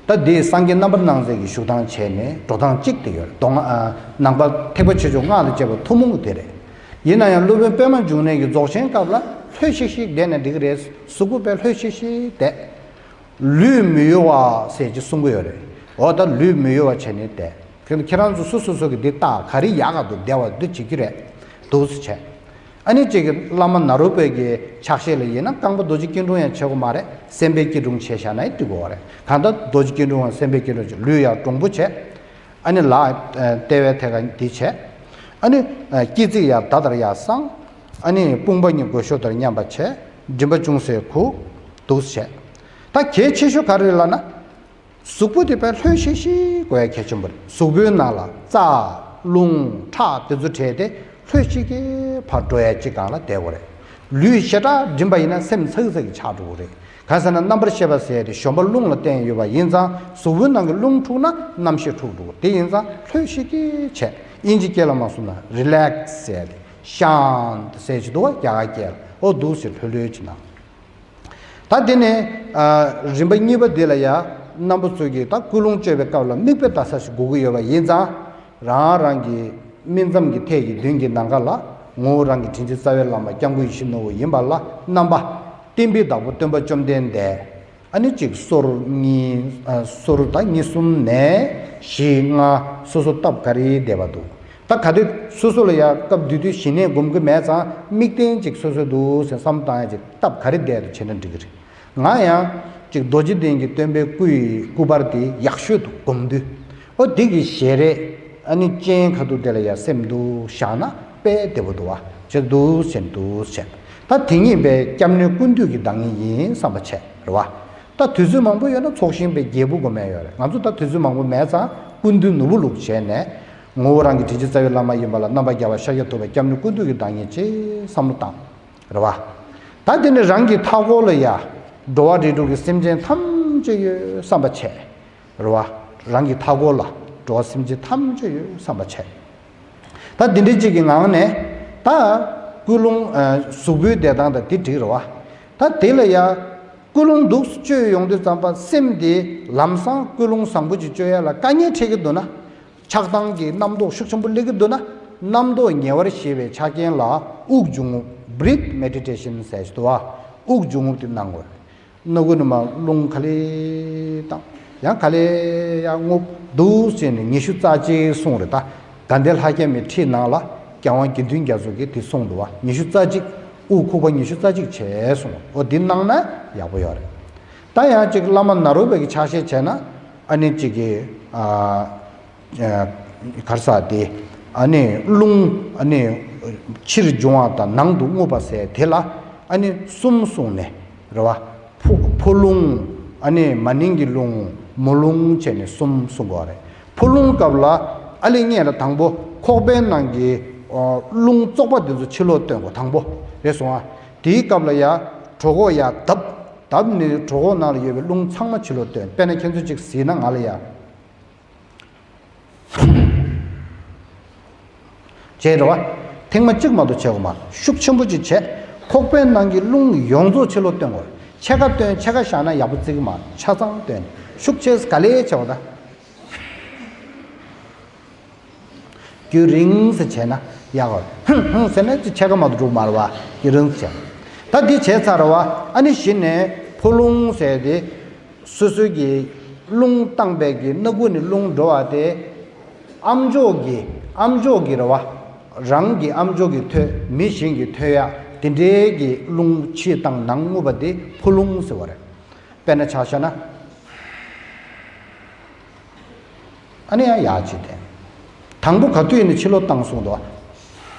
ད་འདི་སངས་རྒྱས་རྣམ་པར་སྣང་མཛད་ཀྱི་བཞུགས་སྟངས་བྱས་ནས་འགྲོ་སྟངས་གཅིག་དེ་ཡོད་རེད། མདོ་སྔགས་ཨ་ནང་པ་ཐེག་པ་ཆེ་ཆུང་སྔགས་དང་བཅས་པ་ཐུན་མོང་གི་དེ་རེད། ཡིན་ན་ཡང་སློབ་དཔོན་པད་མ་འབྱུང་གནས་ཀྱི་རྫོགས་ཆེན་སྐབས་ལ་ལྷོད་ཤིག་ཤིག་བསྡད་ན་འགྲིག་གི་རེད། གཟུགས་པོ་དཔེ་ལྷོད་ཤིག་ཤིག་བསྡད། ལུས་མི་གཡོ་བ་ཟེར་གྱི་གསུང་གི་ཡོད་རེད། འོ་ད་ལུས་མི་གཡོ་བ་བྱས་ནས་བསྡད། ཁྱེད་ཁྱེད་རང་ཚོ་སོ་སོ་སོ་གི་འདི་ལྟ་ག་རེ་ཡག་ག་འདུག་བསྡད་པ་འདི་བྱེད་ཀྱི་རེད། འདུག་སེ་བྱས། ཨ་ནི་གཅིག་གི་བླ་མ་ནཱ་རོ་པའི་གི་ཕྱག་བཞེས་ལ་ཡིན་ན་རྐང་པ་རྡོ་རྗེ་སྐྱིལ་ཀྲུང་ཡང་བྱེད་དགོས་མ་རེད། སེམས་དཔའི་སྐྱིལ་ཀྲུང་བྱས་བཞག་ན་ཡང་འགྲིག་གི་རེད། གང་ལྟར་རྡོ་རྗེ་སྐྱིལ་ཀྲུང་ཡང་སེམས་དཔའི་སྐྱིལ་ཀྲུང་བྱས། ལུས་ཡང་འདྲོང་པོ་བྱས། ཨ་ནི་ལག་ཨ་ལྟེ་བའི་ཐད་ཀ་འདི་བྱས། ཨ་ནི་ཨ་སྐེ་ཚིགས་ཡར་ད་ལྟར་ཡར་བསྲང་། ཨ་ནི་དཔུང་པ་གཉིས་སྒོ་ཕྱོགས་ལྟར་མཉམ་པ་བྱས། མགྲིན་པ་ཅུང་ཟད་གུག་འདུག་སེ་བྱས། ད་གལ་ཆེ་ཤོས་ག་རེ་རེད་ལབ་ན། གཟུགས་པོ་དེ་དཔེ་ལྷོད་ཤིག་ཤིག་དགོས་ཡ་གལ་ཆེན་པོ་རེད། གཟུགས་པོའི་ནང་ལ་རྩ་རླུང་ཁྲག་དེ་ཚོ་བྲལ་ཏེ་ལྷོད་ཤིག་གེ་ཕར་འགྲོ་ཡ་གཅིག་སྒང་ལ་བསྡད་དགོས་རེད། ལུས་ཞེ་དྲག་འགྲིམ་པ་ཡིན་ན་སེམས་ཚ་གི་ཚ་གི་ཆགས་འགྲོ་གི་རེད། གང་ཟེར་ན་རྣམ་པར་ཤེས་པ་ཟེར་ཡ་དེ་གཞོན་པ་རླུང་ལ་བརྟེན་ཡོད་པ་ཡིན་ཙང་གཟུགས་པོའི་ནང་གི་རླུང་འཁྲུགས་ན་རྣམ་ཤེས་འཁྲུགས་འགྲོ་གི། དེ་ཡིན་ཙང་ལྷོད་ཤིག་གེ་བྱས། དབྱིན་ཇི་སྐད་ལ་མ་སོང་ན་རི་ལེག་སི་ཟེར་ཡ་དེ་ཤཱནྟ་ཟེར་གྱི་འདུག་བ། རྒྱ་གར་སྐད་ལ། ཨོ་འདུག་སེ་ལྷོད་ལྷོད་ཅིག་གནང་། ད་དེ་ནས་ཨ་རིམ་པ་གཉིས་པ་འདི་ལ་ཡ་རྣམ་པ་ཚོས་ཀྱིས་ད་ཀུན་སློང་བཅོས་པའི་སྐབས་ལ་མིག་དཔེ་ལྟ་ས་ཞིག་དགོས་ཀྱི་ཡོད་པ་ཡིན་ཙང་། རང་རང་གི་སྨིན་མཚམས་ཀྱི་ཐད་ཀྱི་མདུན་གྱི་ནམ་མཁའ་ལ་ངོ་བོ་རང་གི་དྲིན་ཅན་རྩ་བའི་བླ་མ་སྐྱབས་མགོན་ཡིད་བཞིན་ནོར་བུ་ཡིན་པ་ལ་རྣམ་པ། བསྟན་པའི་བདག་པོ་སྟོན་པ་བཅོམ་ལྡན་འདས། ཨ་ནི་གཅིག་སོར་གཉིས་ཨ་སོར་ད་གཉིས་གསུམ་ནས་བཞི་ལྔ་སོ་སོ་སྟབས་ག་རེ་བསྡད་པ་འདུག་ད་ག་དུས་སོ་སོ་ལ་ཡ་སྐབས་དེ་དུས་ཞི་གནས་སྒོམ་གྱི་མེད་ཙང་དམིགས་རྟེན་གཅིག་སོ་སོ་འདུག་ཟེར་བསམ་བློ་བཏང་ཡ་གཅིག་སྟབས་ག་རེ་བསྡད་འདུག་བྱས་ན་འགྲིག་གི་རེད། ང་ཡང་གཅིག་རྡོ་རྗེ་གདན་གྱི་སྟོན་པའི་སྐུ་ཡི་སྐུ་པར་དེ་ཡག་ཤོས་འདུག་སྒོམ་དུས། ཨོ་དེ་གི་ཞལ་རས་ཨ་ནི་སྤྱན་ཁ་ཐུག་དེ་ལ་ཡ་སེམས་འདུག་བཞག་ན་དཔེ་བདེ་པོ་འདུག་བ། བྱས་འདུག་བྱས་འདུག་བྱས། ད་དེ་ཉིད་པའི་སྐྱབས་གནས་ཀུན་འདུས་ཀྱི་བདག་ཉིད་ཡིན་བསམ་པ་བྱས་རེད་བ། ད་དུས་ཚོད་མང་པོ་ཡོད་ན་ཚོགས་ཞིང་པའི་རྒྱལ་པོ་དགོས་མེད་ཡོད་རེད། ང་ཚོ་ད་དུས་ཚོད་མང་པོ་མེད་ཙང་ཀུན་འདུས་ནོར་བུ་ལུགས་བྱས་ནས་ངོ་བོ་རང་གི་དྲིན་ཅན་རྩ་བའི་བླ་མ་ཡིན་པ་ལ་རྣམ་པར་རྒྱལ་བ་ཤཱཀྱ་ཐུབ་པ་སྐྱབས་གནས་ཀུན་འདུས་ཀྱི་བདག་ཉིད་ཅེས་བསམ་བློ་བཏང་། རེད་བ། ད་དེ་ནི་རང་གི་མཐའ་འཁོར་ལ་ཡ་འགྲོ་བ་རིགས་དྲུག་གི་སེམས་ཅན་ཐམས་ཅད་ཡོད་བསམ་པ་བྱས། རེད་བ། རང་གི་མཐའ་འཁོར་ལ་འགྲོ་བ་སེམས་ཅན་ཐམས་ཅད་ཡོད་བསམ་པ་བྱས། ད་འདི་འདྲའི་གཅིག་གི་ངང་ནས་ད་ཀུན་སློང་ཨ་གཟུགས་པོའི་བསྡད་སྟངས་དང་དེ་འགྲིག་རེད་བ། ད་དེ་ལ་ཡ་ཀུན་སློང་འདུག་སེ་བཅོས་ཡོང་དུས་ཙམ་པ་སེམས་དེ་ལམ་སང་ཀུན་སློང་བཟང་པོ་ཅིག་བཅོ་ཡ་ལ་དཀའ་ངལ་འཕྲད་ཀྱི་འདུག་ན། ཆགས་སྡང་གི་རྣམ་རྟོག་ཤུགས་ཆེན་པོ་སླེབས་ཀྱི་འདུག་ན། རྣམ་རྟོག་ཉེ་བར་ཞི་བའི་ཆ་རྐྱེན་ལ་དབུགས་འབྱུང་རྔུབ། Breath Meditation ཟེར་ཞིག་འདུག་བ། དབུགས་འབྱུང་རྔུབ་དེ་གནང་དགོས། སྣ་ཁུག་ནས་མར་རླུང་ག་ལེ་བཏང་། ཡང་ག་ལེ་ཡར་རྔུབ། འདུག་སེ་བྱས་ནས་ཉི་ཤུ་རྩ་གཅིག་གསུངས་རེད་ད། དགའ་ལྡན་ལྷ་བརྒྱ་མའི་ཁྲིད་ནང་ལ་རྒྱལ་དབང་དགེ་འདུན་རྒྱ་མཚོ་གིས་དེ་གསུངས་འདུག་བ། ཉི་ཤུ་རྩ་གཅིག་དབུགས་ཁུག་པ་ཉི་ཤུ་རྩ་གཅིག་བྱས་གསུངས། འོ་འདི་གནང་ན་ཡག་པོ་ཡོད་རེད། ད་ཡང་ཅིག་བླ་མ་ནཱ་རོ་པའི་གི་ཕྱག་བཞེས་བྱས་ན། ཨ་ནི་ཅིག་གི་ཨ་ཨ་གར་ས་དེ། ཨ་ནི་རླུང་ཨ་ནི་ཕྱིར་འབྱུང་བ་དང་ནང་དུ་རྔུབ་པ་ཟེར་དེ་ལ་ཨ་ནི་གསུམ་གསུངས་ནས་རེད་བ། ཕོ་ཕོ་རླུང་། ཨ་ནི་མ་ནིང་གི་རླུང་། མོ་རླུང་བྱས་ནས་གསུམ་གསུང་གི་ཡོད་རེད། ཕོ་རླུང་སྐབས་ལ་ཨ་ལེ་ངས་ལ་དང་པོ་ཁོག་པའི་ནང་གི་ཨ་རླུང་བཙོག་པ་དེ་ཚོ་ཕྱི་ལོགས་བཏོན་དགོས། དང་པོ་རེད་སོང་ཨ། དེའི་སྐབས་ལ་ཡ་གྲོད་ཁོག་ཡ་བརྡབ། བརྡབ་ནས་གྲོད་ཁོག་ནང་ལ་ཡོད་པའི་རླུང་ཚང་མ་ཕྱི་ལོགས་བཏོན། དཔེར་ན་ཁྱེད་ཚོ་ཅིག་གཟིགས་ན་ང་ལ་ཡ། བྱས་རེད་བ། ཐེངས་མ་གཅིག་མ་གཏོགས་བྱེད་དགོས་མ་རེད། ཤུགས་ཆེན་པོ་ཅིག་བྱས། ཁོག་པའི་ནང་གི་རླུང་ཡོངས་རྫོགས་ཕྱི་ལོགས་བཏོན་དགོས། ཕྱེད་ཀ་བཏོན། ཕྱེད་ཀ་བཞག་ན་ཡག་པོ་བརྩི་གི་མ་རེད། ཆ་ཚང་བཏོན། ཤུགས་ཆེ་ག་ལེ་བྱས་པ་ད། རྒྱུན་རིང་ཙམ་བྱས་ན་ཡག་གོ། ཧུང་ཧུང་ཟེར་ན་ཅིག་ཕྱེད་ཀ་མ་གཏོགས་འགྲོ་གི་མ་རེད་བ། རྒྱུན་རིང་ཙམ་བྱས། ད་འདི་བྱས་ཚར་བ། ཨ་ནི་གཞི་ནས་ཕོ་རླུང་ཟེར་དེ། སོ་སོའི་གི་རླུང་བཏང་པའི་གི་སྣ་ཁུག་ནས་རླུང་འགྲོ་བ་དེ། ཨམ་ཅོག་གི་ཨམ་ཅོག་གི་རེད་བ། རང་གི་ཨམ་ཅོག་གི་ཐོད། མི་གཞན་གྱི་ཐོད་ཡ། དེ་འདྲའི་གི་རླུང་ཕྱི་བཏང་ནང་རྔུབ་པ་དེ་ཕོ་རླུང་ཟེར་བ་རེད། དཔེར་ན་ཆ་བཞག་ན། ཨ་ནི་ཡང་ཡར་ཅིག་འཐེན། དང་པོ་ག་དུས་ཡིན་ན་ཕྱི་ལོགས་བཏང་གསུངས་འདུག་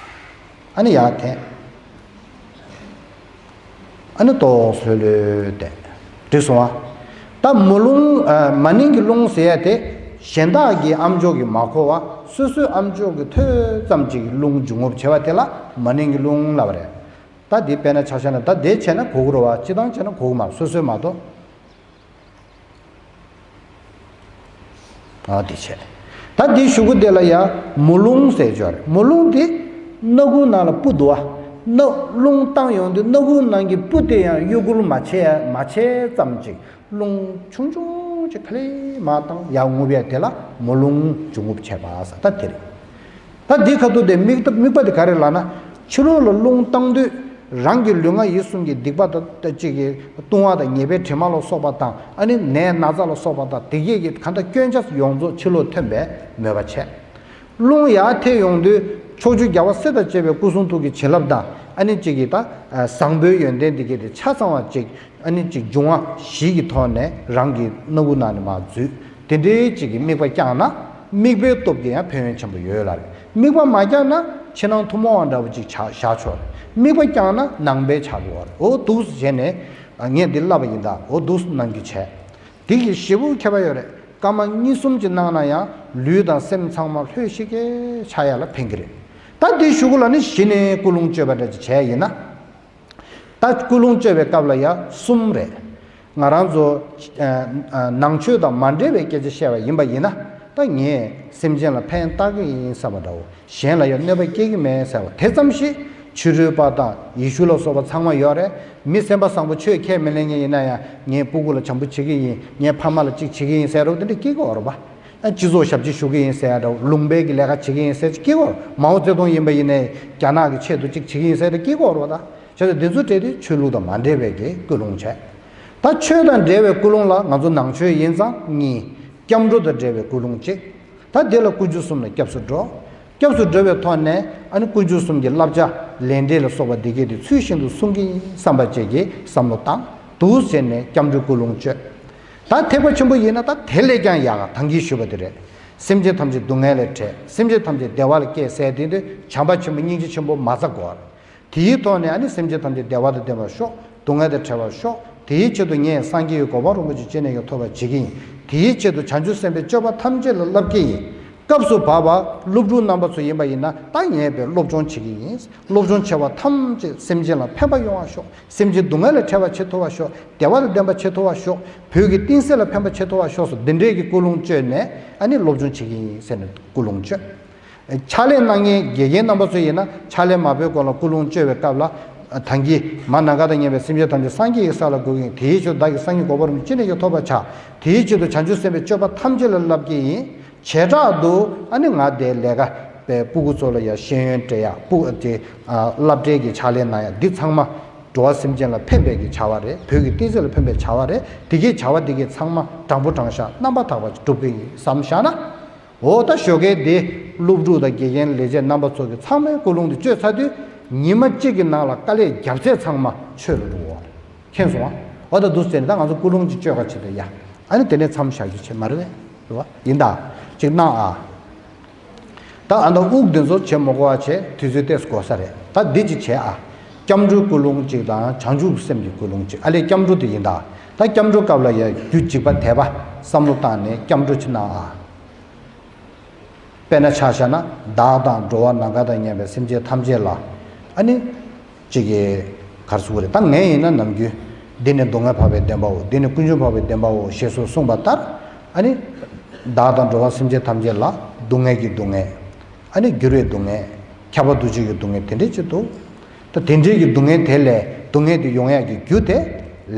ཨ་ནི་ཡར་འཐེན། ཨ་ནི་ཏོག་ཙམ་ལྷོད་ལྷོད་བསྡད། འགྲིག་སོང་ཨ། ད་མོ་རླུང་། ཨ། མ་ནིང་གི་རླུང་ཟེར་ཡ་དེ། གཞན་དག་གི་ཨམ་ཅོག་གིས་མ་གོ་བ། སོ་སོའི་ཨམ་ཅོག་གི་ཐོད་ཙམ་ཅིག་གི་རླུང་འབྱུང་རྔུབ་བྱེད་པ་དེ་ལ་མ་ནིང་གི་རླུང་ལབ་པ་རེད། ད་འདི་དཔེར་ན་ཆ་བཞག་ན། ད་དེ་བྱས་ན་གོ་གི་རེད་བ། སྤྱིར་བཏང་བྱས་ན་གོ་གི་མ་རེད། སོ་སོས་མ་གཏོགས། ཨ། དེ་བྱས། ད་འདི་གཞུག་གུ་དེ་ལ་ཡ་མོ་རླུང་ཟེར་ཅིག་ཡོད་རེད། མོ་རླུང་དེ་སྣ་ཁུག་ནང་ལ་སྤུ་འདུག་བ། སྣ། རླུང་བཏང་ཡོང་དུས་སྣ་ཁུག་ནང་གི་སྤུ་དེ་ཡང་གཡོ་འགུལ་མ་བྱས། མ་བྱས་ཙམ་ཅིག་རླུང་ཆུང་ཆུང་ཅིག་ག་ལེ་མར་བཏང་ཡར་རྔུབ་ཡ་དེ་ལ་མོ་རླུང་འབྱུང་རྔུབ་བྱས་པ་ཟེར། ད་དེ་རེད། ད་འདི་ཁ་ཐུག་དེ་དམིགས། དམིགས་པ་དེ་ག་རེ་ལབ་ན། ཕྱི་ལོགས་ལ་རླུང་བཏང་དུས་རང་གི་ལུས་ངག་ཡིད་གསུམ་གྱི་སྡིག་པ་དང་། ད་ཅིག་གི་ལྟུང་བ་དང་ཉེས་པའི་དྲི་མ་ལ་སོགས་པ་དང་། ཨ་ནི་ནད་ན་ཚ་ལ་སོགས་པ་དང་། དེ་གས་ཀྱི་གང་ལྟར་སྐྱོན་ཆ་ཡོངས་རྫོགས་ཕྱི་ལོགས་ཐོན་པའི་མོས་པ་བྱས། རླུང་ཡར་ཐེབས་ཡོང་དུས་ཕྱོགས་བཅུའི་རྒྱལ་བ་སྲས་དང་བཅས་པའི་སྐུ་གསུང་ཐུགས་ཀྱི་བྱིན་རླབས་དང་། ཨ་ནི་ཅིག་གི་ད་བཟང་པོའི་ཡོན་ཏན་དེ་གས་དེ་ཆ་ཚང་བ་ཅིག་ཨ་ནི་ཅིག་འབྱུང་བ་བཞི་གི་ཐོག་ནས་རང་གི་སྣ་ཁུག་ནང་ནས་མར་འཛུལ། དེ་འདྲའི་ཅིག་གི་དམིགས་པ་བསྐྱངས་ན། དམིགས་པའི་སྟོབས་ཀྱིས་ཡང་ཕན་ཡོན་ཆེན་པོ་ཡོད་ལ་རེད། དམིགས་པ་མ་བསྐྱངས་ན་ཕྱི་ནང་ཐུན་མོང་བ་འདྲ་བོ་ཅིག་ཆགས། བཞག་ཆོག་རེད། དམིགས་པ་བསྐྱངས་ན་ནང་པའི་ཆགས་ཀྱི་ཡོད་རེད། འོ་འདུག་སེ་བྱས་ནས་ངས་འདི་བསླབ་པ་ཡིན། ད་འོ་འདུག་སེ་གནང་རྒྱུ་བྱས། དེ་གི་ཞེ་པོ་ཁྱད་པར་ཡོད་རེད། སྐར་མ་གཉིས་གསུམ་ཅིག་གནང་ན་ཡང་ལུས་དང་སེམས་ཚང་མ་ལྷོད་ཤིག་གེ་ཆགས་ཡ་ལ་ཕན་གྱི་རེད། ད་འདི་གཞུག་གུ་ལ་ནི་གཞི་ནས་ཀུན་སློང་བཅོས་པ་འདྲ་ཅིག་བྱས་ཡིན་ན། ད་ཀུན་སློང་བཅོས་པའི་སྐབས་ལ་ཡ་གསུམ་རེད། ང་རང་ཚོ་ཨ་ཨ་ནང་ཆོས་དང་མ་འབྲེལ་བའི་སྐད་ཆ་བཤད་པ་ཡིན་པ་ཡིན་ན། ད་ངས་སེམས་ཅན་ལ་ཕན་བཏགས་ཀྱི་ཡིན་བསམ་པ་འདྲ་བོ། གཞན་ལ་ཡང་གནོད་པ་སྐྱེལ་གྱི་མེད་ཟེར་བ་དེ་ཙམ་ཞིག་ཆོས་རུལ་པ་དང་ཡེ་ཤུ་ལ་སོགས་པ་ཚང་མ་ཡོད་རེད། མི་སེམས་པ་བཟང་པོ་ཆོས་ཁས་མི་ལེན་མཁན་ཡིན་ན་ཡང་། ངའི་སྤུ་གུ་ལ་བྱམས་པོ་བྱེད་ཀྱི་ཡིན། ངའི་ཕ་མ་ལ་གཅིག་བྱེད་ཀྱི་ཡིན་ཟེར་རོགས། དེ་འདྲ་སྐྱེ་གི་ཡོད་རེད་པ། ཨ། སྤྱི་ཚོགས་ཞབས་ཕྱི་ཞུ་གི་ཡིན་ཟེར་ཡ་འདྲ་བོ། ལུང་པའི་གི་ལས་ཀ་བྱེད་ཀྱི་ཡིན་ཟེར་སྐྱེ་གོ། མའོ་ཙེ་ཏུང་ཡིན་པ་ཡིན་ནའི་རྒྱ་ནག་གི་ཆེད་དུ་གཅིག་བྱེད་ཀྱི་ཡིན་ཟེར་ཏེ་སྐྱེ་གོ་རོ། ད་བྱས་ཙང་འདི་ཚོ་གྲས་དེ་ཆོས་ལུགས་དང་མ་འབྲེལ་བའི་གི་ཀུན་སློང་བྱས། ད་ཆོས་དང་འབྲེལ་བའི་ཀུན་སློང་ལ་ང་ཚོ་ནང་ཆོས་ཡིན་ཙང་གཉིས། སྐྱབས་འགྲོ་དང་འབྲེལ་བའི་ཀུན་སློང་གཅིག་ད་དེ་ལ་དཀོན་མཆོག་གསུམ་ལ་སྐྱབས་སུ་འགྲོ། སྐྱབས་སུ་འགྲོ་བའི་ཐོག་ནས་ཨ་ནི་དཀོན་མཆོག་གསུམ་གྱི་བསླབ་བྱ་ལས་འབྲས་ལ་སོགས་པ་འདི་གས་དེ་ཚུལ་བཞིན་དུ་སྲུང་གི་ཡིན་བསམ་པ་བཅས་ཀྱི་བསམ་བློ་བཏང་། འདུག་ཟེར་ནས་སྐྱབས་འགྲོའི་ཀུན་སློང་བཅོས། ད་ཐེག་པ་ཆེན་པོ་ཡིན་ན་ད་དེ་ལས་ཀྱང་ཡག་ག་ད་གིན་ཞུས་པ་དེ་རེད། སེམས་ཅན་ཐམས་ཅད་སྡུག་བསྔལ་ལས་བྲལ། སེམས་ཅན་ཐམས་ཅད་བདེ་བ་ལ་སྐྱེལ་ཟེར་དེ་འདི་བྱམས་པ་ཆེན་པོ་སྙིང་རྗེ་ཆེན་པོ་མ་རྩ་དགོས། དེའི་ཐོག་ནས་ཨ་ནི་སེམས་ཅན་ཐམས་ཅད་བདེ་བ་དང་ལྡན་པར་ཤོག་སྡུག་བསྔལ་དང་བྲལ་བར་ཤོག་དེའི་ཆེད་དུ་ངས་སངས་རྒྱས་ཀྱི་གོ་འཕང་རིན་པོ་ཆེ་ཅི་ནས་ཀྱང་ཐོབ་པར་བྱེད་ཀྱི་ཡིན། དེའི་ཆེད་དུ་བྱང་ཆུབ་སེམས་དཔའི་སྤྱོད་པ་ཐམས་ཅད་ལ་བསླབ་ཀྱི་ཡིན། སྐབས་སུ་བབ་པ་སློབ་ཕྲུག་རྣམ་པ་ཚོ་ཡིན་པ་ཡིན་ན། ད་ངས་བས་སློབ་སྦྱོང་བྱེད་ཀྱི་ཡིན། སློབ་སྦྱོང་བྱེད་པ་ཐམས་ཅད་སེམས་ཅན་ལ་ཕན་པ་ཡོང་བར་ཤོག་སེམས་ཅན་སྡུག་བསྔལ་ལས་བྲལ་བར་བྱེད་ཐུབ་པར་ཤོག་བདེ་བ་དང་ལྡན་པར་བྱེད་ཐུབ་པར་ཤོག་བོད་ཀྱི་གཏིང་གསལ་ལ་ཕན་པ་བྱེད་ཐུབ་པར་ཤོག་སོགས་འདི་འདྲའི་གི་ཀུན་སློང་བཅོས་ནས་ཨ་ནི་སློབ་སྦྱོང་བྱེད་ཀྱི་ཡིན་ཟེར་ནས་ཀུན་སློང་བཅོས། ཕྱག་ལས་གནང་མཁན་དགེ་རྒན་རྣམ་པ་ཚོ་ཡིན་ན། ཕྱག་ལས་མ་འབད་གོང་ལ་ཀུན་སློང་བཅོས་པའི་སྐབས་ལ། ད་གིན་མ་ནམ་མཁའ་དང་མཉམ་པའི་སེམས་ཅན་ཐམས་ཅད་སངས་རྒྱས་ཀྱི་ས་ལ་འགོད་ཀྱི་ཡིན། དེའི་ཕྱིར་བདག་གིས་སངས་རྒྱས་གོ་འཕང་རིན་པོ་ཆེ་ཅི་ནས་ཀྱང་ཐོབ་པར་བྱ། དེའི་ཆེད་དུ་བྱང་ཆུབ་སེམས་དཔའི་སྤྱོད་པ་ཐམས་ཅད་ལ་བསླབ་ཀྱི་ཡིན། བྱེ་བྲག་ཏུ་ཨ་ནི་ང་དེའི་ལས་ཀ་པའི་སྤུ་གུ་ཚོ་ལ་ཡང་ཤེས་ཡོན་སྤྲད་ཡ། སྤུ་དེ་སློབ་གྲྭའི་གི་ཕྱག་ལས་གནང་ཡ། འདི་ཚང་མ་འགྲོ་བ་སེམས་ཅན་ལ་ཕན་པའི་གི་བྱ་བ་རེད། བོད་ཀྱི་གཏིང་གསལ་ལ་ཕན་པའི་བྱ་བ་རེད། དེ་གའི་བྱ་བ་དེ་གའི་ཚང་མ་དྲང་པོ་དྲང་བཞག་རྣམ་པར་དག་པ་ཅིག་སྒྲུབ་ཀྱི་ཡིན་བསམ་བཞག་ན། འོ་ད་ཞོགས་ཀས་དེ་སློབ་ཕྲུག་དང་དགེ་རྒན་ལས་བྱེད་རྣམ་པ་ཚོ་གི་ཚང་མའི་ཀུན་སློང་དེ་བཅོས་ཚར་དུས། ཉི་མ་གཅིག་གི་ནང་ལ་དཀའ་ལས་བརྒྱབ་ཚད་ཚང་མ་ཆོས་ལ་འགྲོ་བ་རེད། མཁྱེན་སོང་ཨ། འོ་ད་འདུག་ཟེར་ནས་ད་ང་ཚོ་ཀུན་སློང་གཅིག་བཅོས་ཁ་བྱེད་དུ་ཡ། ཨ་ནི་དེ་ནས་མཚམས་བཞག་རྒྱུ་བྱེད་མ་རེད་པས། རེད་བ། ཡིན་ད། གཅིག་གནང་ཨ། ད་ཨ་ད་དབུགས་འདི་ཚོ་བྱེད་མ་དགོས་པ་བྱས་དུས་ཚོད་ཏོག་ཙམ་འགོར་ས་རེད། ད་འདི་གཅིག་བྱས་ཨ། སྐྱབས་འགྲོའི་ཀུན་སློང་གཅིག་དང་བྱང་ཆུབ་སེམས་ཀྱི་ཀུན་སློང་གཅིག་ཨ་ལས་སྐྱབས་འགྲོ་དེ་ཡིན་ད། ད་སྐྱབས་འགྲོ་སྐབས་ལ་ཡ་རྒྱུ་འཇིགས་པ་དད་པ་བསམ་བློ་བཏང་ནས་སྐྱབས་འགྲོ་ཅིག་གནང་ཨ། དཔེར་ན་ཆ་བཞག་ན་བདག་དང་འགྲོ་བ་ནམ་མཁའ་དང་མཉམ་པའི་སེམས་ཅན་ཐམས་ཅད་ལ། ཨ་ནི། གཅིག་གིས་ག་རེ་ཟེར་དགོས་རེད། ད་ངས་ཡིན་ན་ནམ་རྒྱུན་འདི་ནི་སྡུག་བསྔལ་འཕགས་པའི་བདེན་པའོ། འདི་ནི་ཀུན་འབྱུང་འཕགས་པའི་བདེན་པའོ་ཞེས་སོགས་གསུངས་པ་ལྟར། ཨ་ནི། བདག་དང་འགྲོ་བ་སེམས་ཅན་ཐམས་ཅད་ལ་སྡུག་བསྔལ་གྱི་སྡུག་བསྔལ། ཨ་ནི་འགྱུར་བའི་སྡུག་བསྔལ། ཁྱབ་པ་འདུ་བྱེད་ཀྱི་སྡུག་བསྔལ་དེ་འདྲས་ཅིག་འདུག་ད་དེ་འདྲས་ཀྱི་སྡུག་བསྔལ་དེ་ལས་སྡུག་བསྔལ་དེ་ཡོང་ཡག་གི་རྒྱུ་དེ་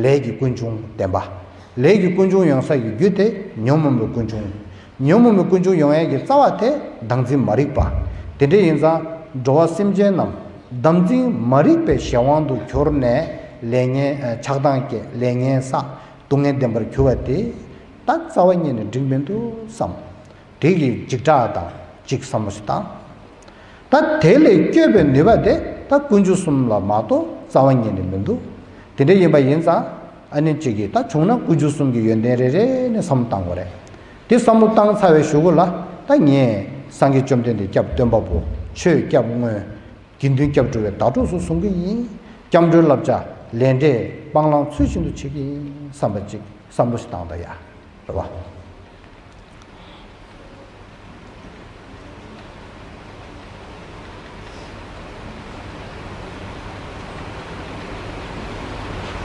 ལས་ཀྱི་ཀུན་འབྱུང་བདེན་པ། ལས་ཀྱི་ཀུན་འབྱུང་ཡོང་ས་ཀྱི་རྒྱུ་དེ་ཉོན་མོངས་པའི་ཀུན་འབྱུང་། ཉོན་མོངས་པའི་ཀུན་འབྱུང་ཡོང་ཡས་ཀྱི་རྩ་བ་དེ་བདག་འཛིན་མ་རིག་པ། དེ་འདྲ་ཡིན་ཙང་འགྲོ་བ་སེམས་ཅན་རྣམས་བདག་འཛིན་མ་རིག་པའི་གཞན་དབང་དུ་གྱུར་ནས་ལས་ངན་ཆགས་སྡང་སྐྱེ་ལས་ངན་བསགས་སྡུག་བསྔལ་བདེན་པར་གྱུར་པ་དེ་ད་རྩ་བ་ཉིད་ནས་འགྲིག་མི་འདུག་བསམ། དེ་གི་འཇིགས་སྐྲག་དང་གཅིག་བསམ་བློ་ཞིག་བཏང་། ད་དེ་ལས་སྐྱོབ་པའི་ནུས་པ་དེ་ད་ཀུན་འབྱུང་གསུམ་ལ་མ་གཏོགས་རྩ་བ་ཉིད་ནས་མི་འདུག་དེ་འདྲ་ཡིན་པ་ཡིན་ཙང་ཨ་ནི་གཅིག་གིས་ད་བྱུང་ན་ཀུན་འབྱུང་གསུམ་གྱི་ཡོན་ཏན་རེ་རེ་ནས་བསམ་བློ་བཏང་དགོས་རེད། དེ་བསམ་བློ་བཏང་ཚར་བའི་གཞུག་གུ་ལ་ད་ངས་སངས་རྒྱས་བཅོམ་ལྡན་འདས་སྐྱབས་སྟོན་པ་པོ། ཆོས་སྐྱབས་དངོས། དགེ་འདུན་སྐྱབས་སྒྲུབ་པའི་ཟླ་གྲོགས་སུ་བཟུང་གི་ཡིན། སྐྱབས་འགྲོའི་བསླབ་བྱ་ལས་འབྲས་སྤང་བླང་ཚུལ་བཞིན་དུ་བྱེད་ཀྱི་ཡིན་བསམ་པ་གཅིག་བསམ་བློ་ཞིག་བཏང་ད་ཡ། རེད་བ།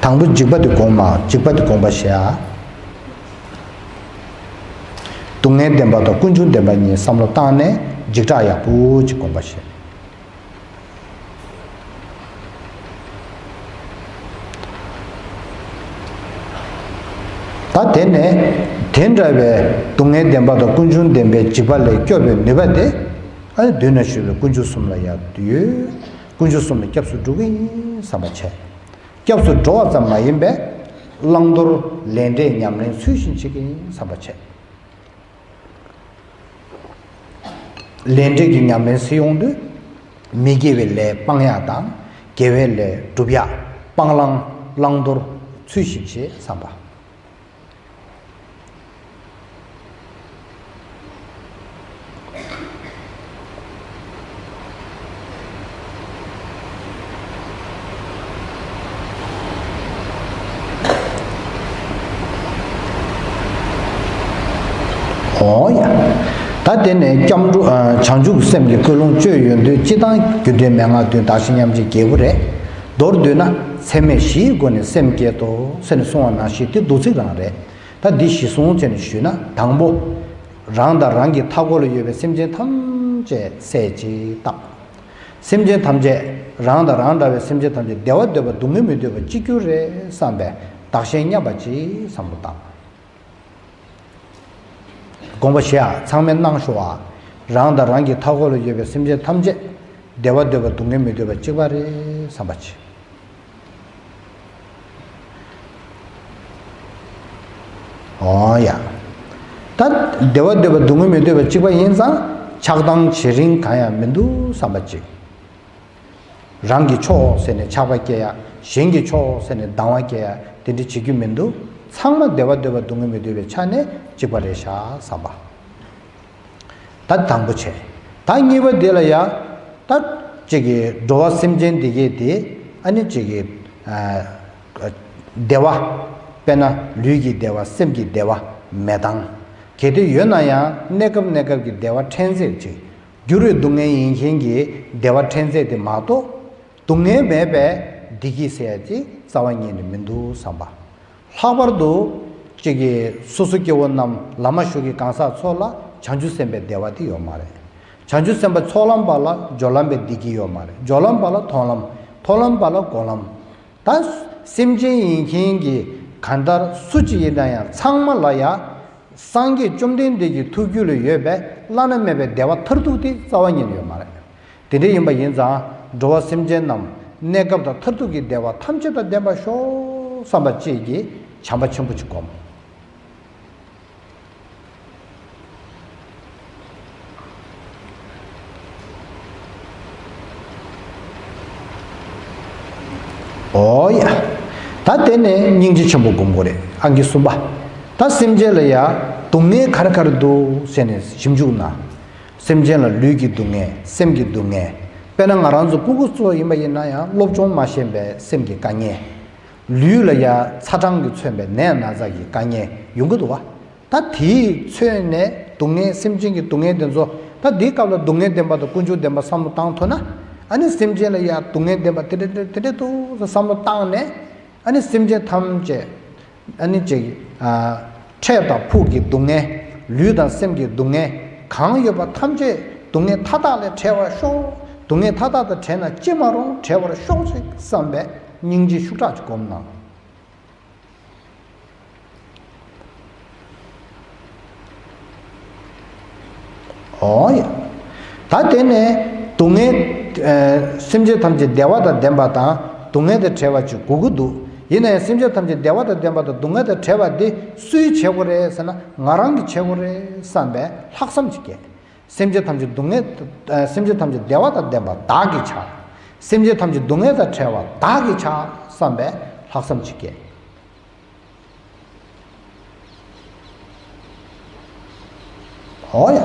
དང་པོ་འཇིགས་པ་དེ་སྒོམ་མ། འཇིགས་པ་དེ་སྒོམ་པ་བྱེད་ཨ། སྡུག་བསྔལ་བདེན་པ་དང་ཀུན་འབྱུང་བདེན་པ་གཉིས་བསམ་བློ་བཏང་ནས་འཇིགས་སྐྲག་ཡག་པོ་ཅིག་སྒོམ་པ་བྱེད། ད་དེ་ནས་དེ་འདྲ་བའི་སྡུག་བསྔལ་བདེན་པ་དང་ཀུན་འབྱུང་བདེན་པའི་འཇིགས་པ་ལས་སྐྱོབ་པའི་ནུས་པ་དེ་ཨ་ནི་མདུན་ན་ཞུས་པའི་ཀུན་འབྱུང་གསུམ་ལ་ཡང་ཡོད། ཀུན་འབྱུང་གསུམ་ལ་སྐྱབས་སུ་འགྲོ་གི་ཡིན་བསམ་པ་བྱས། སྐྱབས་སུ་འགྲོ་བ་ཙམ་མ་ཡིན་པའི་བླང་དོར་ལས་འབྲས་ཉམས་ལེན་ཚུལ་བཞིན་བྱེད་ཀྱི་ཡིན་བསམ་པ་བྱས། ལས་འབྲས་ཀྱི་ཉམས་ལེན་ཟེར་ཡོང་དུས། མི་དགེ་བའི་ལས་སྤང་ཡག་དང་། དགེ་བའི་ལས་སྒྲུབ་ཡག་སྤང་བླང་བླང་དོར་ཚུལ་བཞིན་བྱེད་བསམ་པ། འོ་ཡ། ད་དེ་ནས་སྐྱབས་འགྲོ་ཨ། བྱང་ཆུབ་སེམས་ཀྱི་ཀུན་སློང་བཅོས་ཡོང་དུས་སྤྱི་དང་རྒྱུ་འབྲས་མན་ངག་བདུན་བདག་གཞན་མཉམ་བརྗེ་རྒྱལ་པོ་རེད། མདོར་བསྡུས་ན་ཚད་མེད་བཞིའི་སྒོ་ནས་སེམས་བསྐྱེད་དོ་ཟེར་ནས་གསུངས་པ་ནང་བཞིན་དེ་མདོ་ཚིག་རང་རེད། ད་འདི་གཞི་བཟུང་བྱས་ནས་ཞུས་ན་དང་པོ། རང་དང་རང་གི་མཐའ་འཁོར་ལ་ཡོད་པའི་སེམས་ཅན་ཐམས་ཅད་བསད་ཅིང་བཏང་། སེམས་ཅན་ཐམས་ཅད་རང་དང་རང་འདྲ་བའི་སེམས་ཅན་ཐམས་ཅད་བདེ་བ་འདོད་པ་སྡུག་བསྔལ་མི་འདོད་པ་གཅིག་གྱུར་རེད་བསམ་པའི་བདག་གཞན་མཉམ་པ་ཅིག་བསམ་བློ་བཏང་། དགོངས་པ་བཞེས་ཨ། ཚང་མས་གནང་ཤོག་ཨ། རང་དང་རང་གི་མཐའ་འཁོར་ལ་ཡོད་པའི་སེམས་ཅན་ཐམས་ཅད་བདེ་བ་འདོད་པ་སྡུག་བསྔལ་མི་འདོད་པ་གཅིག་པ་རེད་བསམ་པ་ཅིག་འོ་ཡ། ད་བདེ་བ་འདོད་པ་སྡུག་བསྔལ་མི་འདོད་པ་གཅིག་པ་ཡིན་ཙང་ཆགས་སྡང་བྱེད་རིན་གང་ཡང་མི་འདུག་བསམ་པ་ཅིག་རང་གི་ཕྱོགས་ཟེར་ནས་ཆགས་པ་སྐྱེ་ཡ། གཞན་གྱི་ཕྱོགས་ཟེར་ནས་སྡང་བ་སྐྱེ་ཡ་དེ་འདྲ་བྱེད་རྒྱུ་མི་འདུག་ཚང་མ་བདེ་བ་འདོད་པ་སྡུག་བསྔལ་མི་འདོད་པའི་ཆ་ནས་གཅིག་པ་རེད་ཤག་བསམ་པ། ད་དང་པོ་བྱས། ད་གཉིས་པ་དེ་ལ་ཡ། ད་གཅིག་གི་འགྲོ་བ་སེམས་ཅན་འདི་གས་དེ་ཨ་ནི་གཅིག་གི་ཨ། བདེ་བ། དཔེར་ན་ལུས་ཀྱི་བདེ་བ་སེམས་ཀྱི་བདེ་བ་མེད་དང་། གལ་ཏེ་ཡོད་ན་ཡང་གནས་སྐབས་གནས་སྐབས་ཀྱི་བདེ་བ་ཕྲན་ཚེགས་ཅིག་འགྱུར་བའི་སྡུག་བསྔལ་ཡིན་མཁན་གྱི་བདེ་བ་ཕྲན་ཚེགས་དེ་མ་གཏོགས། སྡུག་བསྔལ་མེད་པའི་བདེ་སྐྱིད་ཟེར་ཡ་དེ་རྩ་བ་ཉིད་ནས་མི་འདུག་བསམ་པ། ལྷག་པར་དུ། གཅིག་གིས་སོ་སོ་སྐྱེ་བོ་རྣམས་བླ་མ་ཞུགས་ཀྱི་གང་ཟག་ཚོ་ལ་བྱང་ཆུབ་སེམས་དཔའི་བདེ་བ་དེ་ཡོད་མ་རེད། བྱང་ཆུབ་སེམས་དཔའ་ཚོགས་ལམ་པ་ལ་སྦྱོར་ལམ་པའི་བདེ་སྐྱིད་ཡོད་མ་རེད། སྦྱོར་ལམ་པ་ལ་མཐོང་ལམ། མཐོང་ལམ་པ་ལ་སྒོམ་ལམ། ད་སེམས་ཅན་ཡིན་མཁན་གྱི་གང་ལྟར་སུ་གཅིག་ཡིན་ན་ཡང་ཚང་མ་ལ་ཡ། སངས་རྒྱས་བཅོམ་ལྡན་འདས་ཀྱི་ཐུགས་རྒྱུད་ལ་ཡོད་པའི་བླ་ན་མེད་པའི་བདེ་བ་མཐར་ཐུག་དེ་རྩ་བ་ཉིད་ནས་ཡོད་མ་རེད། དེ་འདྲ་ཡིན་པ་ཡིན་ཙང་འགྲོ་བ་སེམས་ཅན་རྣམས་གནས་སྐབས་དང་མཐར་ཐུག་གི་བདེ་བ་ཐམས་ཅད་དང་ལྡན་པར་ཤོག་བསམ་པ་བཅས་ཀྱི་བྱམས་པ་ཆེན་པོ་ཅིག་སྒོམ། འོ་ཡ། ད་དེ་ནས་སྙིང་རྗེ་ཆེན་པོ་སྒོམ་དགོས་རེད། ཨང་ཀི་གསུམ་པ། ད་སེམས་ཅན་ལ་ཡ་སྡུག་བསྔལ་ག་རེ་ག་རེ་འདུག་ཟེར་ནས་ཞིབ་འཇུག་ན། སེམས་ཅན་ལ་ལུས་ཀྱི་སྡུག་བསྔལ། སེམས་ཀྱི་སྡུག་བསྔལ། དཔེར་ན་ང་རང་ཚོ་སྤུ་གུ་ཚོ་ཡིན་པ་ཡིན་ན་ཡང་སློབ་སྦྱོང་མ་ཤེས་པའི་སེམས་ཀྱི་དཀའ་ངལ། ལུས་ལ་ཡ་ཚ་གྲང་གིས་མཚོན་པའི་ནད་ན་ཚ་གི་དཀའ་ངལ་ཡོང་གི་འདུག་བ། ད་དེའི་མཚོན་ནས་སྡུག་བསྔལ། སེམས་ཅན་གྱི་སྡུག་བསྔལ་དེ་ཚོ། ད་འདིའི་སྐབས་ལ་སྡུག་བསྔལ་བདེན་པ་དང་ཀུན་འབྱུང་བདེན་པ་བསམ་བློ་བཏང་ཐུབ་ན། ཨ་ནི་སེམས་ཅན་ལ་ཡ་སྡུག་བསྔལ་བདེན་པ་དེ་འདྲ་དེ་འདྲ་འདུག་བསམ་བློ་བཏང་ནས། ཨ་ནི་སེམས་ཅན་ཐམས་ཅད། ཨ་ནི་ཅིག་ཨ། འཕྲལ་དང་ཕུགས་ཀྱི་སྡུག་བསྔལ། ལུས་དང་སེམས་ཀྱི་སྡུག་བསྔལ། གང་ཡོད་པ་ཐམས་ཅད་སྡུག་བསྔལ་མཐའ་དག་ལས་བྲལ་བར་ཤོག། སྡུག་བསྔལ་མཐའ་དག་དང་བྲལ་ན་ཅི་མ་རུང་བྲལ་བར་ཤོག་ཅིག་བསམ་པའི་སྙིང་རྗེ་ཤུགས་དྲག་ཅིག་སྒོམ་གནང་། ཨོ་ཡ། ད་དེ་ནས་སྡུག་བསྔལ། ཨ། སེམས་ཅན་ཐམས་ཅད་བདེ་བ་དང་ལྡན་པ་དང་སྡུག་བསྔལ་དང་བྲལ་བ་ཅིག་དགོས་ཀྱི་འདུག། ཡིན་ན་ཡང་སེམས་ཅན་ཐམས་ཅད་བདེ་བ་དང་ལྡན་པ་དང་སྡུག་བསྔལ་དང་བྲལ་བ་འདི་སུས་བྱེད་དགོས་རེད་ཟེར་ན། ང་རང་གིས་བྱེད་དགོས་རེད་བསམ་པའི་ལྷག་བསམ་ཅིག་སྐྱེས། སེམས་ཅན་ཐམས་ཅད་སྡུག་བསྔལ། ཨ། སེམས་ཅན་ཐམས་ཅད་བདེ་བ་དང་ལྡན་པ་བདག་གིས་བྱ། སེམས་ཅན་ཐམས་ཅད་སྡུག་བསྔལ་དང་བྲལ་བ་བདག་གིས་བྱ་བསམ་པའི་ལྷག་བསམ་ཅིག་སྐྱེས། ཨོ་ཡ།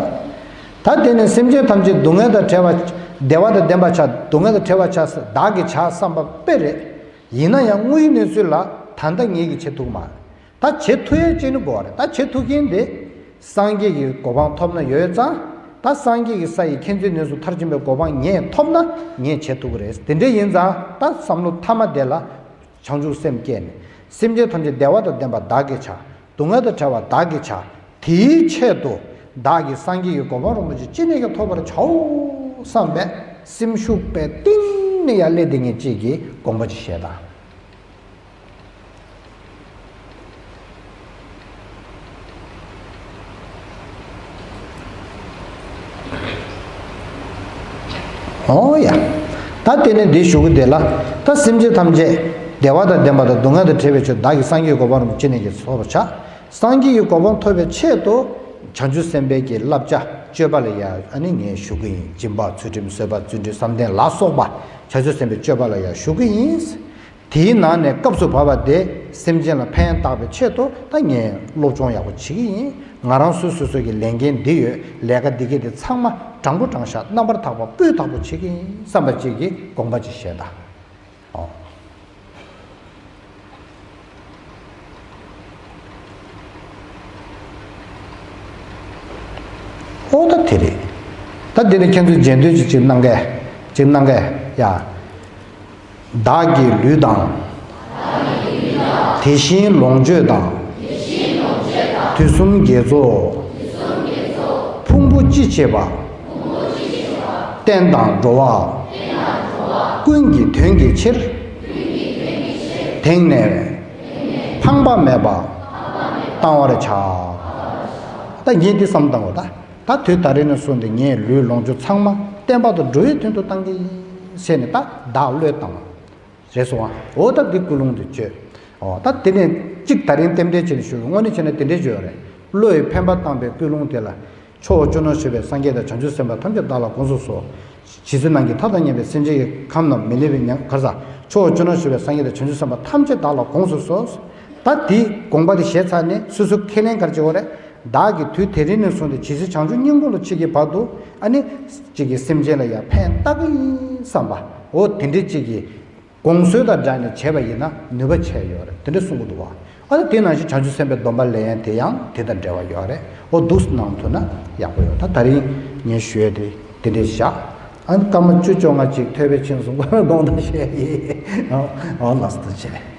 ད་དེ་ནས་སེམས་ཅན་ཐམས་ཅད་སྡུག་བསྔལ་དང་བྲལ་བ། བདེ་བ་དང་ལྡན་པ་བྱ། སྡུག་བསྔལ་དང་བྲལ་བ་བྱ། བདག་གིས་བྱ་བསམ་པ་དཔེ་རེད། ཡིན་ན་ཡང་དངོས་ཡོད་གནས་ཚུལ་ལ་ད་ལྟ་ངེད་ཀྱིས་བྱེད་ཐུབ་མ་རེད། ད་བྱེད་ཐུབ་ཡས་ཅིག་ནི་དགོས་པ་རེད། ད་བྱེད་ཐུབ་མཁན་དེ་སངས་རྒྱས་ཀྱི་གོ་འཕང་ཐོབ་ན་ཡོད་ཙང་། ད་སངས་རྒྱས་ཀྱི་ས་ཡི་མཁྱེན་བརྩེ་ནུས་གསུམ་མཐར་ཕྱིན་པའི་གོ་འཕང་ངས་ཐོབ་ན་ངས་བྱེད་ཐུབ་ཀྱི་རེད། དེ་འདྲ་ཡིན་ཙང་ད་བསམ་བློ་མཐའ་མ་དེ་ལ་བྱང་ཆུབ་སེམས་བསྐྱེད་ནས། སེམས་ཅན་ཐམས་ཅད་བདེ་བ་དང་ལྡན་པ་བདག་གིས་བྱ། སྡུག་བསྔལ་དང་བྲལ་བ་བདག་གིས་བྱ། དེའི་ཆེད་དུ་བདག་གིས་སངས་རྒྱས་ཀྱི་གོ་འཕང་རིན་པོ་ཆེ་ཅི་ནས་ཀྱང་ཐོབ་པར་བྱའོ་བསམ་པའི་སེམས་ཤུགས་དཔེ་གཏིང་ནས་ཡར་སླེབས་བསྡད་མཁན་ཅིག་གིས་དགོངས་པ་ཅིག་བཞེས་དང་། ཨོ་ཡ། ད་དེ་ནས་འདི་ཞུ་གི་དེ་ལ། ད་སེམས་ཅན་ཐམས་ཅད་བདེ་བ་དང་ལྡན་པ་དང་སྡུག་བསྔལ་དང་བྲལ་བའི་ཕྱིར་བདག་གིས་སངས་རྒྱས་ཀྱི་གོ་འཕང་རིན་པོ་ཆེ་ཅི་ནས་ཀྱང་ཐོབ་པར་བྱ། སངས་རྒྱས་ཀྱི་གོ་འཕང་ཐོབ་པའི་ཆེད་དུ་བྱང་ཆུབ་སེམས་དཔའི་གི་བསླབ་བྱ་སྤྱོད་པ་ལ་ཡང་ཨ་ནི་ངས་ཞུ་གི་ཡིན། སྦྱིན་པ། ཚུལ་ཁྲིམས། བཟོད་པ། བརྩོན་འགྲུས། བསམ་གཏན་ལ་སོགས་པ་བྱང་ཆུབ་སེམས་དཔའི་སྤྱོད་པ་ལ་ཡང་ཞུ་གི་ཡིན། དེའི་ནང་ནས་སྐབས་སུ་བབ་པ་དེ་སེམས་ཅན་ལ་ཕན་བཏགས་པའི་ཆེད་དུ་ད་ངས་སློབ་སྦྱོང་ཡག་པོ་བྱེད་ཀྱི་ཡིན། ང་རང་སོ་སོ་སོ་གི་ལས་འགན་འདི་ཡོད། ལས་ཀ་འདི་གས་དེ་ཚང་མ་དྲང་པོ་དྲང་བཞག་རྣམ་པར་དག་པ་སྤུས་དག་པོ་བྱེད་ཀྱི་ཡིན་བསམ་པ་ཅིག་གིས་དགོངས་པ་ཅིག་བཞེས་དང་། ཨོ། ཨོ་ད་དེ་རེད། ད་འདི་ནི་ཁྱེད་ཚོས་རྗེས་ཟློས་ཅིག་ཅིག་གནང་གས། ཅིག་གནང་གས་ཡ། བདག་གི་ལུས་དང་། དེ་བཞིན་ལོངས་སྤྱོད་དང་། དུས་གསུམ་དགེ་ཚོགས། ཕུང་པོ་ཅི་མཆིས་པ། རྟེན་དང་འགྲོ་བ། ཀུན་གྱི་དོན་གྱི་ཕྱིར། དེང་ནས་ཕངས་པ་མེད་པར་བཏང་བར་བྱ། ད་ངས་འདི་བསམ་བཏང་བ་ད། ད་དུས་ད་རེས་ནས་བཟུང་སྟེ་ངས་ལུས་ལོངས་སྤྱོད་ཚང་མ་བསྟན་པ་དང་འགྲོ་བའི་དོན་དུ་བཏང་གི་ཡིན་ཟེར་ནས་ད་བདག་བློས་བཏང་བ་རེད་སོང་ཨ། འོ་ད་འདི་ཀུན་སློང་དེ་བཅོས། འོ་ད་དེ་ནས་གཅིག་ད་རིང་རྟེན་འབྲེལ་བྱས་ནས་ཞུ་གི། དངོས་གནས་བྱས་ན་དེ་འདྲས་བརྗོད་རེད། བློ་ཡི་འཕེན་པ་བཏང་པའི་ཀུན་སློང་དེ་ལ། ཕྱོགས་བཅུ་ན་བཞུགས་པའི་སངས་རྒྱས་དང་བྱང་ཆུབ་སེམས་དཔའ་ཐམས་ཅད་བདག་ལ་དགོངས་སུ་གསོལ། རྗེ་བཙུན་རྣམས་ཀྱི་མཐའ་དང་མཉམ་པའི་སེམས་ཅན་གྱི་ཁམས་རྣམས་མི་གནས་པའི་ཉམས་གར་ས། ཕྱོགས་བཅུ་ན་བཞུགས་པའི་སངས་རྒྱས་དང་བྱང་ཆུབ་སེམས་དཔའ་ཐམས་ཅད་བདག་ལ་དགོངས་སུ་གསོལ། ད་དེ་དགོངས་པ་དེ་བཞེས་ཚར་ནས་སོ་སོ་ཁས་ལེན་ག་རེ་བྱེད་དགོས་རེད། བདག་གིས་དུས་དེ་རིང་ནས་བཟུང་སྟེ་ཇི་སྲིད་བྱང་ཆུབ་སྙིང་པོ་ལ་མཆིས་ཀྱི་བར་དུ་ཨ་ནི་གཅིག་གིས་སེམས་ཅན་ལ་ཡང་ཕན་བཏགས་ཀྱི་ཡིན་བསམ་པ། འོ་དེ་འདྲའི་གཅིག་གིས་དགོངས་གསོལ་དང་སྦྲགས་ནས་བྱས་པ་ཡིན་ན་ནུས་པ་ཆེ་ཡོད་རེད། དེ་འདྲ་གསུང་གི་འདུག་བ། ཨ་ནི་དེ་ནང་བཞིན་བྱང་ཆུབ་སེམས་དཔའི་སྡོམ་པ་ལེན་ཡ་དེ་ཡང་དེ་དང་འབྲེལ་བ་ཡོད་རེད། འོ་འདུག་གནང་ཐུབ་ན་ཡག་པོ་ཡོད། ད་ད་རིང་ངས་ཞུ་ཡ་དེ་དེ་འདྲས་བཞག་ཨ་ནི་སྐར་མ་བཅུ་བཅོ་ལྔ་ཅིག་ཐོས་པའི་ཆེན་གསུང་དགོངས་དག་བཞེས་ཡིན། འོ་ལགས་སོ། ཐུགས་རྗེ་ཆེ།